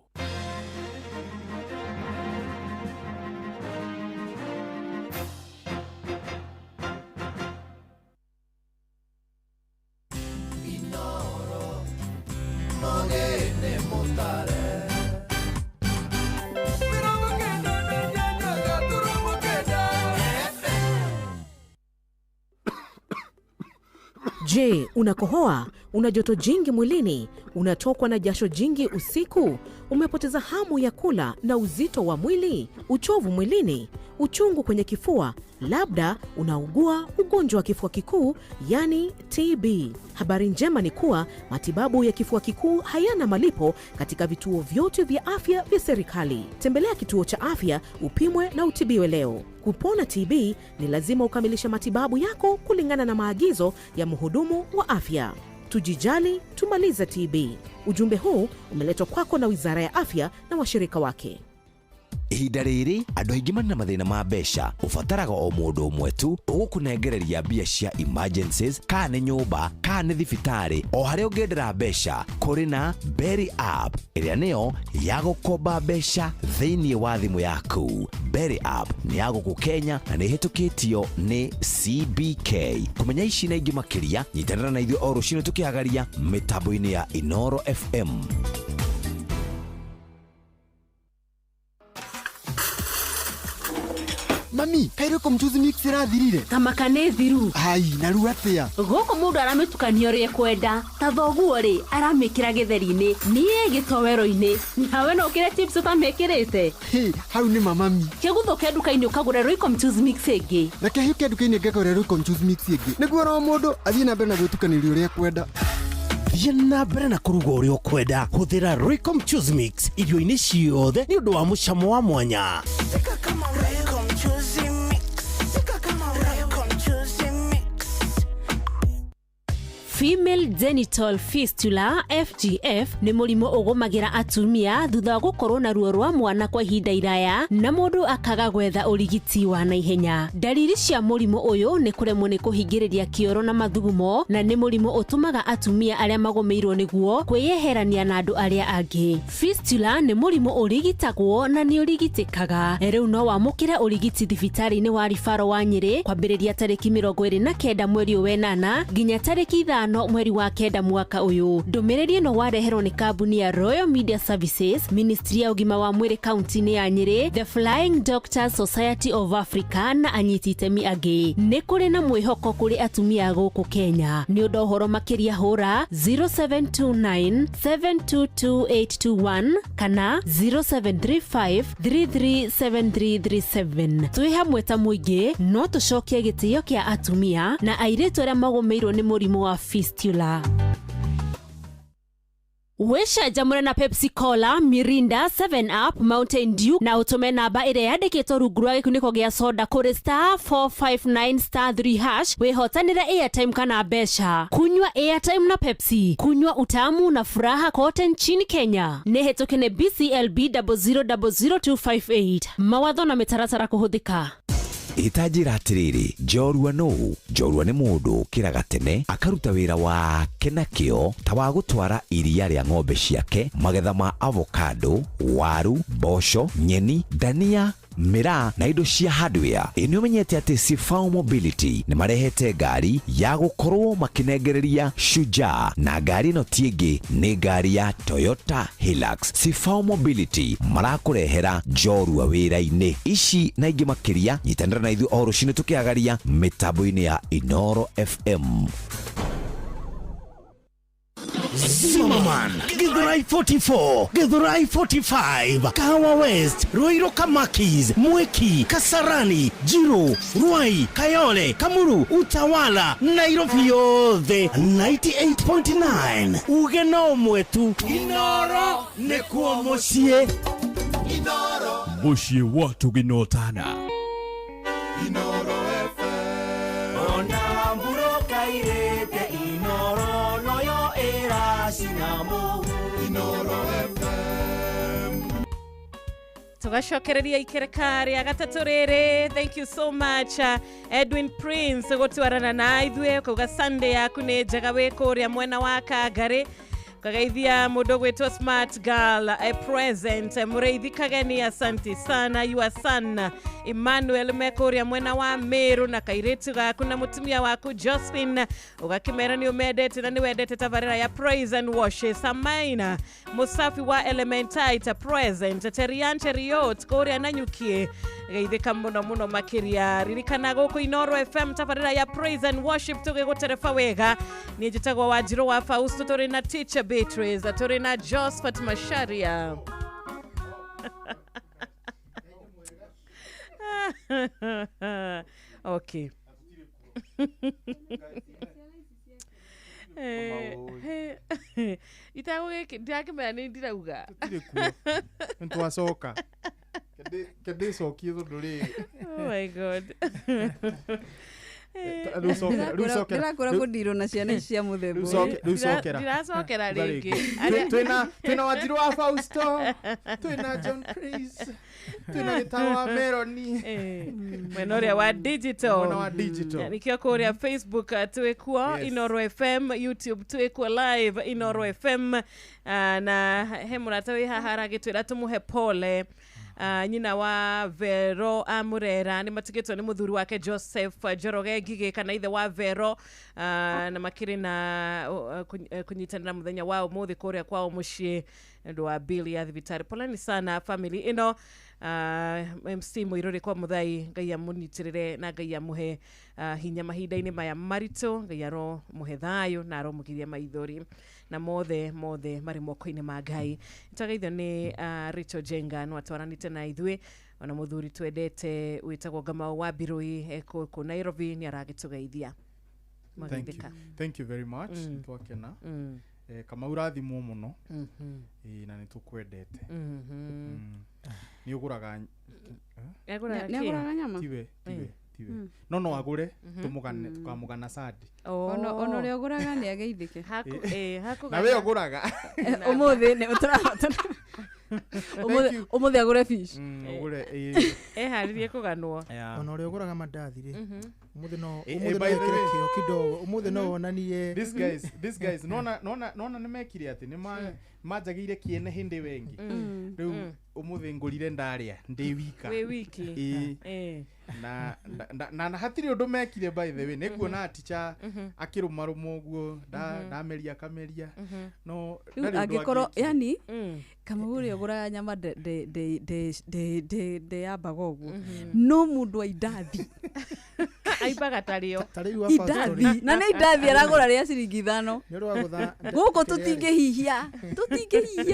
Je, unakohoa? Una joto jingi mwilini? Unatokwa na jasho jingi usiku? Umepoteza hamu ya kula na uzito wa mwili? Uchovu mwilini? Uchungu kwenye kifua? Labda unaugua ugonjwa wa kifua kikuu, yani TB. Habari njema ni kuwa matibabu ya kifua kikuu hayana malipo katika vituo vyote vya afya vya serikali. Tembelea kituo cha afya upimwe na utibiwe leo. Kupona TB ni lazima ukamilishe matibabu yako kulingana na maagizo ya mhudumu wa afya. Tujijali, tumalize TB. Ujumbe huu umeletwa kwako na Wizara ya Afya na washirika wake. Ihinda rĩrĩ andũ aingĩ marĩ na mathĩna ma mbeca, ũbataraga o mũndũ ũmwe tu ũgũkũnengereria mbia cia emergencies, kana nĩ nyũmba kana nĩ thibitarĩ, o harĩa ũngĩendera mbeca. Kũrĩ na Berry app ĩrĩa nĩyo ya gũkomba mbeca thĩinĩ wa thimũ yaku. Berry app nĩ ya gũkũ Kenya na nĩ ĩhĩtũkĩtio nĩ CBK. Kũmenya ici na ingĩ makĩria, nyitanĩra na ithuĩ o rũcinĩ tũkĩhagaria mĩtambo-inĩ ya Inooro FM. Mami, kaĩ Royco mchuzi mix ĩrathirire? Kamaka nĩ thiru. Ai, na rĩu atĩa? Gũkũ mũndũ aramĩtukania ũrĩa ekwenda. Ta thoguo rĩ, aramĩkĩra gĩtheri-inĩ, niĩ gĩtoero-inĩ. Nawe no ũkĩre chips ũtamĩkĩrĩte. Hĩ, hau nĩ ma mami. Kĩguthũke nduka-inĩ ũkagũre Royco mchuzi mix ĩngĩ. Reke hĩke nduka-inĩ ngagũre Royco mchuzi mix ĩngĩ. Nĩguo oro mũndũ athiĩ na mbere na gwĩtukanĩria ũrĩa ekwenda. Thiĩ na mbere na kũruga ũrĩa ũkwenda. Hũthĩra Royco mchuzi mix irio-inĩ ciothe nĩ ũndũ wa mũcamo wa mwanya. Royco mchuzi mix. Royco mchuzi mix. Female genital fistula FGF nĩ mũrimũ ũgũmagĩra atumia thutha wa gũkorwo na ruo rwa mwana kwa ihinda iraya na mũndũ akaga gwetha ũrigiti wa naihenya. Ndariri cia mũrimũ ũyũ nĩ kũremwo nĩ kũhingĩrĩria kĩoro na mathugumo, na nĩ mũrimũ ũtũmaga atumia arĩa magũmĩirwo nĩguo kwĩyeherania na andũ arĩa angĩ. Fistula nĩ mũrimũ ũrigitagwo na nĩ ũrigitĩkaga. Rĩu no wamũkĩre ũrigiti thibitarĩ-inĩ wa Ribaro wa Nyĩrĩ kwambĩrĩria tarĩki 29 mweri wa 8 nginya tarĩki 5 mweri wa 9 mwaka ũyũ. Ndũmĩrĩri ĩno wareherwo nĩ kambuni ya Royal Media Services, Ministry ya ũgima wa mwĩrĩ kaunti-inĩ ya Nyĩrĩ, The Flying Doctors Society of Africa na anyiti itemi angĩ. Nĩ kũrĩ na mwĩhoko kũrĩ atumia gũkũ Kenya. Nĩ ũndũ ũhoro makĩria hũra 0729 722821 kana 0735 337337. Twĩ hamwe ta mũingĩ no tũcokie gĩtĩo kĩa atumia na airĩtu arĩa magũmĩirwo nĩ mũrimũ wa fistula. Wĩcanjamũre na Pepsi Cola, Mirinda, 7 Up, Mountain Dew na ũtũme namba ĩrĩa yandĩkĩtwo rungu rwa gĩkunĩko gĩa soda kũrĩ star 459 star 3 hash wĩhotanĩre airtime kana mbeca. Kunywa airtime na Pepsi, kunywa utamu na furaha kote nchini Kenya. Nĩ hĩtũke nĩ BCLB 0000258. Mawatho na mĩtaratara kũhũthĩka. Ĩtanjĩra atĩrĩrĩ, njorua nũũ? Njorua nĩ mũndũ ũkĩraga tene akaruta wĩra wake na kĩo ta wa gũtwara iria rĩa ng'ombe ciake, magetha ma avocado, waru, mboco, nyeni, dania, mĩraa na indo cia hardware. Ĩ nĩ ũmenyete atĩ Sifao Mobility nĩ marehete ngari ya gũkorwo makĩnengereria Shujaa, na ngari ĩno ti ĩngĩ nĩ ngari ya Toyota Hilux. Sifao Mobility marakũrehera njorua wĩra-inĩ. Ici na ingĩ makĩria nyitanĩra na ithuĩ o rũcinĩ tũkĩagaria mĩtambo-inĩ ya Inoro FM. Zimmerman, Githurai 44, Githurai 45, Kahawa West, Ruiru Kamakis, Mwiki, Kasarani, Jiru, Ruai, Kayole, Kamuru, Utawala, Nairobi yothe 98.9. Uge no mwetu Inoro nĩkuo mũciĩ. Inoro Mũciĩ wa tũgĩnotana. Inoro FM. Ona mburoka irĩte Inoro noyo ĩracina mũhu. Inoro FM. Tugacokereria ikereka rĩa gatatũ rĩrĩ. Thank you so much Edwin Prince gũtwarana na ithuĩ kuga Sunday yaku nĩ njega wĩ kũrĩa mwena wa Kangari. Kagaithia mũndũ gwĩtwo Smart Girl a present Mũrĩithi Kageni, asante sana. Your son Emmanuel mekũrĩa mwena wa Meru na kairĩtu gaku na mũtumia waku Josephine, ũgakĩmera nĩ ũmendete na nĩ wendete tabarĩra ya Praise and Worship. Samaina Musafi wa Elementite present Terian Cheriot kũrĩa Nanyukie, geithĩka mũno mũno makĩria. Ririkana gũkũ Inoro FM tabarĩra ya Praise and Worship tũgĩgũtereba wega. Niĩ njĩtagwo Wanjirũ wa Fausto, tũrĩ na Teacher Beatrice, tũrĩ na Josephat Macharia. Okay. Itagwo ndakĩmenya nĩ ndirauga. Tũtirĩ kuo. Nĩ twacoka. Kende cokie tondũ rĩ. Oh my God. Ndĩrakũra kũndirwo na ciana ici cia mũthemba ũyũ. Rĩu cokera. Ndiracokera rĩngĩ. Twĩna Wanjirũ wa Fausto, twĩna John Praise, twĩna Gĩtaũ wa Meroni. Mwena ũrĩa wa digital. Mwena wa digital. Nĩkĩo kũrĩa Facebook twĩkuo Inoro FM, YouTube twĩkuo live Inoro FM. Na he mũrata wĩ haha aragĩtwĩra tũmũhe pole. Nyina wa Vero Amurera nĩ matigĩtwo nĩ mũthuri wake Joseph Njoroge Ngigĩ kana ithe wa Vero, na makĩrĩ na kũnyitanĩra mũthenya wa ũmũthĩ kũrĩa kwao mũciĩ nĩ ũndũ wa bill ya thibitarĩ. Poleni sana family ĩno. MC Muiruri kwa Muthai Ngai amunyitirire na Ngai amuhe hinya mahinda-inĩ maya maritũ, Ngai aro muhe thayo na aro mugiria maithori na mothe mothe marĩ moko-inĩ ma Ngai. Twagaithio nĩ Rachel Jenga no atwaranĩte na ithuĩ, ona muthuri twendete wĩtagwo Ngamau wa Mbirũi kũu Nairobi nĩ aragĩtũgeithia. Thank you very much. Twakena. Kamau rathimwo mũno. Na nĩ tũkwendete. Nĩ ũgũraga nĩ nyama? Tiwe. No agũre tũmũgane tukamũgana sadi. Ono ũrĩa ũgũraga nĩ ageithĩke. Na we ũgũraga. Ũmũthĩ nĩ ũtũrahotana. Ũmũthĩ agũre fish. Ũgũre eharĩrie kũganwo. Ona ũrĩa ũgũraga mandathi rĩ. Ũmũthĩ no ũmũthĩ no kidogo. Ũmũthĩ no wonanie. These guys nona nĩ mekire atĩ nĩ manjagĩire kĩene hĩndĩ wengi. Rĩu ũmũthĩ ngũrire ndarĩa ndĩ wika. Wĩ wiki. Na na hatirĩ ũndũ mekire by the way. Nĩ kuona teacher akĩrũmarũma ũguo ndameria akameria. No ndarĩ ũndũ angĩkorwo yani Kamau ũrĩa ũgũraga nyama ndeyambaga ũguo. No mũndũ wa indathi aimbaga tarĩo indathi na nĩ indathi aragũra rĩa ciringi 5. Gũkũ tũtingĩhihia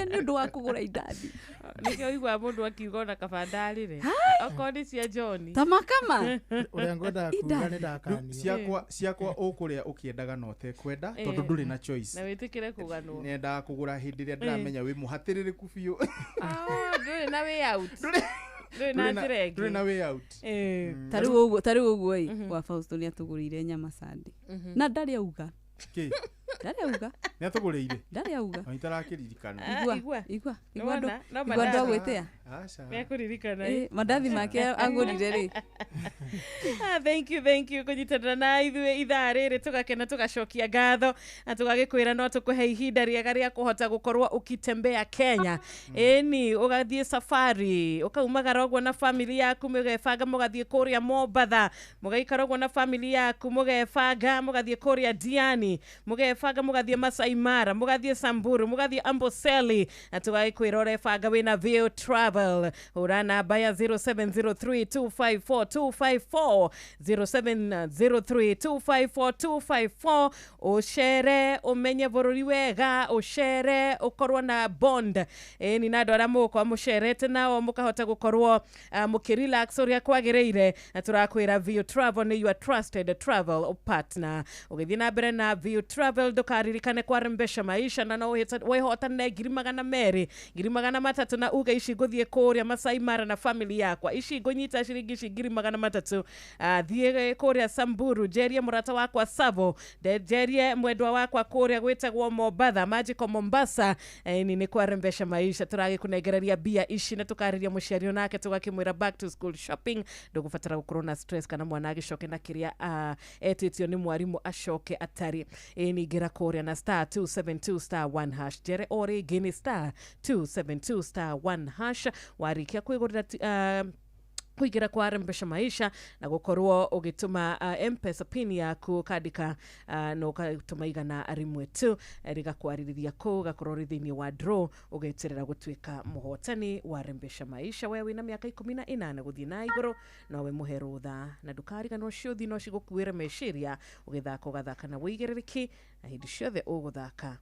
nĩ ũndũ wa kũgũra indathi. Nĩkĩo ũiguaga mũndũ akiuga ona kaba ndarĩre okorwo nĩ cia John ta makama ũrĩa ngwendaga kuuga nĩ ndakanio. Ciakwa ũkũrĩa ũkĩendaga na ũtekwenda tondũ ndũrĩ na choice na wĩtĩkĩre kũganwo. Nyendaga kũgũra hĩndĩ ĩrĩa ndĩramenya wĩ mũhatĩrĩrĩku biũ. Ndũrĩ na way out. Ndũrĩ na njĩra ĩngĩ. Ndũrĩ na way out. Tarĩu ũguo ĩ wa Fausto nĩ atũgũrĩire nyama sandi na ndarĩ auga. Kĩ? Ndarĩ auga. Nĩ atũgũrĩire? Ndarĩ auga. Na itarakĩririkana. Igua ndũgwĩtĩa. Aca. Nĩakũririkana. Mandathi make agũrire rĩ. Thank you kũnyitanĩra na ithuĩ ithaa rĩrĩ tũgakena tũgacokia ngatho na tũgagĩkwĩra no tũkũhe ihinda rĩega rĩa kũhota gũkorwo ũkitembea Kenya. Ĩni ũgathiĩ safari ũkaumagara ũguo na family yaku mũgebanga mũgathiĩ kũrĩa Mombatha, mũgaikara ũguo na family yaku mũgebanga mũgathiĩ kũrĩa Diani, mũgebanga mũgathiĩ Masai Mara, mũgathiĩ Samburu, mũgathiĩ Amboseli na tũgagĩkwĩra ũrebanga wĩna Veo Travel. Hũra namba ya 0703254254 0703254254 ũcere ũmenye bũrũri wega, ũcere ũkorwo na bond ĩni na andũ arĩa mũgũkorwo mũcerete nao mũkahota gũkorwo mũkĩrelax ũrĩa kwagĩrĩire na tũrakwĩra Veo Travel nĩ your trusted travel partner. Ũgĩthiĩ na mbere na Veo Travel ndũkaririkane kwarembesha maisha na no wĩhotane 200,000 300,000 na uge ici ngũthiĩ kũrĩa Masai Mara na family yakwa, ici ngũnyita ciringi ici 300,000. Thiĩ kũrĩa Samburu njerie mũrata wakwa Savo, njerie mwendwa wakwa kũrĩa gwĩtagwo Mombatha, Magical Mombasa. Ĩni nĩ kwarembesha maisha tũragĩkũnengereria mbia ici na tũkarĩria mũciari onake tũgakĩmwĩra back to school shopping. Ndũgũbatara gũkorwo na stress kana mwana agĩcoke na kĩrĩa etĩtio nĩ mwarimũ acoke atarĩ. Ĩni ingĩra kũrĩa na *272*1# njere o rĩngĩ nĩ *272*1# warĩkia kwĩgũrĩra kuingira kwa rembesha maisha na gukorwo ugituma M-Pesa pin yaku kandika na ukatuma 100 tu rigakwaririria ku gakorwo ri thiini wa draw ugeterera gutuika muhotani wa rembesha maisha. We wina miaka 18 guthii na iguru nowe muhe rutha na ndukariganwo ciuthi no cigukuire meciria ugithaka ugathaka na wigiririki na hindi ciothe uguthaka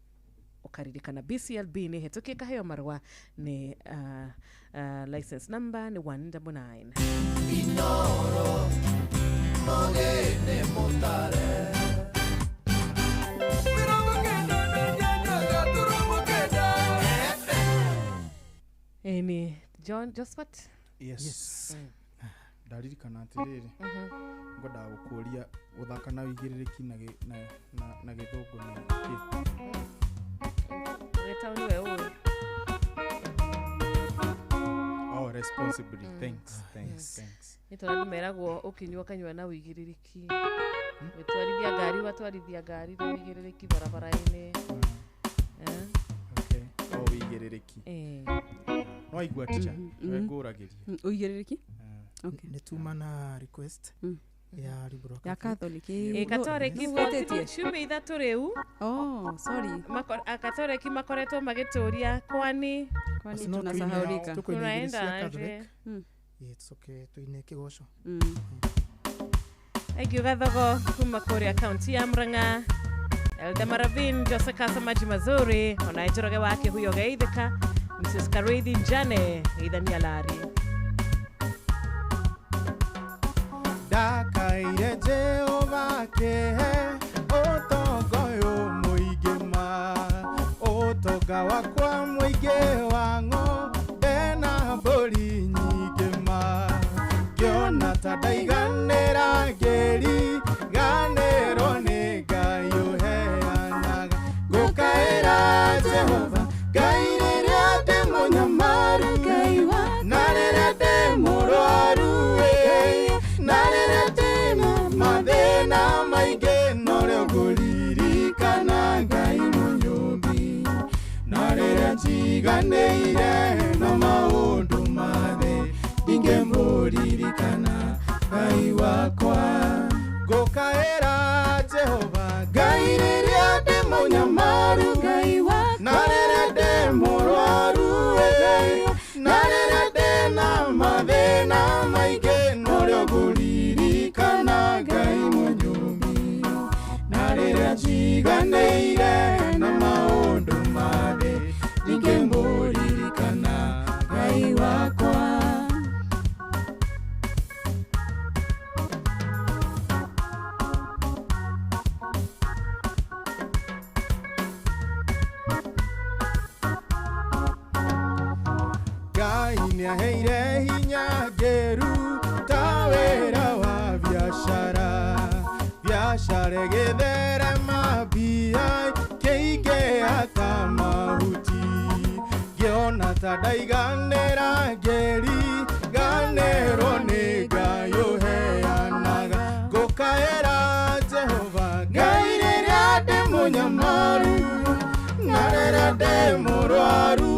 ukaririkana BCLB ni hitukie kaheo marua ni license number ni 199. Inoro mogene motare Eni John Josphat. Yes. Ndaririkana atiriri ngwendaga gukuria guthaka na wigirĩrĩki na na gĩthũngũ nĩ kĩ? Oh, responsibly. Thanks. Nĩ tondũ meragwo ũkĩnyua kanyua na wĩigĩrĩrĩki, wĩtwarithia ngari watwarithia ngari na wĩigĩrĩrĩki barabara-inĩ. Okay. Oh, wĩigĩrĩrĩki. No aigua teacher, we ngũragĩria. Ũigĩrĩrĩki? Okay. Nĩ tuma na request ya Libro ya Catholic. Catholic ciumia ithatũ rĩu. Oh, sorry. Catholic makoretwo magĩtũria kwani Kwani Basi no tuine- tunasahaulika? tukuine igĩrĩ cia Tunaenda aje? Catholic. Ĩĩ, tũcoke tuine kĩgoco. Thank Gathogo kuma kũrĩa kaunti ya Murang'a. Elda Maravin Jose Kasa maji mazuri ona Njoroge wa Kĩhuyo geithĩka Mrs. Karithi Njane geithania Lari. Ndakaire Jehova kĩhe ũtonga ũyũ mũingĩ ma, ũtonga wakwa mũingĩ wa ng'ombe na mbũri nyingĩ ma, ngĩona ta ndaiganĩra ngĩriganĩrwo nĩ Ngai ũheanaga. Ngũkaĩra Jehova Ngai rĩrĩa ndĩ mũnyamaru, na rĩrĩa ndĩ mũrwaru, na rĩrĩa ndĩna mathĩna maingĩ, norĩo ngũririkana Ngai mũnyũmbi, na rĩrĩa njiganĩire na maũndũ ma thĩ, ndingĩmũririkana Ngai wakwa. Ngũkaĩra Jehova Ngai rĩrĩa ndĩ mũnyamaru, na rĩrĩa ndĩ mũrwaru, na rĩrĩa ndĩna mathĩna maingĩ, norĩo ngũririkana Ngai mũnyũmbi, na rĩrĩa njiganĩire na maũndũ ma thĩ, ndingĩmũririkana Ngai wakwa. Ngai nĩaheire hinya ngĩruta wĩra wa biacara, biacara ĩgĩtherema mbia kĩingĩha ta mahuti, ngĩona ta ndaiganĩra ngĩriganĩrwo nĩ Ngai ũheanaga. Ngũkaĩra Jehova Ngai rĩrĩa ndĩ mũnyamaru, na rĩrĩa ndĩ mũrwaru,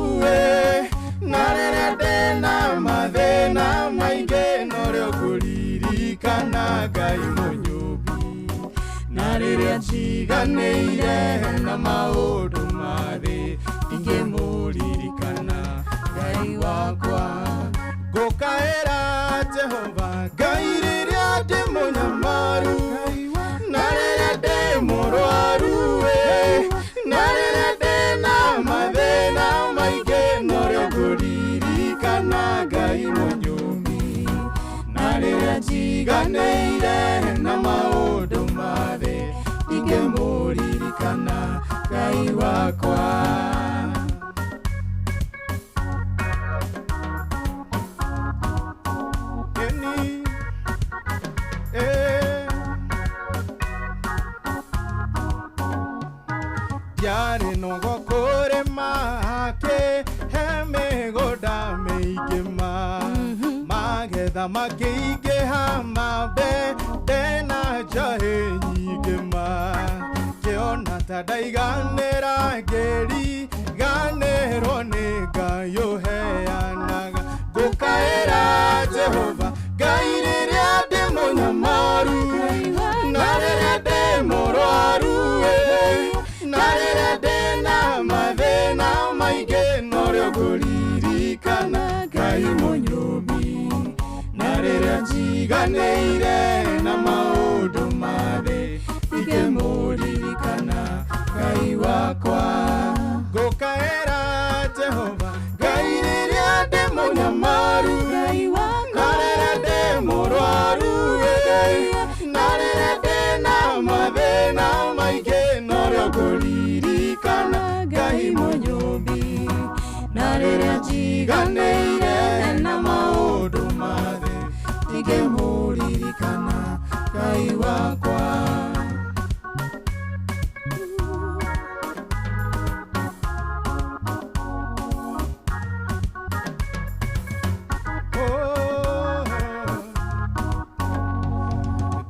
na rĩrĩa ndĩna mathĩna maingĩ, norĩo ngũririkana Ngai mũnyũmbi, na rĩrĩa njiganĩire na maũndũ ma thĩ, ndingĩmũririkana Ngai wakwa. Ngũkaĩra Jehova Ngai rĩrĩa ndĩ mũnyamaru, na rĩrĩa ndĩ mũrwaru, na rĩrĩa ndĩna mathĩna maingĩ, norĩo ngũririkana Ngai mũnyũmbi, na rĩrĩa njiganĩire na maũndũ ma thĩ, ndingĩmũririkana Ngai wakwa. Eni, Ndiarĩ nogo kũrĩma kĩhe mĩgũnda mĩingĩ ma, magetha makĩingĩha mambembe na njahĩ nyingĩ ma, ngĩona ta ndaiganĩra ngĩriganĩrwo nĩ Ngai ũheanaga. Ngũkaĩra Jehova Ngai rĩrĩa ndĩ mũnyamaru, na rĩrĩa ndĩ mũrwaru, na rĩrĩa ndĩna mathĩna maingĩ, norĩo ngũririkana Ngai mũnyũmbi, na rĩrĩa njiganĩire na maũndũ ma thĩ, ndingĩmũririkana Ngai wakwa. Ngũkaĩra Jehova Ngai rĩrĩa ndĩ mũnyamaru, na rĩrĩa ndĩ mũrwaru, na rĩrĩa ndĩna mathĩna maingĩ, norĩo ngũririkana Ngai mũnyũmbi, na rĩrĩa njiganĩire na maũndũ ma thĩ, ndingĩmũririkana Ngai wakwa.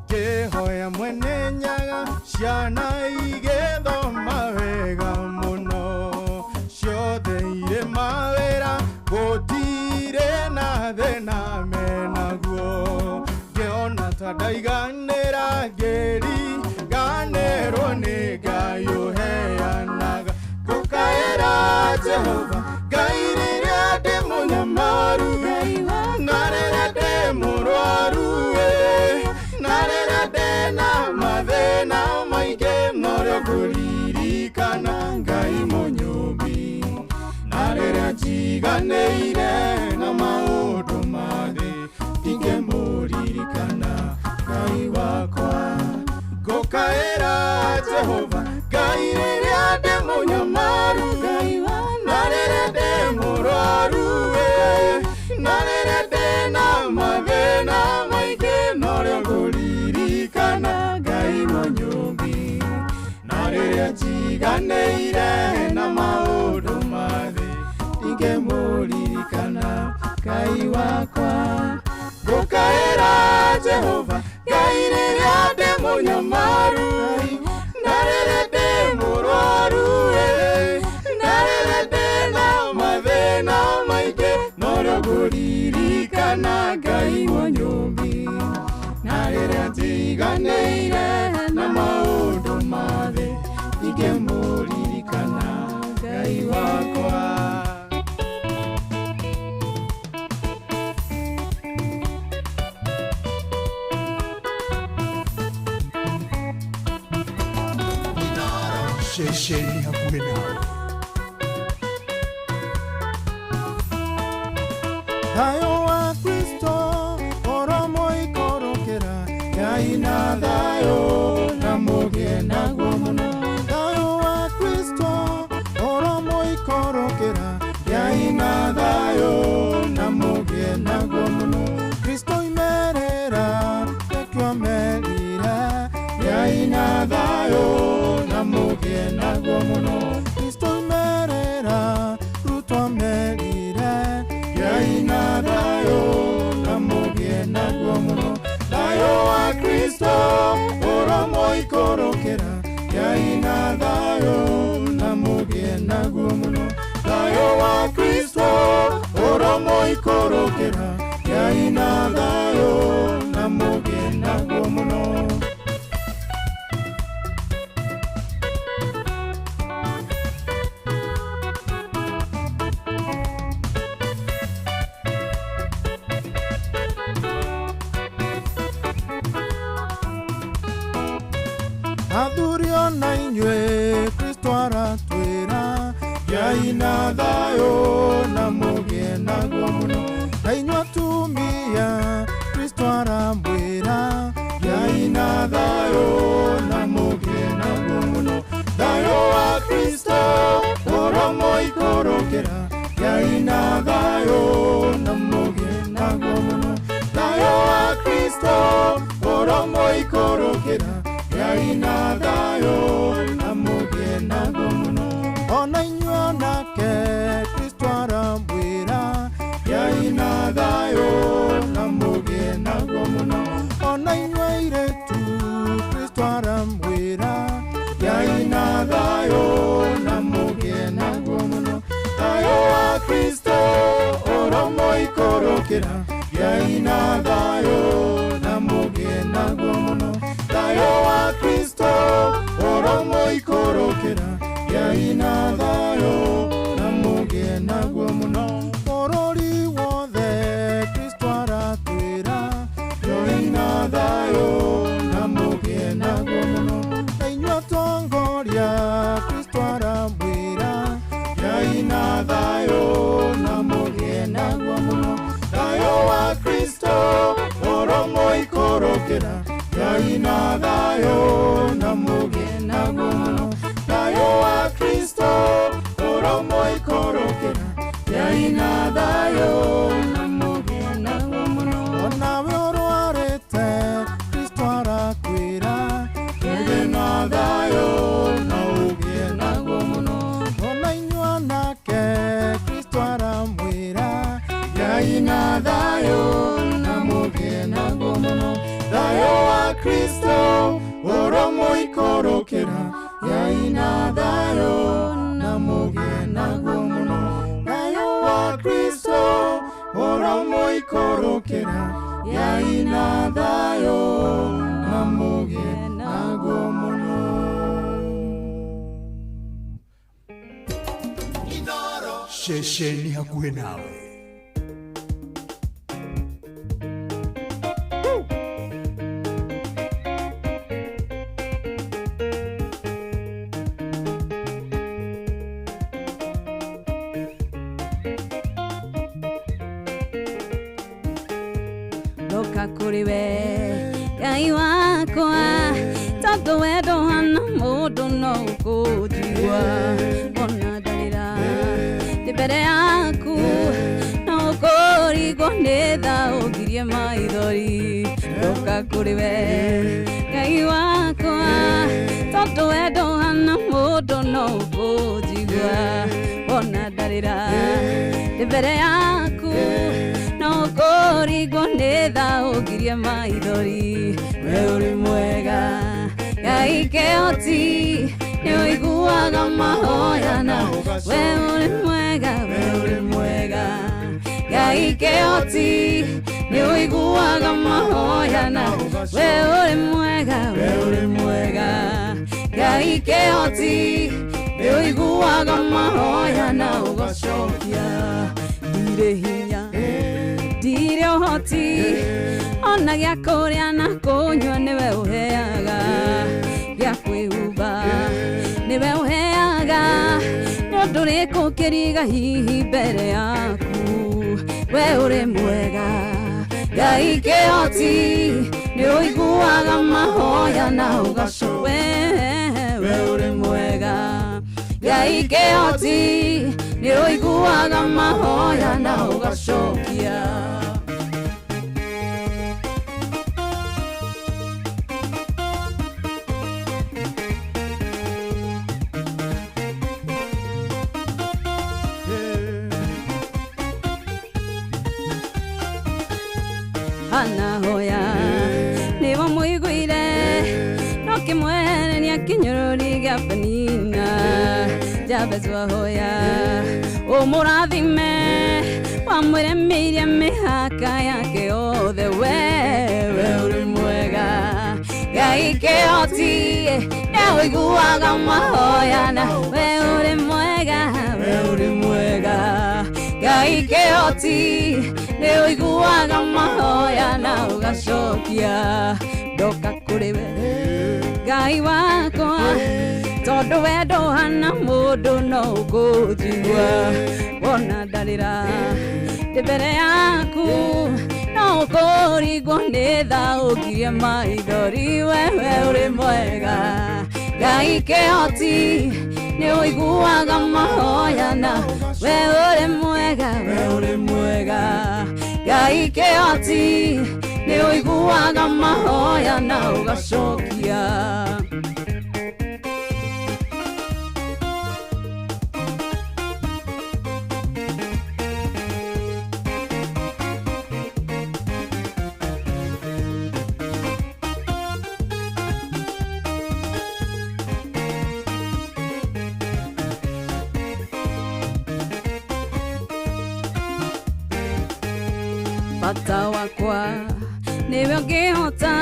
Ngĩhoya mwene Nyaga ciana igĩthoma wega mũno, ciothe irĩ mawĩra gũtirĩ na thĩna menaguo, ngĩona ta ndaiganĩra ngĩriganĩrwo nĩ Ngai ũheanaga. Ngũkaĩra Jehova Ngai rĩrĩa mathĩna maingĩ norĩo ngũririkana Ngai mũnyũmbi na rĩrĩa njiganĩire na maũndũ ma thĩ ndingĩmũririkana Ngai wakwa ngũkaĩra Jehova Ngai rĩrĩa ndĩ mũnyamaru Ngai na rĩrĩa ndĩ mũrwaru na rĩrĩa ndĩ na mathĩna maingĩ norĩo ngũririkana Ngai mũnyũmbi na rĩrĩa njiganĩire na maũndũ ma thĩ ndingĩmũririkana Ngai wakwa ngũkaĩra Jehova Ngai rĩrĩa ndĩ mũnyamaru na rĩrĩa ndĩ mũrwaru na rĩrĩa ndĩ na mathĩna maingĩ norĩo ngũririkana Ngai mũnyũmbi na rĩrĩa njiganĩire na maũndũ ma thĩ ndingĩmũririkana Ngai wakwa. Ceceni hakuhĩ nawe. Thayũ wa Kristo oromoikorokera Ngai na thayũ na mũgĩe naguo mũno. Thayũ wa Kristo oromoikorokera Ngai na thayũ na mũgĩe naguo mũno. Kristo imerera nĩkĩo merira Ngai na thayũ na mũgĩe naguo mũno. Kristo imerera Ruto amerire Ngai na thayũ na mũgĩe naguo mũno. Thayũ wa Kristo oromoikorokera Ngai na thayũ na mũgĩe naguo mũno. Thayũ wa Kristo oromoikorokera Ngai na thayũ na mũgĩe naguo mũno. Athuri ona inyuĩ Kristo aratwĩra Ngai na thayũ na mũgĩe naguo mũno. Na inyuĩ atumia Kristo aramwĩra Ngai na thayũ na mũgĩe naguo mũno. Thayũ wa Kristo oromoikorokera Ngai na thayũ na mũgĩe naguo mũno. Thayũ wa Kristo oromoikorokera Ngai na thayũ na mũgĩe naguo mũno. Ona inyuĩ anake Kristo aramwĩra Ngai na thayũ na mũgĩe naguo mũno. Ona inyuĩ airĩtu Kristo aramwĩra Ngai na thayũ na mũgĩe naguo mũno. Thayũ wa Kristo oromoikorokera Ngai na thayũ na mũgĩe naguo mũno. Thayũ wa Kristo oromoikorokera Ngai na thayũ na mũgĩe naguo mũno. Bũrũri wothe Kristo aratwĩra Ngai na thayũ na mũgĩe naguo mũno. Na inyuĩ atongoria Kristo aramwĩra Ngai na thayũ na mũgĩe naguo mũno. Thayũ wa Kristo oromoikorokera Ngai na thayũ na mũgĩe naguo mũno. Thayũ wa Kristo oromoikorokera Ngai na thayũ na mũgĩe naguo mũno. Onawe ũrwarĩte Kristo arakwĩra ũgĩe na thayũ na ũgĩe naguo mũno. Ona inyuĩ anake Kristo aramwĩra Ngai na thayũ na mũgĩe naguo mũno. Thayũ wa Kristo oromoikorokera Ngai na thayũ na mũgĩe naguo mũno. Thayũ wa Kristo oromoikorokera Ngai na thayũ na mũgĩe naguo mũno. Ceceni hakuhĩ nawe. Ndoka kũrĩ we Ngai wakwa, tondũ wendo hana mũndũ no ũkũnjigua. Ona ndarĩra ndĩ mbere yaku, no ũkũringwo nĩ tha ũngirie maithori. Ndoka kũrĩ we Ngai wakwa, tondũ wendo hana mũndũ no ũkũnjigua. Ona ndarĩra ndĩ mbere yaku, no ũkũringwo nĩ tha ũngirie maithori. We ũrĩ mwega Ngai kĩhoti, nĩ ũiguaga mahoya na we ũrĩ mwega, we ũrĩ mwega Ngai kĩhoti, nĩ ũiguaga mahoya na we ũrĩ mwega, we ũrĩ mwega Ngai kĩhoti, nĩ ũiguaga mahoya na ũgacokia. Ndirĩ hinya, ndirĩ ũhoti, ona gĩa kũrĩa na kũnyua nĩwe ũheaga, gĩa kwĩhumba nĩwe ũheaga, nĩ ũndũ ũrĩkũ kĩriga hihi mbere yaku. We ũrĩ mwega Ngai kĩhoti, nĩ ũiguaga mahoya na ũgacokia. We ũrĩ mwega Ngai kĩhoti, nĩ ũiguaga mahoya na ũgacokia. Anahoya nĩwe mũiguire, no kĩmweherenia kĩnyũrũri gĩa Penina. Jabezu ahoya ũmũrathime, wamwĩremeirie mĩhaka yake yothe. We ũrĩ mwega Ngai kĩhoti, nĩ ũiguaga mahoya na we ũrĩ mwega, we ũrĩ mwega Ngai kĩhoti, nĩ ũiguaga mahoya na ũgacokia. Ndoka kũrĩ we Ngai wakwa, tondũ wendo hana mũndũ no ũkũnjigua. Wona ndarĩra ndĩ mbere yaku, no ũkũringwo nĩ tha ũngirie maithori. Wewe ũrĩ mwega Ngai kĩhoti, nĩ ũiguaga mahoya na we ũrĩ mwega, we ũrĩ mwega Ngai kĩhoti, nĩ ũiguaga mahoya na ũgacokia. Bata wakwa nĩwe ũngĩhota,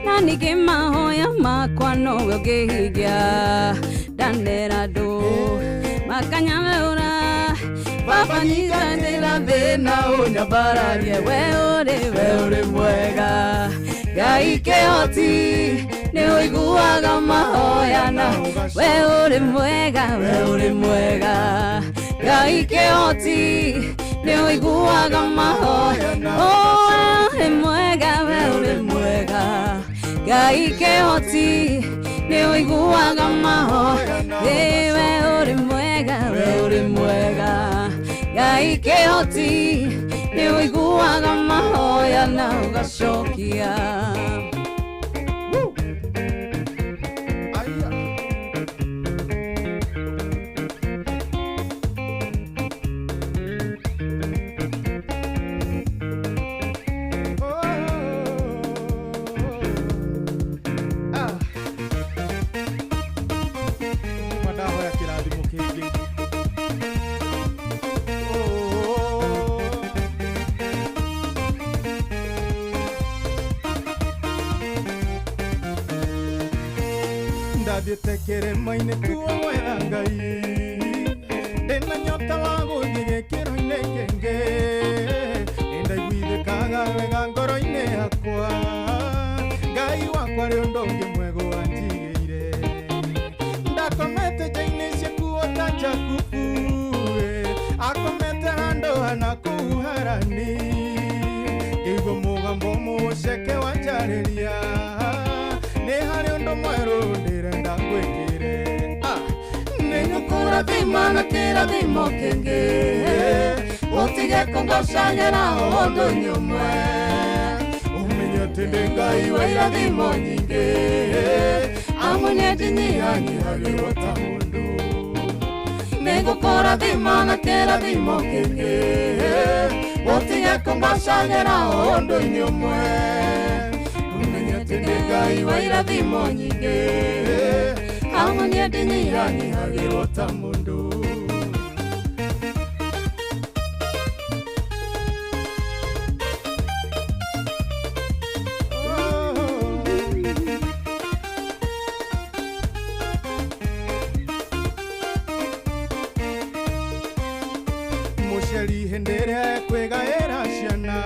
na ningĩ mahoya makwa nowe ũngĩhingia. Ndanera andũ makanyarũra, Baba nyitanĩra thĩna ũnyambararie. We ũrĩ mwega Ngai kĩhoti, nĩ ũiguaga mahoya na we ũrĩ mwega, we ũrĩ mwega Ngai kĩhoti, nĩ ũiguaga mahoya. Oh, we ũrĩ mwega, we ũrĩ mwega Ngai kĩhoti, nĩ ũiguaga mahoya. We ũrĩ mwega, we ũrĩ mwega Ngai kĩhoti, nĩ ũiguaga mahoya na ũgacokia. Ndahoya kĩrathimo kĩngĩ. Ndathiĩte kĩrĩma-inĩ kuo gwetha Ngai, ndĩna nyota wa gũthiĩ gĩkĩro-inĩ kĩngĩ. Nĩndaiguithĩkaga wega ngoro-inĩ yakwa, Ngai wakwa rĩ ũndũ ũngĩ mwega wanjigĩire. Ndakomete nja-inĩ ciakuo ta Jakubu, akomete handũ hana kũu Harani. Ngĩigua mũgambo ũkanjarĩria nĩ harĩ ũndũ mwerũ ndĩrenda ngwĩkĩre. Nĩngũkũrathima na kĩrathimo kĩngĩ ũtige kũngocagĩra ũndũ-inĩ ũmwe ũmenye atĩ ndĩ Ngai wa irathimo nyingĩ amu niĩ ndinyihanyihagĩrwo ta mũndũ. Nĩngũkũrathima na kĩrathimo kĩngĩ ũtige kũngocagĩra ũndũ-inĩ ũmwe ũmenye atĩ ndĩ Ngai wa irathimo nyingĩ amu niĩ ndinyihanyihagĩrwo ta mũndũ. Mũciari hĩndĩ ĩrĩa ekwĩgaĩra ciana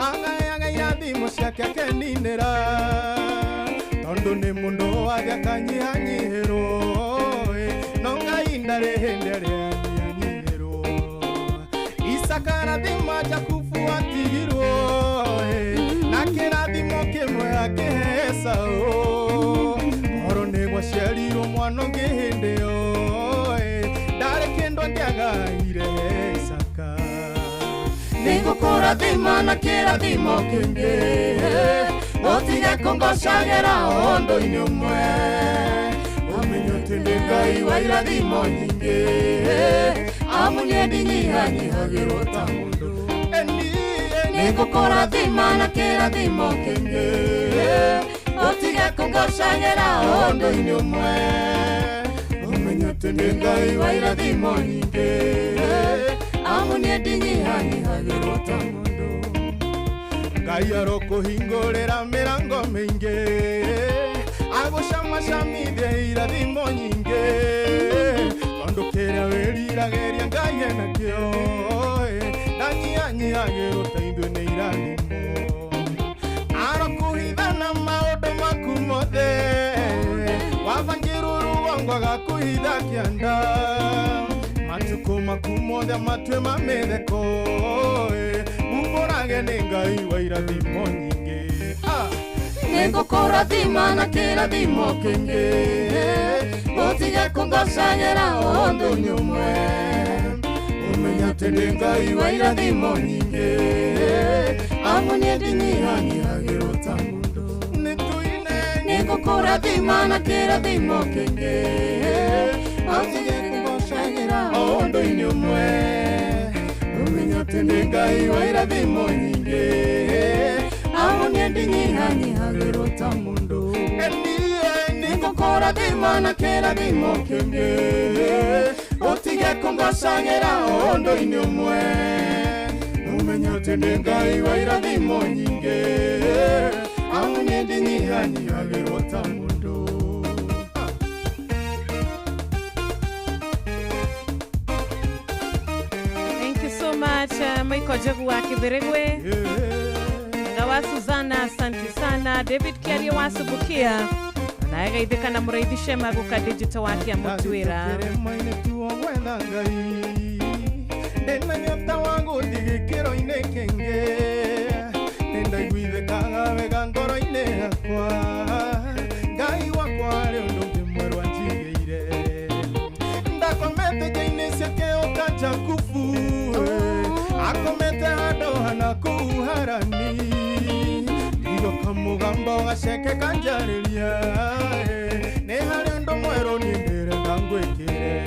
agayaga irathimo ciake akeninĩra tondũ nĩ mũndũ wathiĩ akanyihanyihĩrwo no Ngai ndarĩ hĩndĩ ĩrĩa anyihanyihĩrwo. Isaka arathima Jakubu atigirwo na kĩrathimo kĩmwe akĩhe Esaũ oro nĩ gwaciarirwo mwana ũngĩ hĩndĩ ĩyo ndarĩ kĩndũ angĩagaire Isaka. Nĩngũkũrathima na kĩrathimo kĩngĩ ũtige kũngocagĩra ũndũ-inĩ ũmwe ũmenye atĩ ndĩ Ngai wa irathimo nyingĩ amu niĩ ndinyihanyihagĩrwo ta mũndũ. Nĩngũkũrathima na kĩrathimo kĩngĩ ũtige kũngocagĩra ũndũ-inĩ ũmwe ũmenye atĩ ndĩ Ngai wa irathimo nyingĩ amu niĩ ndinyihanyihagĩrwo ta mũndũ. Ngai arokũhingũrĩra mĩrango mĩingĩ agũcamacamithie irathimo nyingĩ tondũ kĩrĩa wĩriragĩria Ngai enakĩo ndanyihanyihagĩrwo ta ithuĩ nĩ irathimo. Arokũhitha na maũndũ maku mothe wabangĩrwo rũgongo agakũhitha kĩanda matukũ maku mothe matue ma mĩtheko umbũrage nĩ Ngai wa irathimo nyingĩ. Nĩngũkũrathima na kĩrathimo kĩngĩ ũtige kũngocagĩra ũndũ-inĩ ũmwe ũmenye atĩ ndĩ Ngai wa irathimo nyingĩ amu niĩ ndinyihanyihagĩrwo ta mũndũ. Nĩngũkũrathima na kĩrathimo kĩngĩ ũtige kũngocagĩra ũndũ-inĩ ũmwe ũmenye atĩ ndĩ Ngai wa irathimo nyingĩ amu niĩ ndinyihanyihagĩrwo ta mũndũ. Nĩngũkũrathima na kĩrathimo kĩngĩ ũtige kũngocagĩra ũndũ-inĩ ũmwe ũmenye atĩ ndĩ Ngai wa irathimo nyingĩ amu niĩ ndinyihanyihagĩrwo ta mũndũ. Thank you so much Michael Jogu wa Kibirigwe. Ngawa Suzana, asante sana. David Kiarie wa Subukia naye gaithĩka na mũraithi Shema guka digital wake amũtuĩra. Kĩrĩma-inĩ tuo gwetha Ngai ndĩna nyota wa gũthiĩ gĩkĩro-inĩ kĩngĩ nĩndaiguithĩkaga wega ngoro-inĩ yakwa Ngai wakwa arĩ ũndũ ũngĩ mwerũ anjigĩire ndakomete nja-inĩ ciake ota Jakubu akomete handũ hana kũu Harani ndigo kamũgambo gaceke kanjarĩria nĩ harĩ ũndũ mwerũ niĩ ndĩrenda ngwĩkĩre.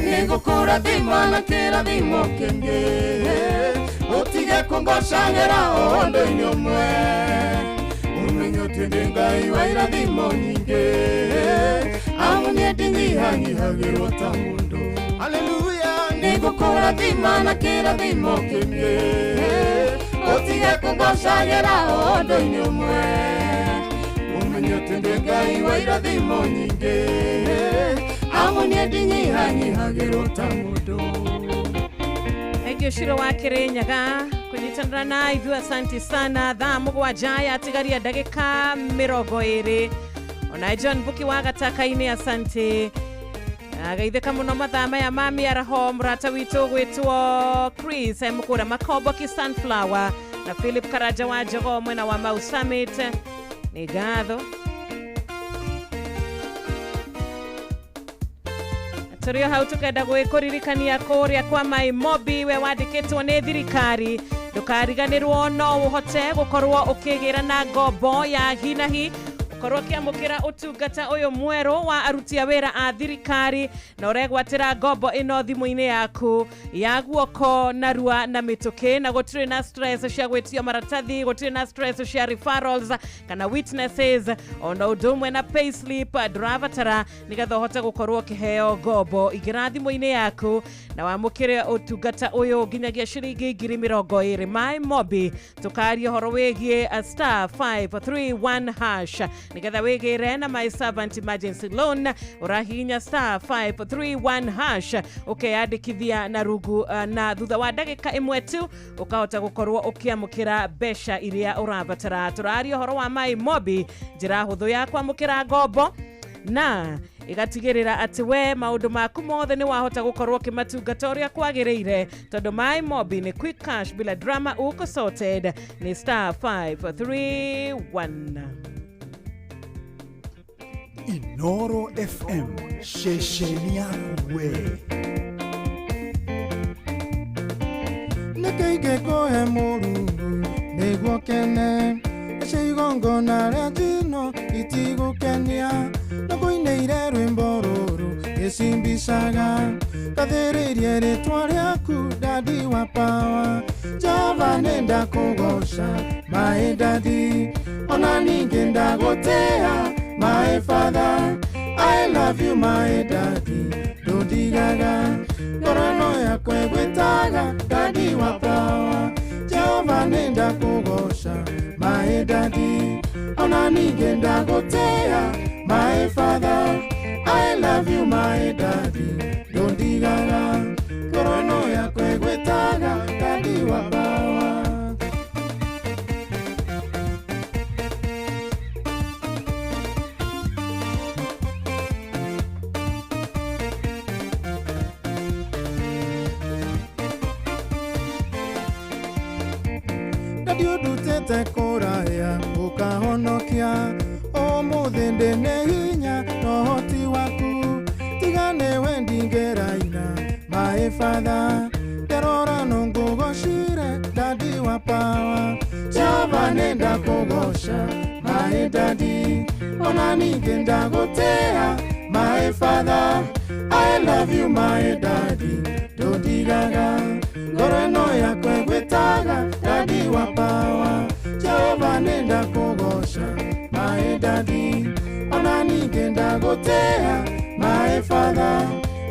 Nĩngũkũrathima na kĩrathimo kĩngĩ ũtige kũngocagĩra ũndũ-inĩ ũmwe ũmenye atĩ ndĩ Ngai wa irathimo nyingĩ amu niĩ ndinyihanyihagĩrwo ta mũndũ. Haleluya. Nĩngũkũrathima na kĩrathimo kĩngĩ ũtige kũngocagĩra ũndũ-inĩ ũmwe ũmenye atĩ ndĩ Ngai wa irathimo nyingĩ amu niĩ ndinyihanyihagĩrwo ta mũndũ. Thank you Shiro wa Kirinyaga kunyitanĩra na ithuĩ, asante sana. Thaa mũgwanja yatigaria ndagĩka 20. Ona John Buki wa Gataka-inĩ, asante. Agaithĩka mũno mathaa maya ma mĩaraho. Mũrata witũ gwĩtwo Chris emũkũra Makomboki Sunflower Na Philip Karaja wa Jogoo mwena wa Mau Summit, nĩ ngatho. Tũrĩ o hau tũkenda gwĩkũririkania kũrĩa kwa Mai Mobi, we wandĩkĩtwo nĩ thirikari, ndũkariganĩrwo no ũhote gũkorwo ũkĩgĩra na ngombo ya hi na hi, ũkorwo ũkĩamũkĩra ũtungata ũyũ mwerũ wa aruti a wĩra a thirikari, na ũregwatĩra ngombo ĩno thimũ-inĩ yaku ya guoko narua na mĩtũkĩ, na gũtirĩ na stress cia gwĩtio maratathi, gũtirĩ na stress cia referrals kana witnesses, ona ũndũ ũmwe na payslip ndũrabatara nĩgetha ũhote gũkorwo ũkĩheo ngombo. Ingĩra thimũ-inĩ yaku na wamũkĩre ũtungata ũyũ nginyagia ciringi 20,000. Mai Mobi, tũkaria ũhoro wĩgiĩ star 531 hash nĩgetha wĩgĩre na My Servant Emergency Loan. Ũrahihinya star 531 hash ũkeyandĩkithia na rungu, na thutha wa ndagĩka ĩmwe tu ũkahota gũkorwo ũkĩamũkĩra mbeca iria ũrabatara. Tũraria ũhoro wa Mai Mobi, njĩra hũthũ ya kwamũkĩra ngombo na igatigĩrĩra atĩ we maũndũ maku mothe nĩ wahota gũkorwo ũkĩmatungata ũrĩa kwagĩrĩire, tondũ Mai Mobi nĩ quick cash bila drama, uko sorted. Nĩ star 531. Inoro FM, ceceni yaku we. Nĩkĩ ingĩkũhe Mũrungu nĩguo kene, icio igongona rĩa njino itigũkenia, no ngũinĩire rwĩmbo rũrũ gĩcimbicaga, ngathĩrĩirie rĩtwa rĩaku Daddy wa power. Jehova nĩndakũgoca my daddy, ona ningĩ ndagũtĩa my father. I love you my daddy, ndũndigaga, ngoro ĩno yakwa ĩgwĩtaga Daddy wa power. Jehova nĩndakũgoca my daddy, ona ningĩ ndagũtĩa my father. I love you my daddy, ndũndigaga, ngoro ĩno yakwa ĩgwĩtaga Daddy wa power. Ndutĩte kũraya ũkahonokia, ũmũthĩ ndĩ hinya na ũhoti waku, tiga nĩwe ndingĩraina my father. Nderora no ngũgocire Daddy wa power. Jehova nĩndakũgoca my daddy, ona ningĩ ndagũtĩa my father. I love you my daddy, ndũndigaga, ngoro ĩno yakwa ĩgwĩtaga Daddy wa power. Jehova nĩndakũgoca my daddy, ona ningĩ ndagũtĩa my father.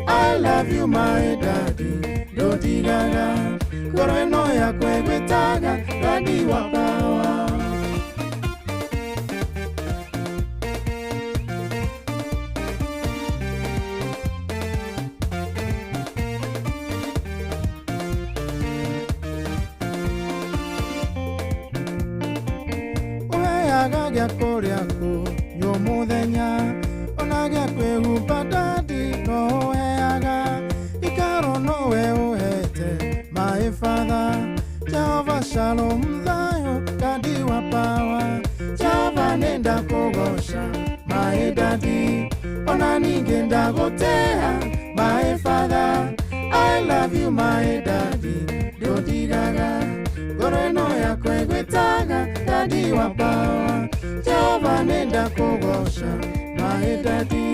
I love you my daddy, ndũndigaga, ngoro ĩno yakwa ĩgwĩtaga Daddy wa power. Ũheaga gĩa kũrĩa kũnyua mũthenya, ona gĩa kwĩhumba Daddy no ũheaga, ikaro nowe ũhete my father. Jehova Shalom thayũ Daddy wa power. Jehova nĩndakũgoca my daddy, ona ningĩ ndagũtĩa my father. I love you my daddy, ndũndigaga, ngoro ĩno yakwa ĩgwĩtaga Daddy wa power. Jehova nĩndakũgoca my daddy,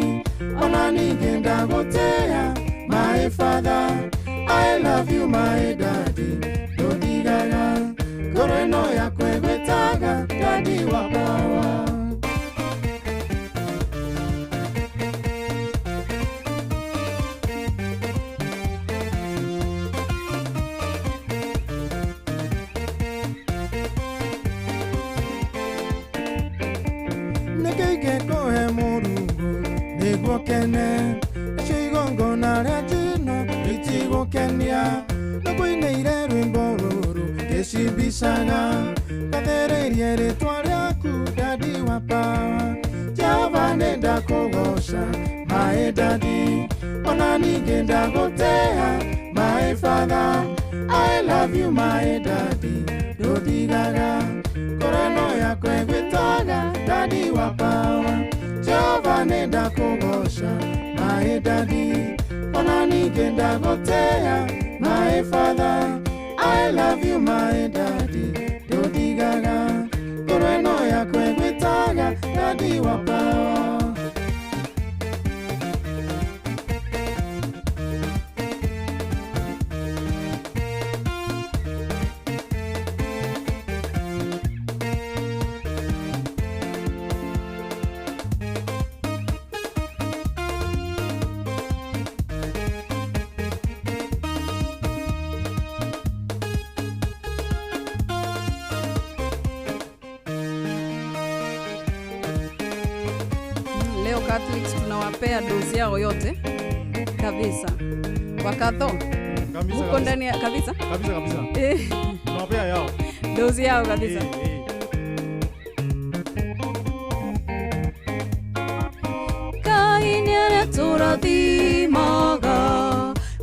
ona ningĩ ndagũtĩa my father. I love you my daddy, ndũndigaga, ngoro ĩno yakwa ĩgwĩtaga Daddy wa power. Nĩkĩ ingĩkũhe Mũrungu nĩguo kene, icio igongona rĩa njino itigũkenia, no ngũinĩire rwĩmbo rũrũ ngĩcimbicaga, ngathĩrĩirie rĩtwa rĩaku Daddy wa power. Jehova nĩndakũgoca my daddy, ona ningĩ ndagũtĩa my father. I love love you my daddy ndũndigaga ngoro ĩno yakwa ĩgwĩtaga daddy wa power Jehova nĩ ndakũgoca my daddy ona ningĩ ndagũtĩa my father I love you my daddy ndũndigaga ngoro ĩno yakwa ĩgwĩtaga daddy wa power. Leo Catholics tunawapea dozi yao yote kabisa, wakatho Kabisa, huko kabisa. ndani ya kabisa Kabisa kabisa. Tunawapea yao. Dozi yao kabisa. Ngai nĩarĩtũrathimaga,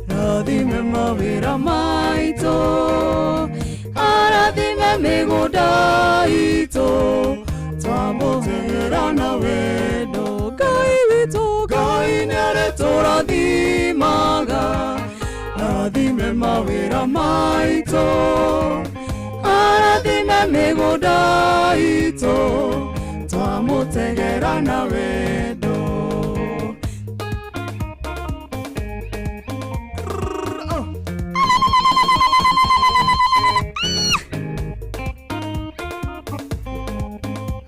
rathime mawĩra maitũ, arathime mĩgũnda itũ, twamũtegera na wendo. Ngai witũ, Ngai nĩarĩtũrathimaga, rathime mawĩra maitũ, arathime mĩgũnda itũ, twamũtegera na wendo.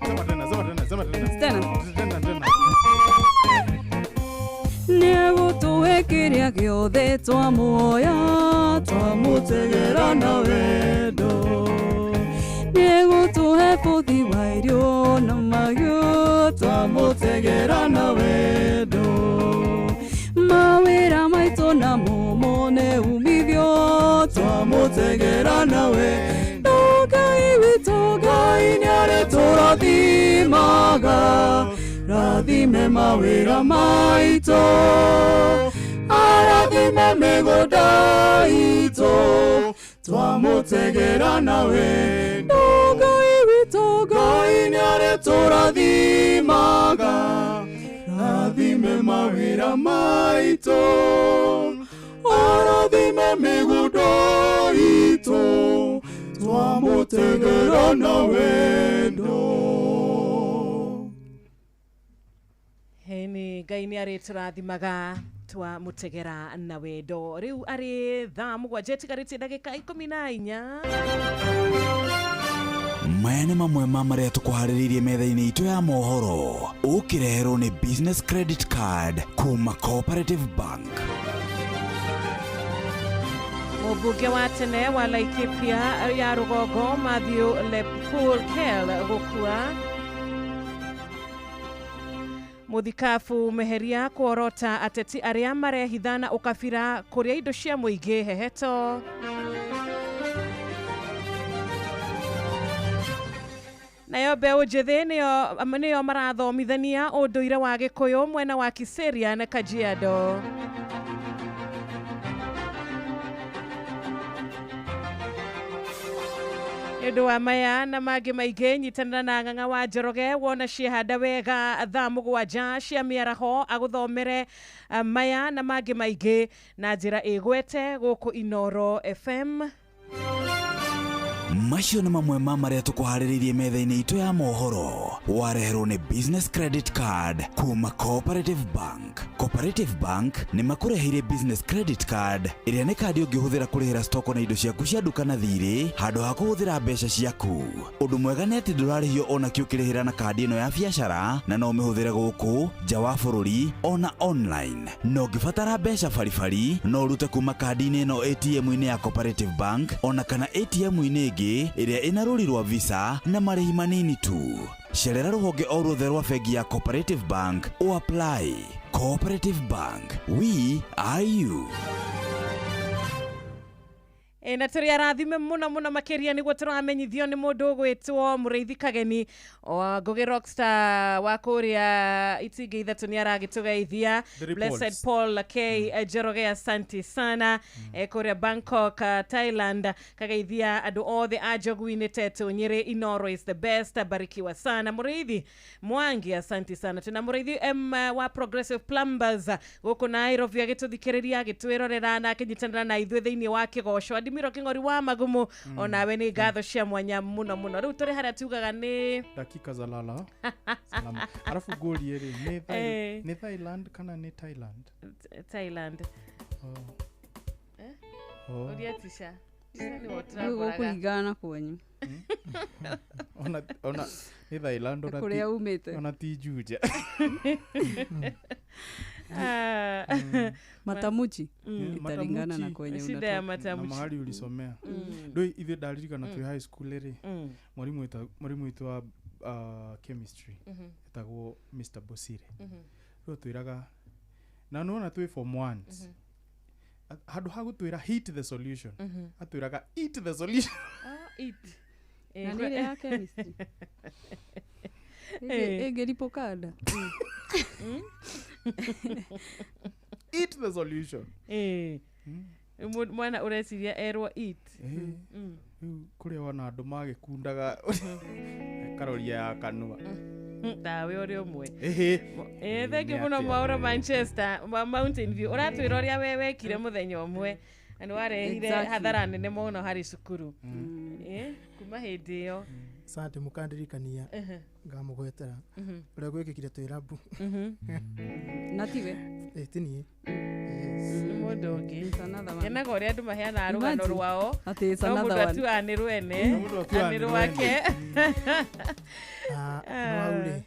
Sema tena, sema tena, sema tena. Tena. Tena tena. Nĩegũtũhe kĩrĩa gĩothe twamuoya, twamũtegera na wendo. Nĩegũtũhe bũthi wa irio na mahiũ, twamũtegera na wendo. Mawĩra maitũ namo mone umithio, twamũtegera na wendo. Ngai witũ, Ngai nĩarĩtũrathimaga, rathime mawĩra maitũ, arathime mĩgũnda itũ, twamũtegera na wendo. Ngai witũ, Ngai nĩarĩtũrathimaga, rathime mawĩra maitũ, arathime mĩgũnda itũ, twamũtegera na wendo. Heni Ngai nĩ arĩtũrathimaga twamũtegera na wendo. Rĩu arĩ thaa 7 ĩtigarĩtie ndagĩka 14. Maya nĩ mamwe ma marĩa tũkũharĩrĩirie metha-inĩ itũ ya mohoro ũkĩreherwo nĩ Business Credit Card kuma Cooperative Bank. Mũmbunge wa tene wa Laikipia ya rũgongo Matthew Lepurkel gũkua. Mũthikabu Meheria kuorota ateti arĩa marehitha na ũkabira kũrĩa indo cia mũingĩ heheto. Nayo mbeũ njĩthĩ nĩyo marathomithania ũndũire wa Gĩkũyũ mwena wa Kiserian na Kajiado. Nĩ ũndũ wa maya na mangĩ maingĩ, nyitanĩra na Ng'ang'a wa Njoroge wona ciehanda wega thaa 7 cia mĩaraho agũthomere maya na mangĩ maingĩ na njĩra ĩgwete gũkũ Inoro FM. Macio nĩ mamwe ma marĩa tũkũharĩrĩirie metha-inĩ itũ ya mohoro wareherwo nĩ Business Credit Card kuma Cooperative Bank. Cooperative Bank nĩ makũreheire Business Credit Card ĩrĩa nĩ kandi ũngĩhũthĩra kũrĩhĩra stoko na indo ciaku cia nduka na thirĩ handũ ha kũhũthĩra mbeca ciaku. Ũndũ mwega nĩ atĩ ndũrarĩhio ona kĩ ũkĩrĩhĩra na kandi ĩno ya biacara na no ũmĩhũthĩre gũkũ nja wa bũrũri ona online. Na ũngĩbatara mbeca baribari no ũrute kuma kandi-inĩ ĩno ATM-inĩ ya Cooperative Bank ona kana ATM-inĩ ĩngĩ ĩrĩa ĩna rũri rwa Visa na marĩhi manini tu. Cerera rũhonge o ruothe rwa bengi ya Cooperative Bank o apply. Cooperative Bank, we are you. Na tũrĩ arathime mũno mũno makĩria nĩguo tũramenyithio nĩ mũndũ ũgwĩtwo Mũrĩithi Kageni wa Ngũgĩ Rockstar wa kũrĩa itingĩ ithatũ nĩ aragĩtũgeithia. Three Blessed Pauls. Paul K Njoroge, asante sana. Kũrĩa Bangkok, Thailand, kageithia andũ othe a Njogu-inĩ Tetũ Nyĩrĩ. Inoro is the best, barikiwa sana Mũrĩithi Mwangi, asante sana. Tuna Mũrĩithi M wa Progressive Plumbers gũkũ Nairobi agĩtũthikĩrĩria, agĩtwĩrorera na akĩnyitanĩra na ithuĩ thĩinĩ wa kĩgoco. Adimiro Kĩng'ori wa Magumu, onawe nĩ ngatho cia mwanya mũno mũno. Rĩu tũrĩ harĩa tugaga nĩ Dakika za lala salama. Alafu ngũrie rĩ, nĩ nĩ Thailand kana nĩ Thailand? Thailand. Oh. Eh? Oh. Ũria tisha. Tisha nĩwe Rĩu ũtũragũraga. gũkũringana na kwanyu. Ona nĩ Thailand, ona Kũrĩa umĩte. Ona ti Juja. Ah. Matamuchi. Italingana na Matamuchi. kwenye Shida ya unatoka. matamuchi. Na mahali ulisomea. Ndũĩ ithuĩ ndaririkana twĩ high school rĩ, mwarimu witũ wa chemistry etagwo Mr. Bosire. Rĩu atwĩraga na nĩwona twĩ form ones, handũ ha gũtwĩra heat the solution, atwĩraga eat the solution. Ah, eat. Na nĩ ĩrĩa ya chemistry. Ĩngĩripũka nda. Eat the solution. Mwana ũreciria erwo eat. Rĩu kũrĩa wona andũ magĩkundaga karoria ya kanua. Ndawe ũrĩ ũmwe. Ĩhĩ. Thank you Nĩ mũno atĩa? Mwaũro Manchester wa Mountain View, ũratwĩra ũrĩa we wekire mũthenya ũmwe na nĩ warehire hathara nene mũno harĩ cukuru. Kuma hĩndĩ ĩyo. Sante mũkandirikania ngamũgwetera ũrĩa gwĩkĩkire twĩ rabu. Na tiwe? Ti niĩ. Nĩ mũndũ ũngĩ. It's another one. Kenaga ũrĩa andũ maheanaga rũgano Imagine. rwao, Atĩ it's no mũndũ another one. atuaga nĩ rwene, Mũndũ atuaga na nĩ nĩ rwake. Ah, no hau rĩ,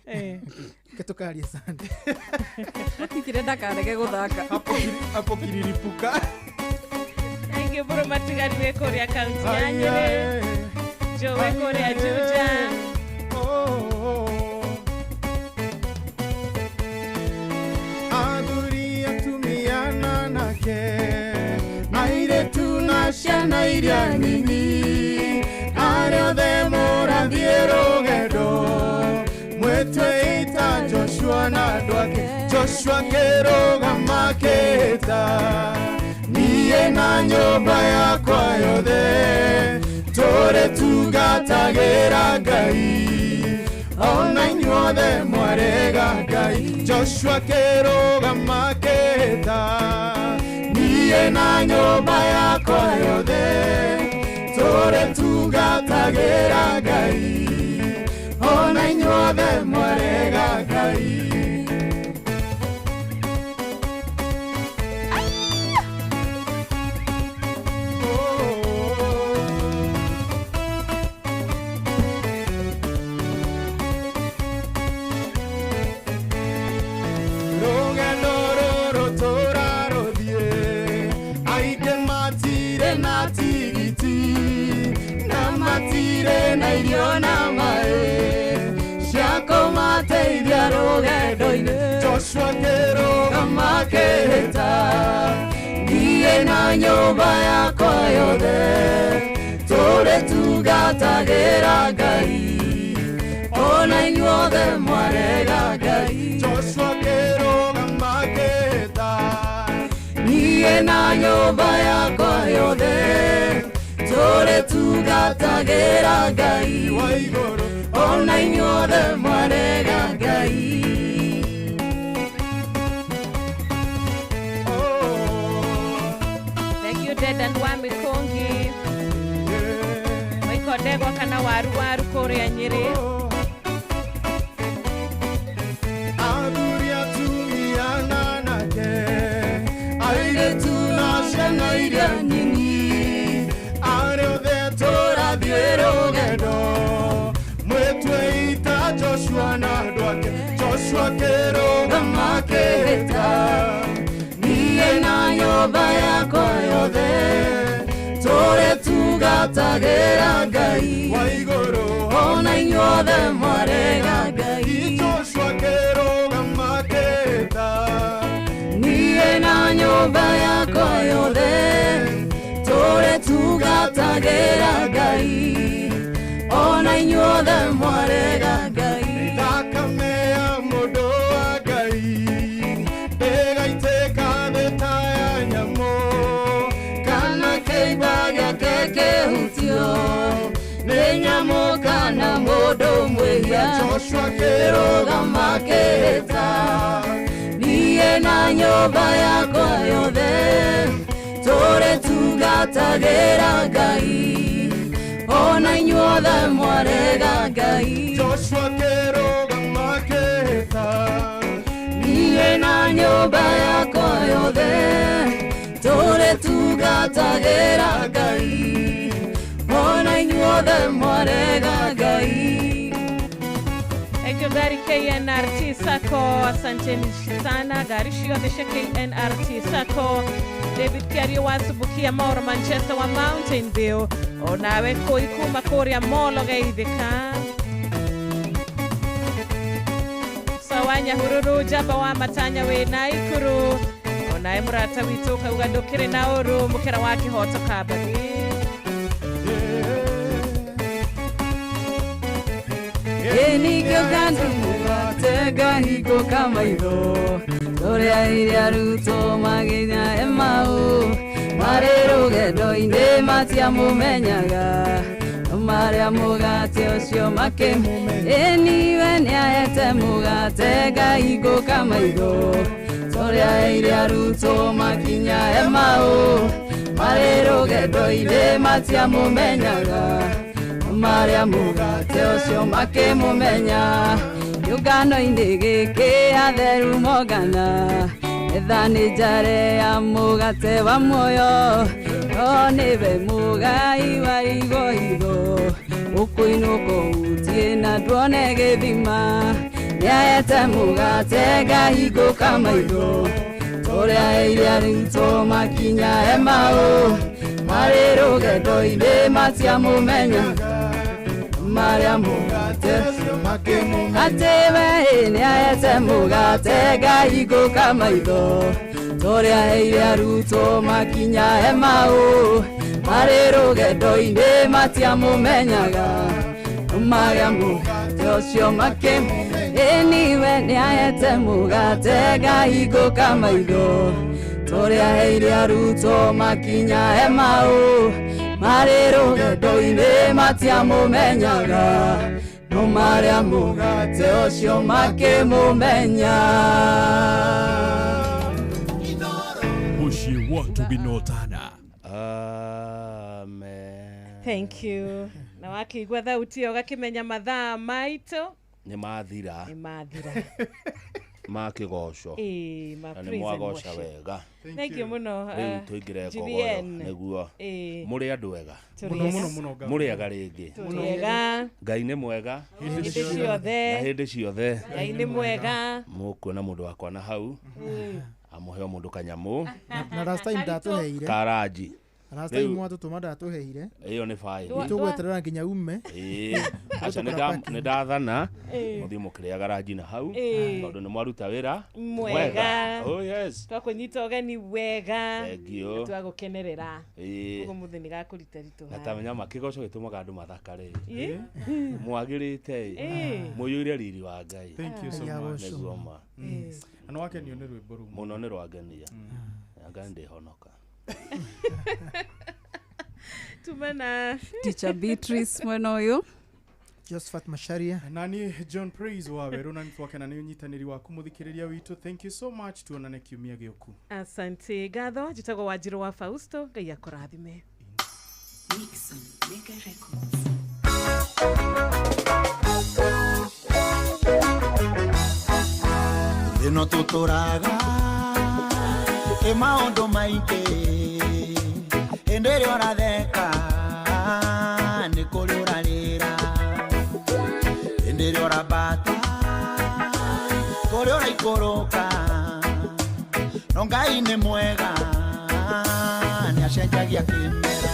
reke tũkarie Sante. Mũtikire ndakarege gũthaka. Hapo kililipuka. Thank you bũrũ matigari wĩ kũrĩa kaunti ya Nyĩrĩ, Joe wĩ kũrĩa Juja. Athuri atumia na anake, airĩtu na ciana iria nini, arĩa othe mũrathiĩ rũgendo, mwĩtue ita Joshua na andũ ake. Joshua kĩrũgama akĩhĩta, niĩ na nyũmba yakwa yothe tũrĩtungatagĩra Ngai, ona inyuothe mwarega Ngai. Joshua kĩrũgama akĩhĩta, niĩ na nyũmba yakwa yothe tũrĩtungatagĩra Ngai, ona inyuothe mwarega Ngai. Rũgendo rũrũ tũrarũthiĩ, aingĩ matirĩ na tigiti, na matirĩ na irio na maĩ cia kũmateithia rũgendo-inĩ. Joshua kĩrũgama akĩhĩta, niĩ na nyũmba yakwa yothe tũrĩtungatagĩra Ngai, ona inyuothe mwarega Ngai. Joshua kĩrũgama akĩhĩta, niĩ na nyũmba yakwa yothe tũrĩtungatagĩra Ngai wa igũrũ, ona inyuothe mwarega Ngai. Thank you Dedan wa Mĩkũngi Waikondegwa kana waru waru kũrĩa Nyĩrĩ. Athuri atumia na anake, airĩtu na ciana iria nini, arĩa othe tũrathiĩ rũgendo, mwĩtue ita Joshua na andũ ake. Joshua kĩrũgama akĩhĩta, niĩ na nyũmba yakwa yothe tũrĩtungatagĩra Ngai wa igũrũ, ona inyuothe mwarega Ngai. Joshua kĩrũgama akĩhĩta, niĩ na nyũmba yakwa yothe tũrĩtungatagĩra inyuothe mwarega Ngai. Thakame ya mũndũ wa Ngai ndĩgaitĩka thĩ ta ya nyamũ, kana kĩimba gĩake kĩhutio nĩ nyamũ kana mũndũ mwĩhia. Joshua kĩrũgama kĩhĩta, niĩ na nyũmba yakwa yothe tũrĩtungatagĩra Ngai. Ona inyuothe mwarega Ngai. Joshua kĩrũgama kĩhĩta, niĩ na nyũmba yakwa yothe tũrĩtungatagĩra Ngai. Ona inyuothe mwarega Ngai. Ekyo gari KNRT Sacco, asanteni sana gari ciothe cia KNRT Sacco. David Kiario wa Subukia Mauro Manchester wa Mountain View, onawe kũi kuma kũrĩa Molo geithĩka. Sawa Nyahururu Jaba wa Matanya wĩ Naikuru, onawe mũrata witũ kauga ndũkĩrĩ na ũru mũkĩra wa kĩhoto Kambathi. Ĩnikĩo kandu mũgate ngahingũka maitho, tũrĩa iria arutwo magĩnya Emau, marĩ rũgendo-inĩ matiamũmenyaga, no marĩa mũgate ũcio makĩmũmenya. Ĩniwe nĩahete mũgate ngahingũka maitho, tũrĩa iria arutwo makinya Emau, marĩ rũgendo-inĩ matiamũmenyaga, marĩa mũgate ũcio makĩmũmenya. Kĩũngano-inĩ gĩkĩ atheru mongana, etha nĩ njare ya mũgate wa muoyo, no nĩwe mũgai wa igoigo, ũkũinũka ũhutie na nduone gĩthima. Nĩahete mũgate ngahingũka maitho, tũrĩa iria arutwo makinya Emau, marĩ rũgendo-inĩ matiamũmenyaga, marĩa mũgate atĩ we nĩahete mũgate ngahingũka maitho, tũrĩa aheire arutwo makinya Emau, marĩ rũgendo-inĩ matiamũmenyaga, marĩa mũgate ũcio makĩmũmenya. Ĩniwe nĩahete mũgate ngahingũka maitho, tũrĩa aheire arutwo makinya Emau, marĩ rũgendo-inĩ matiamũmenyaga, no marĩa mũgate ũcio makĩmũmenya. Mũciĩ wa Tũginotana. Amen. Thank you. Na wakĩigua thauti ĩyo ũgakĩmenya mathaa maitũ nĩ mathira, nĩ mathira ma kĩgoco. Ĩĩ, ma Na nĩ praise and mwagoca worship. wega. Thank you mũno. Rĩu tũingĩre kogoyo GBN. nĩguo. Ĩĩ. Mũrĩ andũ ega. Tũrĩ Mũno, ega. mũno, mũno, Mũrĩ ega rĩngĩ. Tũrĩ ega. Ngai nĩ mwega. Hĩndĩ ciothe. Na hĩndĩ ciothe. Ngai nĩ mwega. Mũkuona mũndũ wakwa na hau. Ĩĩ. Amũhe o mũndũ kanyamũ. Na last time ndatũheire. Karanji. Last time Rĩu mwatũtũma ndatũheire. ĩyo nĩ fine. Tũgweterera nginya ume. Ĩĩ. Aca Tũkora packing. nĩ ndathana. Ĩĩ. Mũthiĩ mũkĩrĩaga ranji na hau. Ĩĩ. Tondũ nĩ mwaruta wĩra Mwega. Oh yes. Twakũnyita ũgeni wega. Thank you. Na twagũkenerera. Ĩĩ. Ũguo mũthĩ nĩ gakũrita ritũ Na tamenya ma kĩgoco gĩtũmaga andũ mathakare. Ĩĩ. Mwagĩrĩte ĩ. Ĩĩ. Mũiyũire riri wa Ngai. Thank you so much. Nĩguo ma. Na nĩ wakenio nĩ rwĩmbo rũu. Mũno nĩ rwangenia. Anga ndĩhonoka. Tumana. Teacher Beatrice mwena ũyũ. Josephat Macharia. Na niĩ John Praise wa Werũ, na nĩtwakena nĩ ũnyitanĩri waku mũthikĩrĩria witũ. Thank you so much, tuonane kiumia gĩũku. Asante ngatho. Njĩtagwo Wanjirũ wa Fausto. Ngai akũrathime. Nixon Mega Records. Thĩno tũtũraga ĩ maũndũ maingĩ, hĩndĩ ĩrĩa ũratheka nĩ kũrĩ ũrarĩra, hĩndĩ ĩrĩa ũrambata kũrĩ ũraikũrũka, no Ngai nĩ mwega nĩ acenjagia kĩmera.